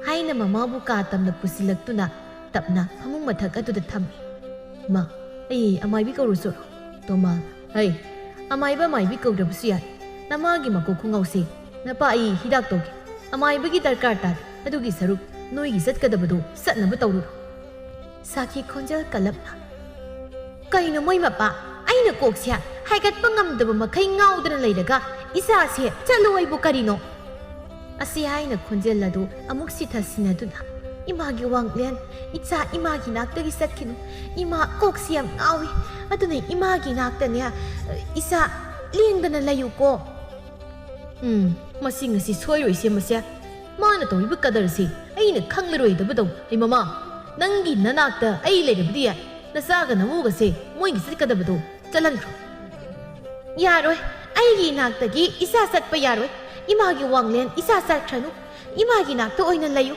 ꯍꯥꯏꯅ ꯃꯃꯥꯕꯨ ꯀꯥ ꯇꯝꯅ ꯄꯨꯁꯤꯜꯂꯛꯇꯨꯅ ꯇꯞꯅ ꯐꯃꯨꯡ ꯃꯊꯛ ꯑꯗꯨꯗ ꯊꯝꯃꯤ꯫ "ꯏꯃꯥ, ꯑꯩ ꯑꯃꯥꯏꯕꯤ ꯀꯧꯔꯨꯆꯣꯔꯣ?" ꯇꯣꯃꯥꯜ, "ꯍꯩ, ꯑꯃꯥꯏꯕ ꯑꯃꯥꯏꯕꯤ ꯀꯧꯗ꯭ꯔꯕꯁꯨ ꯌꯥꯏ꯫ ꯅꯃꯥꯒꯤ ꯃꯀꯣꯛ ꯈꯣꯡꯉꯥꯎꯁꯦ ꯅꯄꯥ ꯑꯩ ꯍꯤꯗꯥꯛ ꯇꯧꯒꯦ꯫ ꯑꯃꯥꯏꯕꯒꯤ ꯗꯔꯀꯥꯔ ꯇꯥꯗꯦ꯫ ꯑꯗꯨꯒꯤ ꯁꯔꯨꯛ ꯅꯣꯏꯒꯤ ꯆꯠꯀꯗꯕꯗꯣ ꯆꯠꯅꯕ ꯇꯧꯔꯨꯔꯣ꯫" ꯁꯥꯈꯤ ꯈꯣꯟꯖꯦꯜ ꯀꯜꯂꯞꯅ, "ꯀꯩꯅꯣ ꯃꯣꯏ ꯃꯄꯥ? ꯑꯩꯅ ꯀꯣꯛꯁꯦ ꯍꯥꯏꯒꯠꯄ ꯉꯝꯗꯕ ꯃꯈꯩ ꯉꯥꯎꯗꯅ ꯂꯩꯔꯒ ꯏꯆꯥꯁꯦ ꯆꯠꯂꯣ ꯍꯥꯏꯕꯨ ꯀꯔꯤꯅꯣ?" ꯑꯁꯤ ꯍꯥꯏꯅ ꯈꯣꯟꯖꯦꯜ ꯑꯗꯨ ꯑꯃꯨꯛ ꯁꯤꯊ ꯁꯤꯟꯅꯗꯨꯅ, "ꯏꯃꯥꯒꯤ ꯋꯥꯡꯂꯦꯟ, ꯏꯆꯥ ꯏꯃꯥꯒꯤ ꯅꯥꯛꯇꯒꯤ ꯆꯠꯈꯤꯅꯨ꯫ ꯏꯃꯥ ꯀꯣꯛꯁꯤ ꯌꯥꯝ ꯉꯥꯎꯏ꯫ ꯑꯗꯨꯅ ꯏꯃꯥꯒꯤ ꯅꯥꯛꯇꯅꯦ, ꯏꯆꯥ ꯂꯦꯡꯗꯅ ꯂꯩꯌꯨꯀꯣ꯫" "ꯎꯝ, ꯃꯁꯤ ꯉꯁꯤ ꯁꯣꯏꯔꯣꯏꯁꯦ ꯃꯁꯦ꯫ ꯃꯥꯅ ꯇꯧꯔꯤꯕ ꯀꯗꯔꯁꯤ ꯑꯩꯅ ꯈꯪꯂꯔꯣꯏꯗꯕꯗꯧ꯫ ꯑꯩ ꯃꯃꯥ, ꯅꯪꯒꯤ ꯅꯅꯥꯛꯇ ꯑꯩ ꯂꯩꯔꯕꯗꯤ ꯌꯥꯏ꯫ ꯅꯆꯥꯒ ꯅꯃꯧꯒꯁꯦ ꯃꯣꯏꯒꯤ ꯆꯠꯀꯗꯕꯗꯣ ꯆꯠꯍꯟꯈ꯭ꯔꯣ꯫" "ꯌꯥꯔꯣꯏ, ꯑꯩꯒꯤ ꯏꯅꯥꯛꯇꯒꯤ ꯏꯆꯥ ꯆꯠꯄ ꯌꯥꯔꯣꯏ꯫ ꯏꯃꯥꯒꯤ ꯋꯥꯡꯂꯦꯟ ꯏꯆꯥ ꯆꯠꯈ꯭ꯔꯅꯨ꯫ ꯏꯃꯥꯒꯤ ꯅꯥꯛꯇ ꯑꯣꯏꯅ ꯂꯩꯌꯨ꯫"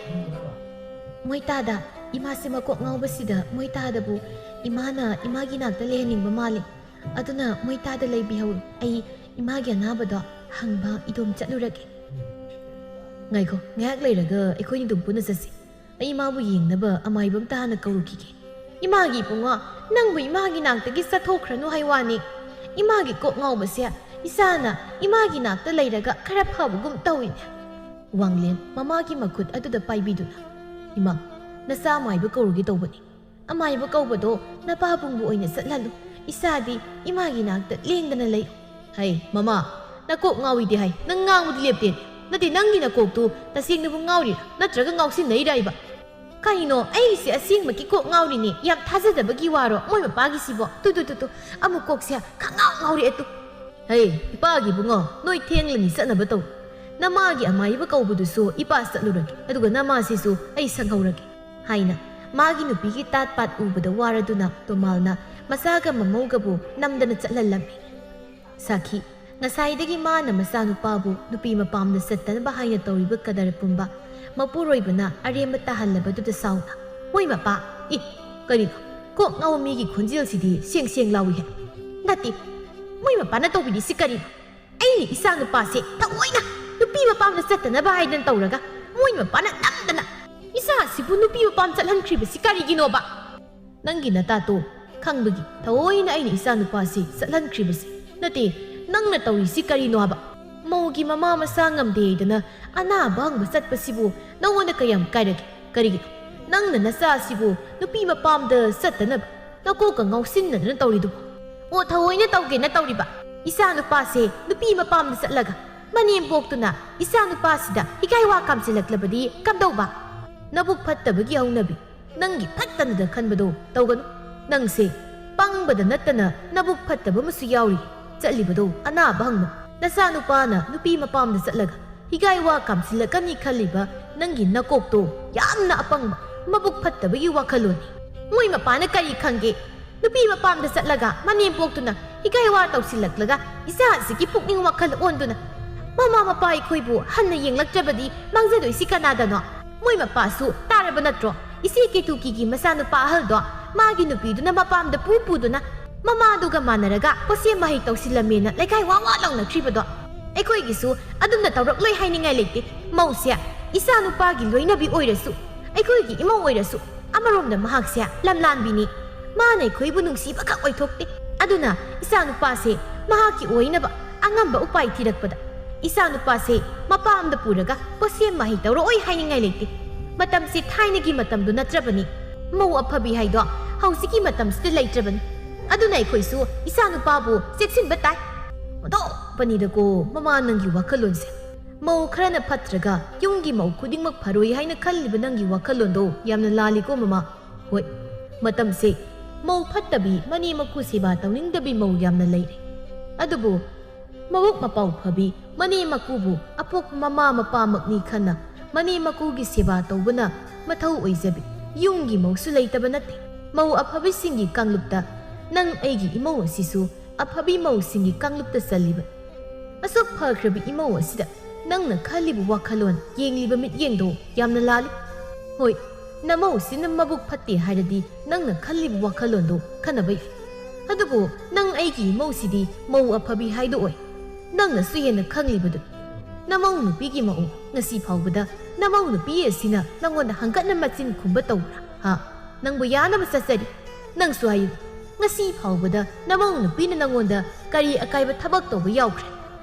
ꯃꯣꯏꯇꯥꯗ, ꯏꯃꯥꯁꯦ ꯃꯀꯣꯛ ꯉꯥꯎꯕꯁꯤꯗ ꯃꯣꯏꯇꯥꯗꯕꯨ ꯏꯃꯥꯅ ꯏꯃꯥꯒꯤ ꯅꯥꯛꯇ ꯂꯩꯍꯟꯅꯤꯡꯕ ꯃꯥꯜꯂꯤ꯫ ꯑꯗꯨꯅ ꯃꯣꯏꯇꯥꯗ ꯂꯩꯕꯤꯍꯧ꯫ ꯑꯩ ꯏꯃꯥꯒꯤ ꯑꯅꯥꯕꯗꯣ ꯍꯪꯕ ꯏꯗꯣꯝ ꯆꯠꯂꯨꯔꯒꯦ꯫ "ꯉꯥꯏꯈꯣ, ꯉꯥꯏꯍꯥꯛ ꯂꯩꯔꯒ ꯑꯩꯈꯣꯏꯅꯤ ꯑꯗꯨꯝ ꯄꯨꯟꯅ ꯆꯠꯁꯤ꯫ ꯑꯩ ꯏꯃꯥꯕꯨ ꯌꯦꯡꯅꯕ ꯑꯃꯥꯏꯕ ꯑꯝꯇ ꯍꯥꯟꯅ ꯀꯧꯔꯨꯈꯤꯒꯦ꯫" "ꯏꯃꯥꯒꯤ ꯏꯕꯨꯡꯉꯣ, ꯅꯪꯕꯨ ꯏꯃꯥꯒꯤ ꯅꯥꯛꯇꯒꯤ ꯆꯠꯊꯣꯛꯈ꯭ꯔꯅꯨ ꯍꯥꯏ ꯋꯥꯅꯤ꯫ ꯏꯃꯥꯒꯤ ꯀꯣꯛ ꯉꯥꯎꯕꯁꯦ ꯏꯆꯥꯅ ꯏꯃꯥꯒꯤ ꯅꯥꯛꯇ ꯂꯩꯔꯒ ꯈꯔ ꯐꯕꯒꯨꯝ ꯇꯧꯏꯅꯦ꯫" ꯋꯥꯡꯂꯦꯟ ꯃꯃꯥꯒꯤ ꯃꯈꯨꯠ ꯑꯗꯨꯗ ꯄꯥꯏꯕꯤꯗꯨꯅ, "ꯏꯃꯥ, ꯅꯆꯥ ꯑꯃꯥꯏꯕ ꯀꯧꯔꯨꯒꯦ ꯇꯧꯕꯅꯤ꯫ ꯑꯃꯥꯏꯕ ꯀꯧꯕꯗꯣ ꯅꯄꯥꯕꯨꯡꯕꯨ ꯑꯣꯏꯅ ꯆꯠꯍꯜꯂꯨ꯫ ꯏꯆꯥꯗꯤ ꯏꯃꯥꯒꯤ ꯅꯥꯛꯇ ꯂꯦꯡꯗꯅ ꯂꯩ꯫" "ꯍꯩ, ꯃꯃꯥ, ꯅꯀꯣꯛ ꯉꯥꯎꯏꯗꯤ ꯍꯥꯏ, ꯅꯪ ꯉꯥꯡꯕꯗꯤ ꯂꯦꯞꯇꯦ꯫ ꯅꯠꯇꯦ, ꯅꯪꯒꯤ ꯅꯀꯣꯛꯇꯨ ꯇꯁꯦꯡꯅꯕꯨ ꯉꯥꯎꯔꯤꯔꯥ ꯅꯠꯇ꯭ꯔꯒ ꯉꯥꯎꯁꯤꯟꯅꯩꯔꯥ ꯍꯥꯏꯕ?" "ꯀꯩꯅꯣ, ꯑꯩꯁꯦ ꯑꯁꯦꯡꯕꯒꯤ ꯀꯣꯛ ꯉꯥꯎꯔꯤꯅꯦ, ꯌꯥꯝ ꯊꯥꯖꯗꯕꯒꯤ ꯋꯥꯔꯣ ꯃꯣꯏ ꯃꯄꯥꯒꯤꯁꯤꯕꯣ? ꯇꯨ, ꯇꯨ, ꯇꯨ, ꯇꯨ, ꯑꯃꯨꯛ ꯀꯣꯛꯁꯦ ꯈꯪꯉꯥꯎ ꯉꯥꯎꯔꯛꯑꯦ ꯇꯨ꯫" "ꯍꯩ, ꯏꯄꯥꯒꯤ ꯏꯕꯨꯡꯉꯣ, ꯅꯣꯏ ꯊꯦꯡꯂꯅꯤ, ꯆꯠꯅꯕ ꯇꯧ꯫ "ꯅꯃꯥꯒꯤ ꯑꯃꯥꯏꯕ ꯀꯧꯕꯗꯨꯁꯨ ꯏꯄꯥ ꯆꯠꯂꯨꯔꯒꯦ, ꯑꯗꯨꯒ ꯅꯃꯥꯁꯤꯁꯨ ꯑꯩ ꯁꯪꯍꯧꯔꯒꯦ" ꯍꯥꯏꯅ ꯃꯥꯒꯤ ꯅꯨꯄꯤꯒꯤ ꯇꯥꯠ ꯄꯥꯠ ꯎꯕꯗ ꯋꯥꯔꯗꯨꯅ ꯇꯣꯃꯥꯜꯅ ꯃꯆꯥꯒ ꯃꯃꯧꯒꯕꯨ ꯅꯝꯗꯅ ꯆꯠꯍꯜꯂꯝꯃꯤ꯫ ꯁꯥꯈꯤ, ꯉꯁꯥꯏꯗꯒꯤ ꯃꯥꯅ ꯃꯆꯥꯅꯨꯄꯥꯕꯨ ꯅꯨꯄꯤ ꯃꯄꯥꯝꯗ ꯆꯠꯇꯅꯕ ꯍꯥꯏꯅ ꯇꯧꯔꯤꯕ ꯀꯗꯔ ꯄꯨꯝꯕ ꯃꯄꯨꯔꯣꯏꯕꯅ ꯑꯔꯦꯝꯕ ꯇꯥꯍꯜꯂꯕꯗꯨꯗ ꯁꯥꯎꯅ, "ꯃꯣꯏ ꯃꯄꯥ, ꯏ, ꯀꯔꯤꯅꯣ? ꯀꯣꯛ ꯉꯥꯎꯕ ꯃꯤꯒꯤ ꯈꯣꯟꯖꯦꯜꯁꯤꯗꯤ ꯁꯦꯡ ꯁꯦꯡ ꯂꯥꯎꯏꯍꯦ꯫ ꯅꯠꯇꯦ, ꯃꯣꯏ ꯃꯄꯥꯅ ꯇꯧꯕꯤꯔꯤꯁꯤ ꯀꯔꯤꯅꯣ? ꯑꯩꯅ ꯏꯆꯥ ꯅꯨꯄꯥꯁꯦ ꯊꯑꯣꯏꯅ ꯅꯨꯄꯤ ꯃꯄꯥꯝꯗ ꯆꯠꯇꯅꯕ ꯍꯥꯏꯗꯅ ꯇꯧꯔꯒ ꯃꯣꯏ ꯃꯄꯥꯅ ꯅꯝꯗꯅ ꯏꯆꯥꯁꯤꯕꯨ ꯅꯨꯄꯤ ꯃꯄꯥꯝ ꯆꯠꯍꯟꯈ꯭ꯔꯤꯕꯁꯤ ꯀꯔꯤꯒꯤꯅꯣꯕ?" "ꯅꯪꯒꯤ ꯅꯇꯥꯇꯣ ꯈꯪꯕꯒꯤ ꯊꯑꯣꯏꯅ ꯑꯩꯅ ꯏꯆꯥ ꯅꯨꯄꯥꯁꯤ ꯆꯠꯍꯟꯈ꯭ꯔꯤꯕꯁꯤ꯫ ꯅꯠꯇꯦ, ꯅꯪꯅ ꯇꯧꯔꯤꯁꯤ ꯀꯔꯤꯅꯣ ꯍꯥꯏꯕ? ꯃꯧꯒꯤ ꯃꯃꯥ ꯃꯆꯥ ꯉꯝꯗꯦ ꯍꯥꯏꯗꯅ ꯑꯅꯥꯕ ꯍꯪꯕ ꯆꯠꯄꯁꯤꯕꯨ ꯅꯉꯣꯟꯗ ꯀꯌꯥꯝ ꯀꯥꯏꯔꯒꯦ? ꯀꯔꯤꯒꯤꯅꯣ? ꯅꯪꯅ ꯅꯆꯥꯁꯤꯕꯨ ꯅꯨꯄꯤ ꯃꯄꯥꯝꯗ ꯆꯠꯇꯅꯕ ꯅꯀꯣꯛꯀ ꯉꯥꯎꯁꯤꯟꯅꯗꯅ ꯇꯧꯔꯤꯗꯨꯕꯨ?" "ꯑꯣ, ꯊꯑꯣꯏꯅ ꯇꯧꯒꯦꯅ ꯇꯧꯔꯤꯕ꯫ ꯏꯆꯥ ꯅꯨꯄꯥꯁꯦ ꯅꯨꯄꯤ ꯃꯄꯥꯝꯗ ꯆꯠꯂꯒ ꯃꯅꯦꯝꯕꯣꯛꯇꯨꯅ ꯏꯆꯥ ꯅꯨꯄꯥꯁꯤꯗ ꯍꯤꯒꯥꯏ ꯋꯥ ꯀꯥꯝꯁꯤꯜꯂꯛꯂꯕꯗꯤ ꯀꯝꯗꯧꯕ? ꯅꯕꯨꯛ ꯐꯠꯇꯕꯒꯤ ꯍꯧꯅꯕꯤ, ꯅꯪꯒꯤ ꯐꯠꯇꯅꯗ ꯈꯟꯕꯗꯣ ꯇꯧꯒꯅꯨ꯫ ꯅꯪꯁꯦ ꯄꯪꯕꯗ ꯅꯠꯇꯅ ꯅꯕꯨꯛ ꯐꯠꯇꯕ ꯑꯃꯁꯨ ꯌꯥꯎꯔꯤ꯫ ꯆꯠꯂꯤꯕꯗꯣ ꯑꯅꯥꯕ ꯍꯪꯕ꯫ ꯅꯆꯥꯅꯨꯄꯥꯅ ꯅꯨꯄꯤ ꯃꯄꯥꯝꯗ ꯆꯠꯂꯒ ꯍꯤꯒꯥꯏ ꯋꯥ ꯀꯥꯝꯁꯤꯜꯂꯛꯀꯅꯤ ꯈꯜꯂꯤꯕ ꯅꯪꯒꯤ ꯅꯀꯣꯛꯇꯣ ꯌꯥꯝꯅ ꯑꯄꯪꯕ, ꯃꯕꯨꯛ ꯐꯠꯇꯕꯒꯤ ꯋꯥꯈꯜꯂꯣꯟꯅꯤ꯫ ꯃꯣꯏ ꯃꯄꯥꯅ ꯀꯔꯤ ꯈꯪꯒꯦ? ꯅꯨꯄꯤ ꯃꯄꯥꯝꯗ ꯆꯠꯂꯒ ꯃꯅꯦꯝꯄꯣꯛꯇꯨꯅ ꯍꯤꯒꯥꯏ ꯋꯥ ꯇꯧꯁꯤꯜꯂꯛꯂꯒ ꯏꯆꯥ ꯑꯁꯤꯒꯤ ꯄꯨꯛꯅꯤꯡ ꯋꯥꯈꯜ ꯑꯣꯟꯗꯨꯅ ꯃꯃꯥ ꯃꯄꯥ ꯑꯩꯈꯣꯏꯕꯨ ꯍꯟꯅ ꯌꯦꯡꯂꯛꯇ꯭ꯔꯕꯗꯤ ꯃꯥꯡꯖꯗꯣꯏꯁꯤ ꯀꯅꯥꯗꯅꯣ? ꯃꯣꯏ ꯃꯄꯥꯁꯨ ꯇꯥꯔꯕ ꯅꯠꯇ꯭ꯔꯣ? ꯏꯆꯦ ꯀꯦꯇꯨꯀꯤꯒꯤ ꯃꯆꯥꯅꯨꯄꯥ ꯑꯍꯜꯗꯣ ꯃꯥꯒꯤ ꯅꯨꯄꯤꯗꯨꯅ ꯃꯄꯥꯝꯗ ꯄꯨ ꯄꯨꯗꯨꯅ ꯃꯃꯥꯗꯨꯒ ꯃꯥꯟꯅꯔꯒ ꯄꯣꯠꯁꯦꯝ ꯃꯍꯩ ꯇꯧꯁꯤꯜꯂꯝꯃꯦꯅ ꯂꯩꯀꯥꯏ ꯋꯥ ꯋꯥ ꯂꯥꯎꯅꯈ꯭ꯔꯤꯕꯗꯣ꯫ ꯑꯩꯈꯣꯏꯒꯤꯁꯨ ꯑꯗꯨꯝꯅ ꯇꯧꯔꯛꯂꯣꯏ ꯍꯥꯏꯅꯤꯡꯉꯥꯏ ꯂꯩꯇꯦ꯫ ꯃꯧꯁꯦ ꯏꯆꯥ ꯅꯨꯄꯥꯒꯤ ꯂꯣꯏꯅꯕꯤ ꯑꯣꯏꯔꯁꯨ, ꯑꯩꯈꯣꯏꯒꯤ ꯏꯃꯧ ꯑꯣꯏꯔꯁꯨ, ꯑꯃꯔꯣꯝꯗ ꯃꯍꯥꯛꯁꯦ ꯂꯝꯂꯥꯟꯕꯤꯅꯤ꯫ ꯃꯥꯅ ꯑꯩꯈꯣꯏꯕꯨ ꯅꯨꯡꯁꯤꯕꯈꯛ ꯑꯣꯏꯊꯣꯛꯇꯦ꯫ ꯑꯗꯨꯅ ꯏꯆꯥ ꯅꯨꯄꯥꯁꯦ ꯃꯍꯥꯛꯀꯤ ꯑꯣꯏꯅꯕ ꯑꯉꯝꯕ ꯎꯄꯥꯏ ꯊꯤꯔꯛꯄꯗ ꯏꯆꯥ ꯅꯨꯄꯥꯁꯦ ꯃꯄꯥꯝꯗ ꯄꯨꯔꯒ ꯄꯣꯠꯁꯦꯝ ꯃꯍꯩ ꯇꯧꯔꯛꯑꯣꯏ ꯍꯥꯏꯅꯤꯡꯉꯥꯏ ꯂꯩꯇꯦ꯫ ꯃꯇꯝꯁꯦ ꯊꯥꯏꯅꯒꯤ ꯃꯇꯝꯗꯨ ꯅꯠꯇ꯭ꯔꯕꯅꯤ꯫ ꯃꯧ ꯑꯐꯕꯤ ꯍꯥꯏꯗꯣ ꯍꯧꯖꯤꯛꯀꯤ ꯃꯇꯝꯁꯤꯗ ꯂꯩꯇ꯭ꯔꯕꯅꯤ꯫ ꯑꯗꯨꯅ ꯑꯩꯈꯣꯏꯁꯨ ꯏꯆꯥ ꯅꯨꯄꯥꯕꯨ ꯆꯦꯛꯁꯤꯟꯕ ꯇꯥꯏ꯫ ꯑꯣꯟꯊꯣꯛꯄꯅꯤꯗꯀꯣ ꯃꯃꯥ ꯅꯪꯒꯤ ꯋꯥꯈꯜꯂꯣꯟꯁꯦ꯫ ꯃꯧ ꯈꯔꯅ ꯐꯠꯇ꯭ꯔꯒ ꯌꯨꯝꯒꯤ ꯃꯧ ꯈꯨꯗꯤꯡꯃꯛ ꯐꯔꯣꯏ ꯍꯥꯏꯅ ꯈꯜꯂꯤꯕ ꯅꯪꯒꯤ ꯋꯥꯈꯜꯂꯣꯟꯗꯣ ꯌꯥꯝꯅ ꯂꯥꯜꯂꯤꯀꯣ ꯃꯃꯥ꯫ ꯍꯣꯏ, ꯃꯇꯝꯁꯦ ꯃꯧ ꯐꯠꯇꯕꯤ, ꯃꯅꯦꯝ ꯃꯀꯨ ꯁꯦꯕꯥ ꯇꯧꯅꯤꯡꯗꯕꯤ ꯃꯧ ꯌꯥꯝꯅ ꯂꯩꯔꯦ꯫ ꯑꯗꯨꯕꯨ ꯃꯕꯨꯛ ꯃꯄꯥꯎ ꯐꯕꯤ ꯃꯅꯦ ꯃꯀꯨꯕꯨ ꯑꯄꯣꯛꯄ ꯃꯃꯥ ꯃꯄꯥꯃꯛꯅꯤ ꯈꯟꯅ ꯃꯅꯦ ꯃꯀꯨꯒꯤ ꯁꯦꯕꯥ ꯇꯧꯕꯅ ꯃꯊꯧ ꯑꯣꯏꯖꯕꯤ ꯌꯨꯝꯒꯤ ꯃꯧꯁꯨ ꯂꯩꯇꯕ ꯅꯠꯇꯦ꯫ ꯃꯧ ꯑꯐꯕꯤꯁꯤꯡꯒꯤ ꯀꯥꯡꯂꯨꯞꯇ ꯅꯪ ꯑꯩꯒꯤ ꯏꯃꯧ ꯑꯁꯤꯁꯨ ꯑꯐꯕꯤ ꯃꯧꯁꯤꯡꯒꯤ ꯀꯥꯡꯂꯨꯞꯇ ꯆꯜꯂꯤꯕ꯫ ꯑꯁꯨꯛ ꯐꯈ꯭ꯔꯕ ꯏꯃꯧ ꯑꯁꯤꯗ ꯅꯪꯅ ꯈꯜꯂꯤꯕ ꯋꯥꯈꯜꯂꯣꯟ, ꯌꯦꯡꯂꯤꯕ ꯃꯤꯠꯌꯦꯡꯗꯣ ꯌꯥꯝꯅ ꯂꯥꯜꯂꯤ꯫ ꯍꯣꯏ, ꯅꯃꯧꯁꯤꯅ ꯃꯕꯨꯛ ꯐꯠꯇꯦ ꯍꯥꯏꯔꯗꯤ ꯅꯪꯅ ꯈꯜꯂꯤꯕ ꯋꯥꯈꯜꯂꯣꯟꯗꯣ ꯈꯟꯅꯕ ꯌꯥꯏ꯫ ꯑꯗꯨꯕꯨ ꯅꯪ ꯑꯩꯒꯤ ꯏꯃꯧꯁꯤꯗꯤ ꯃꯧ ꯑꯐꯕꯤ ꯍꯥꯏꯗꯣ ꯑꯣꯏ꯫ ꯅꯪꯅꯁꯨ ꯍꯦꯟꯅ ꯈꯪꯂꯤꯕꯗꯨ꯫ ꯅꯃꯧ ꯅꯨꯄꯤꯒꯤ ꯃꯑꯣꯡ ꯉꯁꯤ ꯐꯥꯎꯕꯗ ꯅꯃꯧ ꯅꯨꯄꯤ ꯑꯁꯤꯅ ꯅꯪꯉꯣꯟꯗ ꯍꯪꯒꯠꯅ ꯃꯆꯤꯟ ꯈꯨꯝꯕ ꯇꯧꯕ꯭ꯔꯥ? ꯍꯥ? ꯅꯪꯕꯨ ꯌꯥꯅꯕ ꯆꯠꯆꯔꯤ꯫ ꯅꯪꯁꯨ ꯍꯥꯏꯌꯨ, ꯉꯁꯤ ꯐꯥꯎꯕꯗ ꯅꯃꯧ ꯅꯨꯄꯤꯅ ꯅꯪꯉꯣꯟꯗ ꯀꯔꯤ ꯑꯀꯥꯏꯕ ꯊꯕꯛ ꯇꯧꯕ ꯌꯥꯎꯈ꯭ꯔꯦ?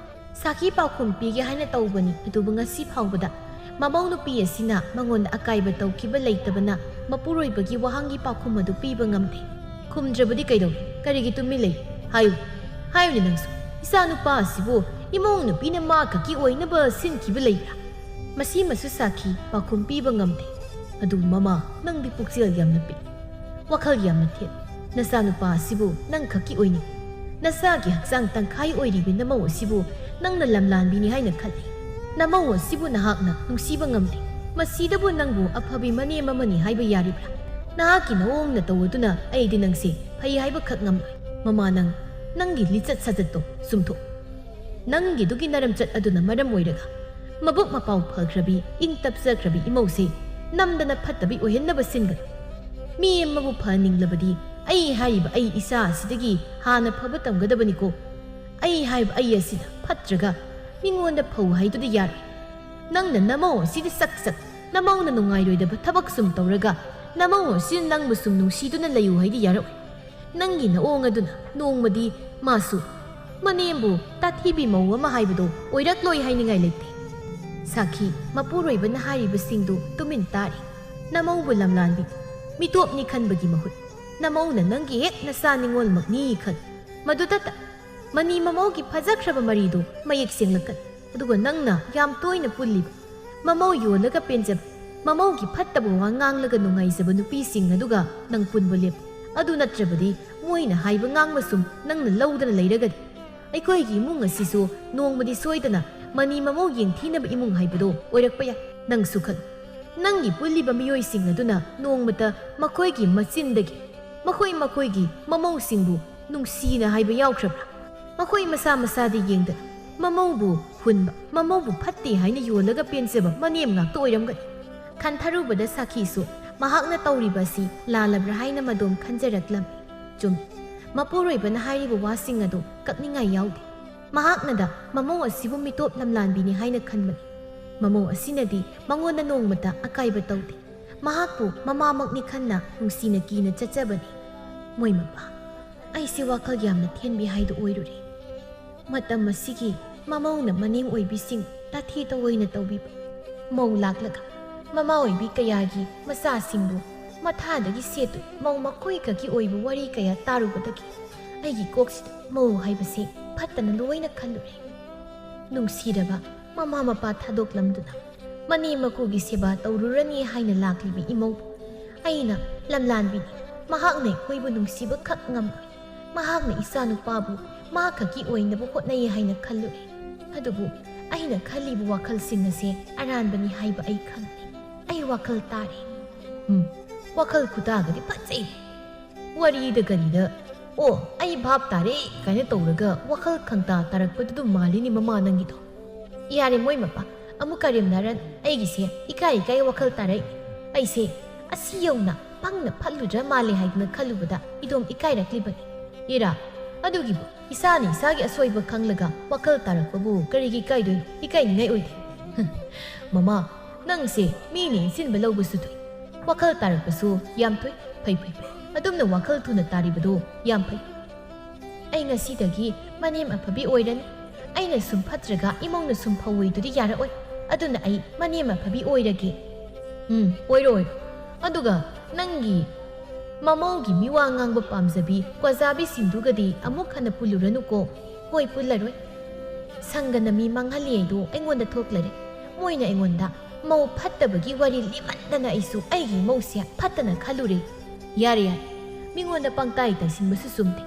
ꯁꯥꯈꯤ ꯄꯥꯎꯈꯨꯝ ꯄꯤꯒꯦ ꯍꯥꯏꯅ ꯇꯧꯕꯅꯤ, ꯑꯗꯨꯕꯨ ꯉꯁꯤ ꯐꯥꯎꯕꯗ ꯃꯃꯧ ꯅꯨꯄꯤ ꯑꯁꯤꯅ ꯃꯉꯣꯟꯗ ꯑꯀꯥꯏꯕ ꯇꯧꯈꯤꯕ ꯂꯩꯇꯕꯅ ꯃꯄꯨꯔꯣꯏꯕꯒꯤ ꯋꯥꯍꯪꯒꯤ ꯄꯥꯎꯈꯨꯝ ꯑꯗꯨ ꯄꯤꯕ ꯉꯝꯗꯦ꯫ ꯈꯨꯝꯗ꯭ꯔꯕꯗꯤ ꯀꯩꯗꯧꯔꯦ? ꯀꯔꯤꯒꯤ ꯇꯨꯃꯤꯟ ꯂꯩ? ꯍꯥꯏꯌꯨ, ꯍꯥꯏꯌꯨꯅꯦ ꯅꯪꯁꯨ꯫ ꯏꯆꯥ ꯅꯨꯄꯥ ꯑꯁꯤꯕꯨ ꯏꯃꯧ ꯅꯨꯄꯤꯅ ꯃꯥ ꯈꯛꯀꯤ ꯑꯣꯏꯅꯕ ꯁꯤꯟꯈꯤꯕ ꯂꯩꯕ꯭ꯔꯥ? ꯃꯁꯤꯃꯁꯨ ꯁꯥꯈꯤ ꯄꯥꯎꯈꯨꯝ ꯄꯤꯕ ꯉꯝꯗꯦ꯫ ꯑꯗꯨꯕꯨ ꯃꯃꯥ, ꯅꯪꯗꯤ ꯄꯨꯛꯆꯦꯜ ꯌꯥꯝꯅ ꯄꯤꯛꯏ, ꯋꯥꯈꯜ ꯌꯥꯝꯅ ꯊꯦꯠ꯫ ꯅꯆꯥꯅꯨꯄꯥ ꯑꯁꯤꯕꯨ ꯅꯪ ꯈꯛꯀꯤ ꯑꯣꯏꯅꯤ꯫ ꯅꯆꯥꯒꯤ ꯍꯛꯆꯥꯡ ꯇꯪꯈꯥꯏ ꯑꯣꯏꯔꯤꯕꯤ ꯅꯃꯧ ꯑꯁꯤꯕꯨ ꯅꯪꯅ ꯂꯝꯂꯥꯟꯕꯤꯅꯤ ꯍꯥꯏꯅ ꯈꯜꯂꯤ꯫ ꯅꯃꯧ ꯑꯁꯤꯕꯨ ꯅꯍꯥꯛꯅ ꯅꯨꯡꯁꯤꯕ ꯉꯝꯗꯦ꯫ ꯃꯁꯤꯗꯕꯨ ꯅꯪꯕꯨ ꯑꯐꯕꯤ ꯃꯅꯦꯝ ꯑꯃꯅꯤ ꯍꯥꯏꯕ ꯌꯥꯔꯤꯕ꯭ꯔꯥ? ꯅꯍꯥꯛꯀꯤ ꯅꯑꯣꯡ ꯅꯇꯧ ꯑꯗꯨꯅ ꯑꯩꯗꯤ ꯅꯪꯁꯦ ꯐꯩ ꯍꯥꯏꯕꯈꯛ ꯉꯝꯂꯣꯏ꯫ ꯃꯃꯥ, ꯅꯪ, ꯅꯪꯒꯤ ꯂꯤꯆꯠ ꯁꯥꯖꯠꯇꯣ ꯆꯨꯝꯊꯣꯛ꯫ ꯅꯪꯒꯤꯗꯨꯒꯤ ꯅꯔꯝꯆꯠ ꯑꯗꯨꯅ ꯃꯔꯝ ꯑꯣꯏꯔꯒ ꯃꯕꯨꯛ ꯃꯄꯥꯎ ꯐꯈ꯭ꯔꯕꯤ, ꯏꯪ ꯇꯞꯆꯈ꯭ꯔꯕꯤ ꯏꯃꯧꯁꯦ ꯅꯝꯗꯅ ꯐꯠꯇꯕꯤ ꯑꯣꯏꯍꯟꯅꯕ ꯁꯤꯟꯒꯅꯨ꯫ ꯃꯤ ꯑꯃꯕꯨ ꯐꯍꯟꯅꯤꯡꯂꯕꯗꯤ ꯑꯩ ꯍꯥꯏꯔꯤꯕ ꯑꯩ ꯏꯆꯥ ꯑꯁꯤꯗꯒꯤ ꯍꯥꯟꯅ ꯐꯕ ꯇꯝꯒꯗꯕꯅꯤꯀꯣ꯫ ꯑꯩ ꯍꯥꯏꯕ ꯑꯩ ꯑꯁꯤꯅ ꯐꯠꯇ꯭ꯔꯒ ꯃꯤꯉꯣꯟꯗ ꯐꯧ ꯍꯥꯏꯗꯨꯗꯤ ꯌꯥꯔꯣꯏ꯫ ꯅꯪꯅ ꯅꯃꯧ ꯑꯁꯤꯗ ꯆꯛ ꯆꯛ, ꯅꯃꯧꯅ ꯅꯨꯡꯉꯥꯏꯔꯣꯏꯗꯕ ꯊꯕꯛ ꯁꯨꯝ ꯇꯧꯔꯒ ꯅꯃꯧ ꯑꯁꯤꯅ ꯅꯪꯕꯨ ꯁꯨꯝ ꯅꯨꯡꯁꯤꯗꯨꯅ ꯂꯩꯌꯨ ꯍꯥꯏꯗꯤ ꯌꯥꯔꯣꯏ꯫ ꯅꯪꯒꯤ ꯅꯑꯣꯡ ꯑꯗꯨꯅ ꯅꯣꯡꯃꯗꯤ ꯃꯥꯁꯨ ꯃꯅꯦꯝꯕꯨ ꯇꯥꯊꯤꯕꯤ ꯃꯧ ꯑꯃ ꯍꯥꯏꯕꯗꯣ ꯑꯣꯏꯔꯛꯂꯣꯏ ꯍꯥꯏꯅꯤꯡꯉꯥꯏ ꯂꯩꯇꯦ꯫ ꯁꯥꯈꯤ, ꯃꯄꯨꯔꯣꯏꯕꯅ ꯍꯥꯏꯔꯤꯕꯁꯤꯡꯗꯨ ꯇꯨꯃꯤꯟ ꯇꯥꯔꯤ꯫ ꯅꯃꯧꯕꯨ ꯂꯝꯂꯥꯟꯕꯤ, ꯃꯤꯇꯣꯞꯅꯤ ꯈꯟꯕꯒꯤ ꯃꯍꯨꯠ ꯅꯃꯧꯅ ꯅꯪꯒꯤ ꯍꯦꯛ ꯅꯆꯥ ꯅꯤꯉꯣꯜꯃꯛꯅꯤ ꯈꯜ꯫ ꯃꯗꯨꯗꯇ ꯃꯅꯤ ꯃꯃꯧꯒꯤ ꯐꯖꯈ꯭ꯔꯕ ꯃꯔꯤꯗꯨ ꯃꯌꯦꯛ ꯁꯦꯡꯂꯛꯀꯅꯤ꯫ ꯑꯗꯨꯒ ꯅꯪꯅ ꯌꯥꯝ ꯇꯣꯏꯅ ꯄꯨꯜꯂꯤꯕ, ꯃꯃꯧ ꯌꯣꯜꯂꯒ ꯄꯦꯟꯖꯕ, ꯃꯃꯧꯒꯤ ꯐꯠꯇꯕ ꯋꯥ ꯉꯥꯡꯂꯒ ꯅꯨꯡꯉꯥꯏꯖꯕ ꯅꯨꯄꯤꯁꯤꯡ ꯑꯗꯨꯒ ꯅꯪ ꯄꯨꯟꯕ ꯂꯦꯞꯄꯨ꯫ ꯑꯗꯨ ꯅꯠꯇ꯭ꯔꯕꯗꯤ ꯃꯣꯏꯅ ꯍꯥꯏꯕ ꯉꯥꯡꯕ ꯁꯨꯝ ꯅꯪꯅ ꯂꯧꯗꯅ ꯂꯩꯔꯒꯗꯤ ꯑꯩꯈꯣꯏꯒꯤ ꯏꯃꯨꯡ ꯑꯁꯤꯁꯨ ꯅꯣꯡꯃꯗꯤ ꯁꯣꯏꯗꯅ ꯃꯅꯤ ꯃꯃꯧ ꯌꯦꯡꯊꯤꯅꯕ ꯏꯃꯨꯡ ꯍꯥꯏꯕꯗꯣ ꯑꯣꯏꯔꯛꯄ ꯌꯥꯏ꯫ ꯅꯪꯁꯨ ꯈꯜꯂꯨ, ꯅꯪꯒꯤ ꯄꯨꯜꯂꯤꯕ ꯃꯤꯑꯣꯏꯁꯤꯡ ꯑꯗꯨꯅ ꯅꯣꯡꯃꯇ ꯃꯈꯣꯏꯒꯤ ꯃꯆꯤꯟꯗꯒꯤ ꯃꯈꯣꯏ ꯃꯈꯣꯏꯒꯤ ꯃꯃꯧꯁꯤꯡꯕꯨ ꯅꯨꯡꯁꯤꯅ ꯍꯥꯏꯕ ꯌꯥꯎꯈ꯭ꯔꯕ꯭ꯔꯥ? ꯃꯈꯣꯏ ꯃꯁꯥ ꯃꯁꯥꯗꯤ ꯌꯦꯡꯗꯅ ꯃꯃꯧꯕꯨ ꯍꯨꯟꯕ, ꯃꯃꯧꯕꯨ ꯐꯠꯇꯦ ꯍꯥꯏꯅ ꯌꯣꯜꯂꯒ ꯄꯦꯟꯖꯕ ꯃꯅꯦꯝ ꯉꯥꯛꯇ ꯑꯣꯏꯔꯝꯒꯅꯤ꯫ ꯈꯟꯊꯔꯨꯕꯗ ꯁꯥꯈꯤꯁꯨ ꯃꯍꯥꯛꯅ ꯇꯧꯔꯤꯕ ꯑꯁꯤ ꯂꯥꯜꯂꯕ꯭ꯔꯥ ꯍꯥꯏꯅ ꯃꯗꯣꯝ ꯈꯟꯖꯔꯛꯂꯝꯃꯤ꯫ ꯆꯨꯝꯃꯤ, ꯃꯄꯨꯔꯣꯏꯕꯅ ꯍꯥꯏꯔꯤꯕ ꯋꯥꯁꯤꯡ ꯑꯗꯨ ꯀꯛꯅꯤꯡꯉꯥꯏ ꯌꯥꯎꯗꯦ꯫ ꯃꯍꯥꯛꯅꯗ ꯃꯃꯧ ꯑꯁꯤꯕꯨ ꯃꯤꯇꯣꯞ ꯂꯝꯂꯥꯟꯕꯤꯅꯤ ꯍꯥꯏꯅ ꯈꯟꯕꯅꯤ꯫ ꯃꯃꯧ ꯑꯁꯤꯅꯗꯤ ꯃꯉꯣꯟꯗ ꯅꯣꯡꯃꯇ ꯑꯀꯥꯏꯕ ꯇꯧꯗꯦ꯫ ꯃꯍꯥꯛꯄꯨ ꯃꯃꯥꯃꯛꯅꯤ ꯈꯟꯅ ꯅꯨꯡꯁꯤꯅ ꯀꯤꯅ ꯆꯠꯆꯕꯅꯤ꯫ ꯃꯣꯏ ꯃꯄꯥ, ꯑꯩꯁꯦ ꯋꯥꯈꯜ ꯌꯥꯝꯅ ꯊꯦꯟꯕꯤ ꯍꯥꯏꯗꯨ ꯑꯣꯏꯔꯨꯔꯦ꯫ ꯃꯇꯝ ꯑꯁꯤꯒꯤ ꯃꯃꯧꯅ ꯃꯅꯦꯝ ꯑꯣꯏꯕꯤꯁꯤꯡ ꯇꯥꯊꯤ ꯇꯧꯑꯣꯏꯅ ꯇꯧꯕꯤꯕ, ꯃꯧ ꯂꯥꯛꯂꯒ ꯃꯃꯥ ꯑꯣꯏꯕꯤ ꯀꯌꯥꯒꯤ ꯃꯆꯥꯁꯤꯡꯕꯨ ꯃꯊꯥꯗꯒꯤ ꯁꯦꯠꯇꯨꯅ ꯃꯧ ꯃꯈꯣꯏ ꯈꯛꯀꯤ ꯑꯣꯏꯕ ꯋꯥꯔꯤ ꯀꯌꯥ ꯇꯥꯔꯨꯕꯗꯒꯤ ꯑꯩꯒꯤ ꯀꯣꯛꯁꯤꯗ ꯃꯧ ꯍꯥꯏꯕꯁꯦ ꯐꯠꯇꯅ ꯂꯣꯏꯅ ꯈꯜꯂꯨꯔꯦ꯫ ꯅꯨꯡꯁꯤꯔꯕ ꯃꯃꯥ ꯃꯄꯥ ꯊꯥꯗꯣꯛꯂꯝꯗꯨꯅ ꯃꯅꯦꯝ ꯃꯀꯨꯒꯤ ꯁꯦꯕꯥ ꯇꯧꯔꯨꯔꯅꯤ ꯍꯥꯏꯅ ꯂꯥꯛꯂꯤꯕ ꯏꯃꯧꯕꯨ ꯑꯩꯅ ꯂꯝꯂꯥꯟꯕꯤꯅꯤ, ꯃꯍꯥꯛꯅ ꯑꯩꯈꯣꯏꯕꯨ ꯅꯨꯡꯁꯤꯕ ꯈꯛ ꯉꯝꯂꯣꯏ꯫ ꯃꯍꯥꯛꯅ ꯏꯆꯥꯅꯨꯄꯥꯕꯨ ꯃꯥ ꯈꯛꯀꯤ ꯑꯣꯏꯅꯕ ꯍꯣꯠꯅꯩ ꯍꯥꯏꯅ ꯈꯜꯂꯨꯔꯦ꯫ ꯑꯗꯨꯕꯨ ꯑꯩꯅ ꯈꯜꯂꯤꯕ ꯋꯥꯈꯜꯁꯤꯡ ꯑꯁꯦ ꯑꯔꯥꯟꯕꯅꯤ ꯍꯥꯏꯕ ꯑꯩ ꯈꯪꯂꯦ꯫ ꯑꯩ ꯋꯥꯈꯜ ꯇꯥꯔꯦ꯫ ꯎꯝ, ꯋꯥꯈꯜ ꯈꯨꯇꯥꯒꯗꯤ ꯐꯖꯩ꯫ ꯋꯥꯔꯤꯗ ꯀꯔꯤꯗ, "ꯑꯣ, ꯑꯩ ꯚꯥꯞ ꯇꯥꯔꯦ" ꯀꯥꯏꯅ ꯇꯧꯔꯒ ꯋꯥꯈꯜ ꯈꯪꯇꯥ ꯇꯥꯔꯛꯄꯗꯨ ꯑꯗꯨꯝ ꯃꯥꯜꯂꯤꯅꯤ ꯃꯃꯥ ꯅꯪꯒꯤꯗꯣ꯫ ꯌꯥꯔꯦ ꯃꯣꯏ ꯃꯄꯥ, ꯑꯃꯨꯛ ꯀꯔꯦꯝꯅꯔꯅꯨ꯫ ꯑꯩꯒꯤꯁꯦ ꯏꯀꯥꯏ ꯏꯀꯥꯏ ꯋꯥꯈꯜ ꯇꯥꯔꯛꯏ꯫ ꯑꯩꯁꯦ ꯑꯁꯤ ꯌꯧꯅ ꯄꯪꯅ ꯐꯠꯂꯨꯗ꯭ꯔ ꯃꯥꯜꯂꯦ ꯍꯥꯏꯗꯅ ꯈꯜꯂꯨꯕꯗ ꯏꯗꯣꯝ ꯏꯀꯥꯏꯔꯛꯂꯤꯕꯅꯤ꯫ ꯏꯔꯥ, ꯑꯗꯨꯒꯤꯕꯨ ꯏꯁꯥꯅ ꯏꯁꯥꯒꯤ ꯑꯁꯣꯏꯕ ꯈꯪꯂꯒ ꯋꯥꯈꯜ ꯇꯥꯔꯛꯄꯕꯨ ꯀꯔꯤꯒꯤ ꯏꯀꯥꯏꯗꯣꯏꯅꯣ? ꯏꯀꯥꯏꯅꯤꯡꯉꯥꯏ ꯑꯣꯏꯗꯦ꯫ ꯃꯃꯥ, ꯅꯪꯁꯦ ꯃꯤꯅ ꯏꯟꯁꯤꯟꯕ ꯂꯧꯕꯁꯨ ꯊꯨꯏ, ꯋꯥꯈꯜ ꯇꯥꯔꯛꯄꯁꯨ ꯌꯥꯝ ꯊꯨꯏ꯫ ꯐꯩ, ꯐꯩ, ꯐꯩ꯫ ꯑꯗꯨꯝꯅ ꯋꯥꯈꯜ ꯊꯨꯅ ꯇꯥꯔꯤꯕꯗꯣ ꯌꯥꯝ ꯐꯩ꯫ ꯑꯩ ꯉꯁꯤꯗꯒꯤ ꯃꯅꯦꯝ ꯑꯐꯕꯤ ꯑꯣꯏꯔꯅꯤ꯫ ꯑꯩꯅ ꯁꯨꯝ ꯐꯠꯇ꯭ꯔꯒ ꯏꯃꯧꯅ ꯁꯨꯝ ꯐꯧꯏꯗꯨꯗꯤ ꯌꯥꯔꯛꯑꯣꯏ꯫ ꯑꯗꯨꯅ ꯑꯩ ꯃꯅꯦꯝ ꯑꯐꯕꯤ ꯑꯣꯏꯔꯒꯦ꯫ ꯎꯝ, ꯑꯣꯏꯔꯣ, ꯑꯣꯏꯔꯣ꯫ ꯑꯗꯨꯒ ꯅꯪꯒꯤ ꯃꯃꯧꯒꯤ ꯃꯤꯋꯥ ꯉꯥꯡꯕ ꯄꯥꯝꯖꯕꯤ ꯀ꯭ꯋꯥꯖꯥꯕꯤꯁꯤꯡꯗꯨꯒꯗꯤ ꯑꯃꯨꯛ ꯍꯟꯅ ꯄꯨꯜꯂꯨꯔꯅꯨꯀꯣ꯫ ꯍꯣꯏ, ꯄꯨꯜꯂꯔꯣꯏ꯫ ꯁꯪꯒꯅ ꯃꯤ ꯃꯥꯡꯍꯜꯂꯤ ꯍꯥꯏꯗꯣ ꯑꯩꯉꯣꯟꯗ ꯊꯣꯛꯂꯔꯦ꯫ ꯃꯣꯏꯅ ꯑꯩꯉꯣꯟꯗ ꯃꯧ ꯐꯠꯇꯕꯒꯤ ꯋꯥꯔꯤ ꯂꯤꯃꯟꯗꯅ ꯑꯩꯁꯨ ꯑꯩꯒꯤ ꯃꯧꯁꯦ ꯐꯠꯇꯅ ꯈꯜꯂꯨꯔꯦ꯫ ꯌꯥꯔꯦ, ꯌꯥꯔꯦ꯫ ꯃꯤꯉꯣꯟꯗ ꯄꯪꯇꯥꯏ ꯇꯥꯏꯁꯤꯟꯕꯁꯨ ꯆꯨꯝꯗꯦ꯫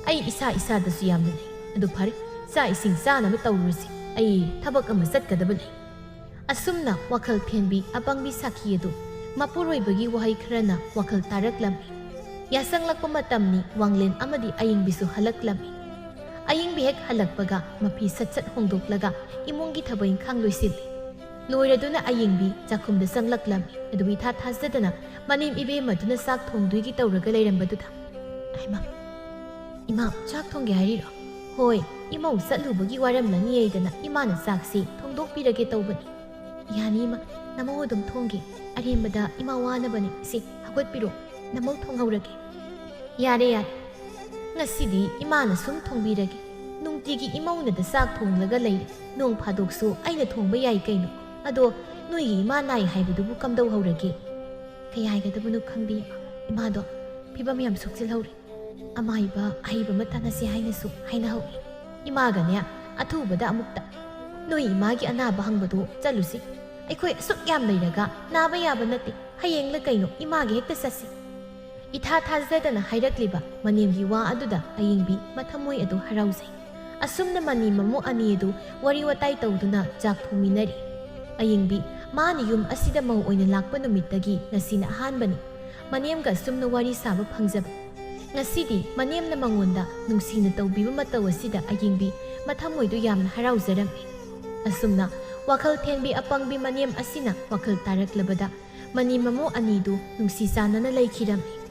ꯑꯩ ꯏꯁꯥ ꯏꯁꯥꯗꯁꯨ ꯌꯥꯝꯅ ꯂꯩ꯫ "ꯑꯗꯨ ꯐꯔꯦ, ꯆꯥꯛ ꯏꯁꯤꯡ ꯆꯥꯅꯕ ꯇꯧꯔꯨꯔꯁꯤ꯫ ꯑꯩ ꯊꯕꯛ ꯑꯃ ꯆꯠꯀꯗꯕ ꯂꯩ꯫" ꯑꯁꯨꯝꯅ ꯋꯥꯈꯜ ꯊꯦꯟꯕꯤ ꯑꯄꯪꯕꯤ ꯁꯥꯈꯤ ꯑꯗꯨ ꯃꯄꯨꯔꯣꯏꯕꯒꯤ ꯋꯥꯍꯩ ꯈꯔꯅ ꯋꯥꯈꯜ ꯇꯥꯔꯛꯂꯝꯃꯤ꯫ ꯌꯥꯁꯪꯂꯛꯄ ꯃꯇꯝꯅꯤ, ꯋꯥꯡꯂꯦꯟ ꯑꯃꯗꯤ ꯑꯌꯤꯡꯕꯤꯁꯨ ꯍꯜꯂꯛꯂꯝꯃꯤ꯫ ꯑꯌꯤꯡꯕꯤ ꯍꯦꯛ ꯍꯜꯂꯛꯄꯒ ꯃꯐꯤ ꯁꯠ ꯁꯠ ꯍꯣꯡꯗꯣꯛꯂꯒ ꯏꯃꯨꯡꯒꯤ ꯊꯕꯛ ꯏꯪꯈꯥꯡ ꯂꯣꯏꯁꯤꯜꯂꯤ꯫ ꯂꯣꯏꯔꯗꯨꯅ ꯑꯌꯤꯡꯕꯤ ꯆꯥꯛꯈꯨꯝꯗ ꯆꯪꯂꯛꯂꯝꯃꯤ꯫ ꯑꯗꯨꯕꯨ ꯏꯊꯥ ꯊꯥꯖꯗꯅ ꯃꯅꯦꯝ ꯏꯕꯦꯝꯃꯗꯨꯅ ꯆꯥꯛ ꯊꯣꯡꯗꯣꯏꯒꯤ ꯇꯧꯔꯒ ꯂꯩꯔꯝꯕꯗꯨꯗ, "ꯍꯩꯃꯥ, ꯏꯃꯥ, ꯆꯥꯛ ꯊꯣꯡꯒꯦ ꯍꯥꯏꯔꯤꯔꯣ?" "ꯍꯣꯏ, ꯏꯃꯧ ꯆꯠꯂꯨꯕꯒꯤ ꯋꯥꯔꯝꯂꯅꯤ ꯍꯥꯏꯗꯅ ꯏꯃꯥꯅ ꯆꯥꯛꯁꯤ ꯊꯣꯡꯗꯣꯛꯄꯤꯔꯒꯦ ꯇꯧꯕꯅꯤ꯫" "ꯌꯥꯅꯤ ꯏꯃꯥ, ꯅꯃꯧ ꯑꯗꯨꯝ ꯊꯣꯡꯒꯦ꯫ ꯑꯔꯦꯝꯕꯗ ꯏꯃꯥ ꯋꯥꯅꯕꯅꯦ꯫ ꯁꯤ ꯍꯧꯒꯠꯄꯤꯔꯣ, ꯅꯃꯧ ꯊꯣꯡꯍꯧꯔꯒꯦ꯫" "ꯌꯥꯔꯦ, ꯌꯥꯔꯦ, ꯉꯁꯤꯗꯤ ꯏꯃꯥꯅ ꯁꯨꯝ ꯊꯣꯡꯕꯤꯔꯒꯦ꯫ ꯅꯨꯡꯇꯤꯒꯤ ꯏꯃꯧꯅꯗ ꯆꯥꯛ ꯊꯣꯡꯂꯒ ꯂꯩꯔꯦ꯫ ꯅꯣꯡ ꯐꯥꯗꯣꯛꯁꯨ ꯑꯩꯅ ꯊꯣꯡꯕ ꯌꯥꯏ ꯀꯩꯅꯣ꯫ ꯑꯗꯣ ꯅꯣꯏꯒꯤ ꯏꯃꯥ ꯅꯥꯏ ꯍꯥꯏꯕꯗꯨꯕꯨ ꯀꯝꯗꯧꯍꯧꯔꯒꯦ?" "ꯀꯩ ꯍꯥꯏꯒꯗꯕꯅꯣ ꯈꯪꯗꯦ ꯏꯃꯥ꯫ ꯏꯃꯥꯗꯣ ꯐꯤꯕꯝ ꯌꯥꯝ ꯁꯣꯛꯆꯤꯜꯍꯧꯔꯦ꯫ ꯑꯃꯥꯏꯕ ꯑꯍꯩꯕ ꯑꯃ ꯇꯥꯟꯅꯁꯤ ꯍꯥꯏꯅꯁꯨ ꯍꯥꯏꯅꯍꯧꯏ꯫ ꯏꯃꯥꯒꯅꯦ ꯑꯊꯨꯕꯗ ꯑꯃꯨꯛꯇ ꯅꯣꯏ ꯏꯃꯥꯒꯤ ꯑꯅꯥꯕ ꯍꯪꯕꯗꯣ ꯆꯠꯂꯨꯁꯤ꯫ ꯑꯩꯈꯣꯏ ꯑꯁꯨꯛ ꯌꯥꯝ ꯂꯩꯔꯒ ꯅꯥꯕ ꯌꯥꯕ ꯅꯠꯇꯦ꯫ ꯍꯌꯦꯡꯂ ꯀꯩꯅꯣ ꯏꯃꯥꯒꯤ ꯍꯦꯛꯇ ꯆꯠꯁꯤ꯫" ꯏꯊꯥ ꯊꯥꯖꯗꯅ ꯍꯥꯏꯔꯛꯂꯤꯕ ꯃꯅꯦꯝꯒꯤ ꯋꯥ ꯑꯗꯨꯗ ꯑꯌꯤꯡꯕꯤ ꯃꯊꯃꯣꯏ ꯑꯗꯨ ꯍꯔꯥꯎꯖꯩ꯫ ꯑꯁꯨꯝꯅ ꯃꯅꯤ ꯃꯃꯧ ꯑꯅꯤ ꯑꯗꯨ ꯋꯥꯔꯤ ꯋꯥꯇꯥꯏ ꯇꯧꯗꯨꯅ ꯆꯥꯛ ꯊꯣꯡꯃꯤꯟꯅꯔꯤ꯫ ꯑꯌꯤꯡꯕꯤ ꯃꯥꯅ ꯌꯨꯝ ꯑꯁꯤꯗ ꯃꯧ ꯑꯣꯏꯅ ꯂꯥꯛꯄ ꯅꯨꯃꯤꯠꯇꯒꯤ ꯉꯁꯤꯅ ꯑꯍꯥꯟꯕꯅꯤ ꯃꯅꯦꯝꯒ ꯑꯁꯨꯝꯅ ꯋꯥꯔꯤ ꯁꯥꯕ ꯐꯪꯖꯕ꯫ ꯉꯁꯤꯗꯤ ꯃꯅꯦꯝꯅ ꯃꯉꯣꯟꯗ ꯅꯨꯡꯁꯤꯅ ꯇꯧꯕꯤꯕ ꯃꯇꯧ ꯑꯁꯤꯗ ꯑꯌꯤꯡꯕꯤ ꯃꯊꯃꯣꯏꯗꯨ ꯌꯥꯝꯅ ꯍꯔꯥꯎꯖꯔꯝꯃꯤ꯫ ꯑꯁꯨꯝꯅ ꯋꯥꯈꯜ ꯊꯦꯟꯕꯤ ꯑꯄꯪꯕꯤ ꯃꯅꯦꯝ ꯑꯁꯤꯅ ꯋꯥꯈꯜ ꯇꯥꯔꯛꯂꯕꯗ ꯃꯅꯤ ꯃꯃꯧ ꯑꯅꯤꯗꯨ ꯅꯨꯡꯁꯤ ꯆꯥꯟꯅꯅ ꯂꯩꯈꯤꯔꯝꯃꯤ꯫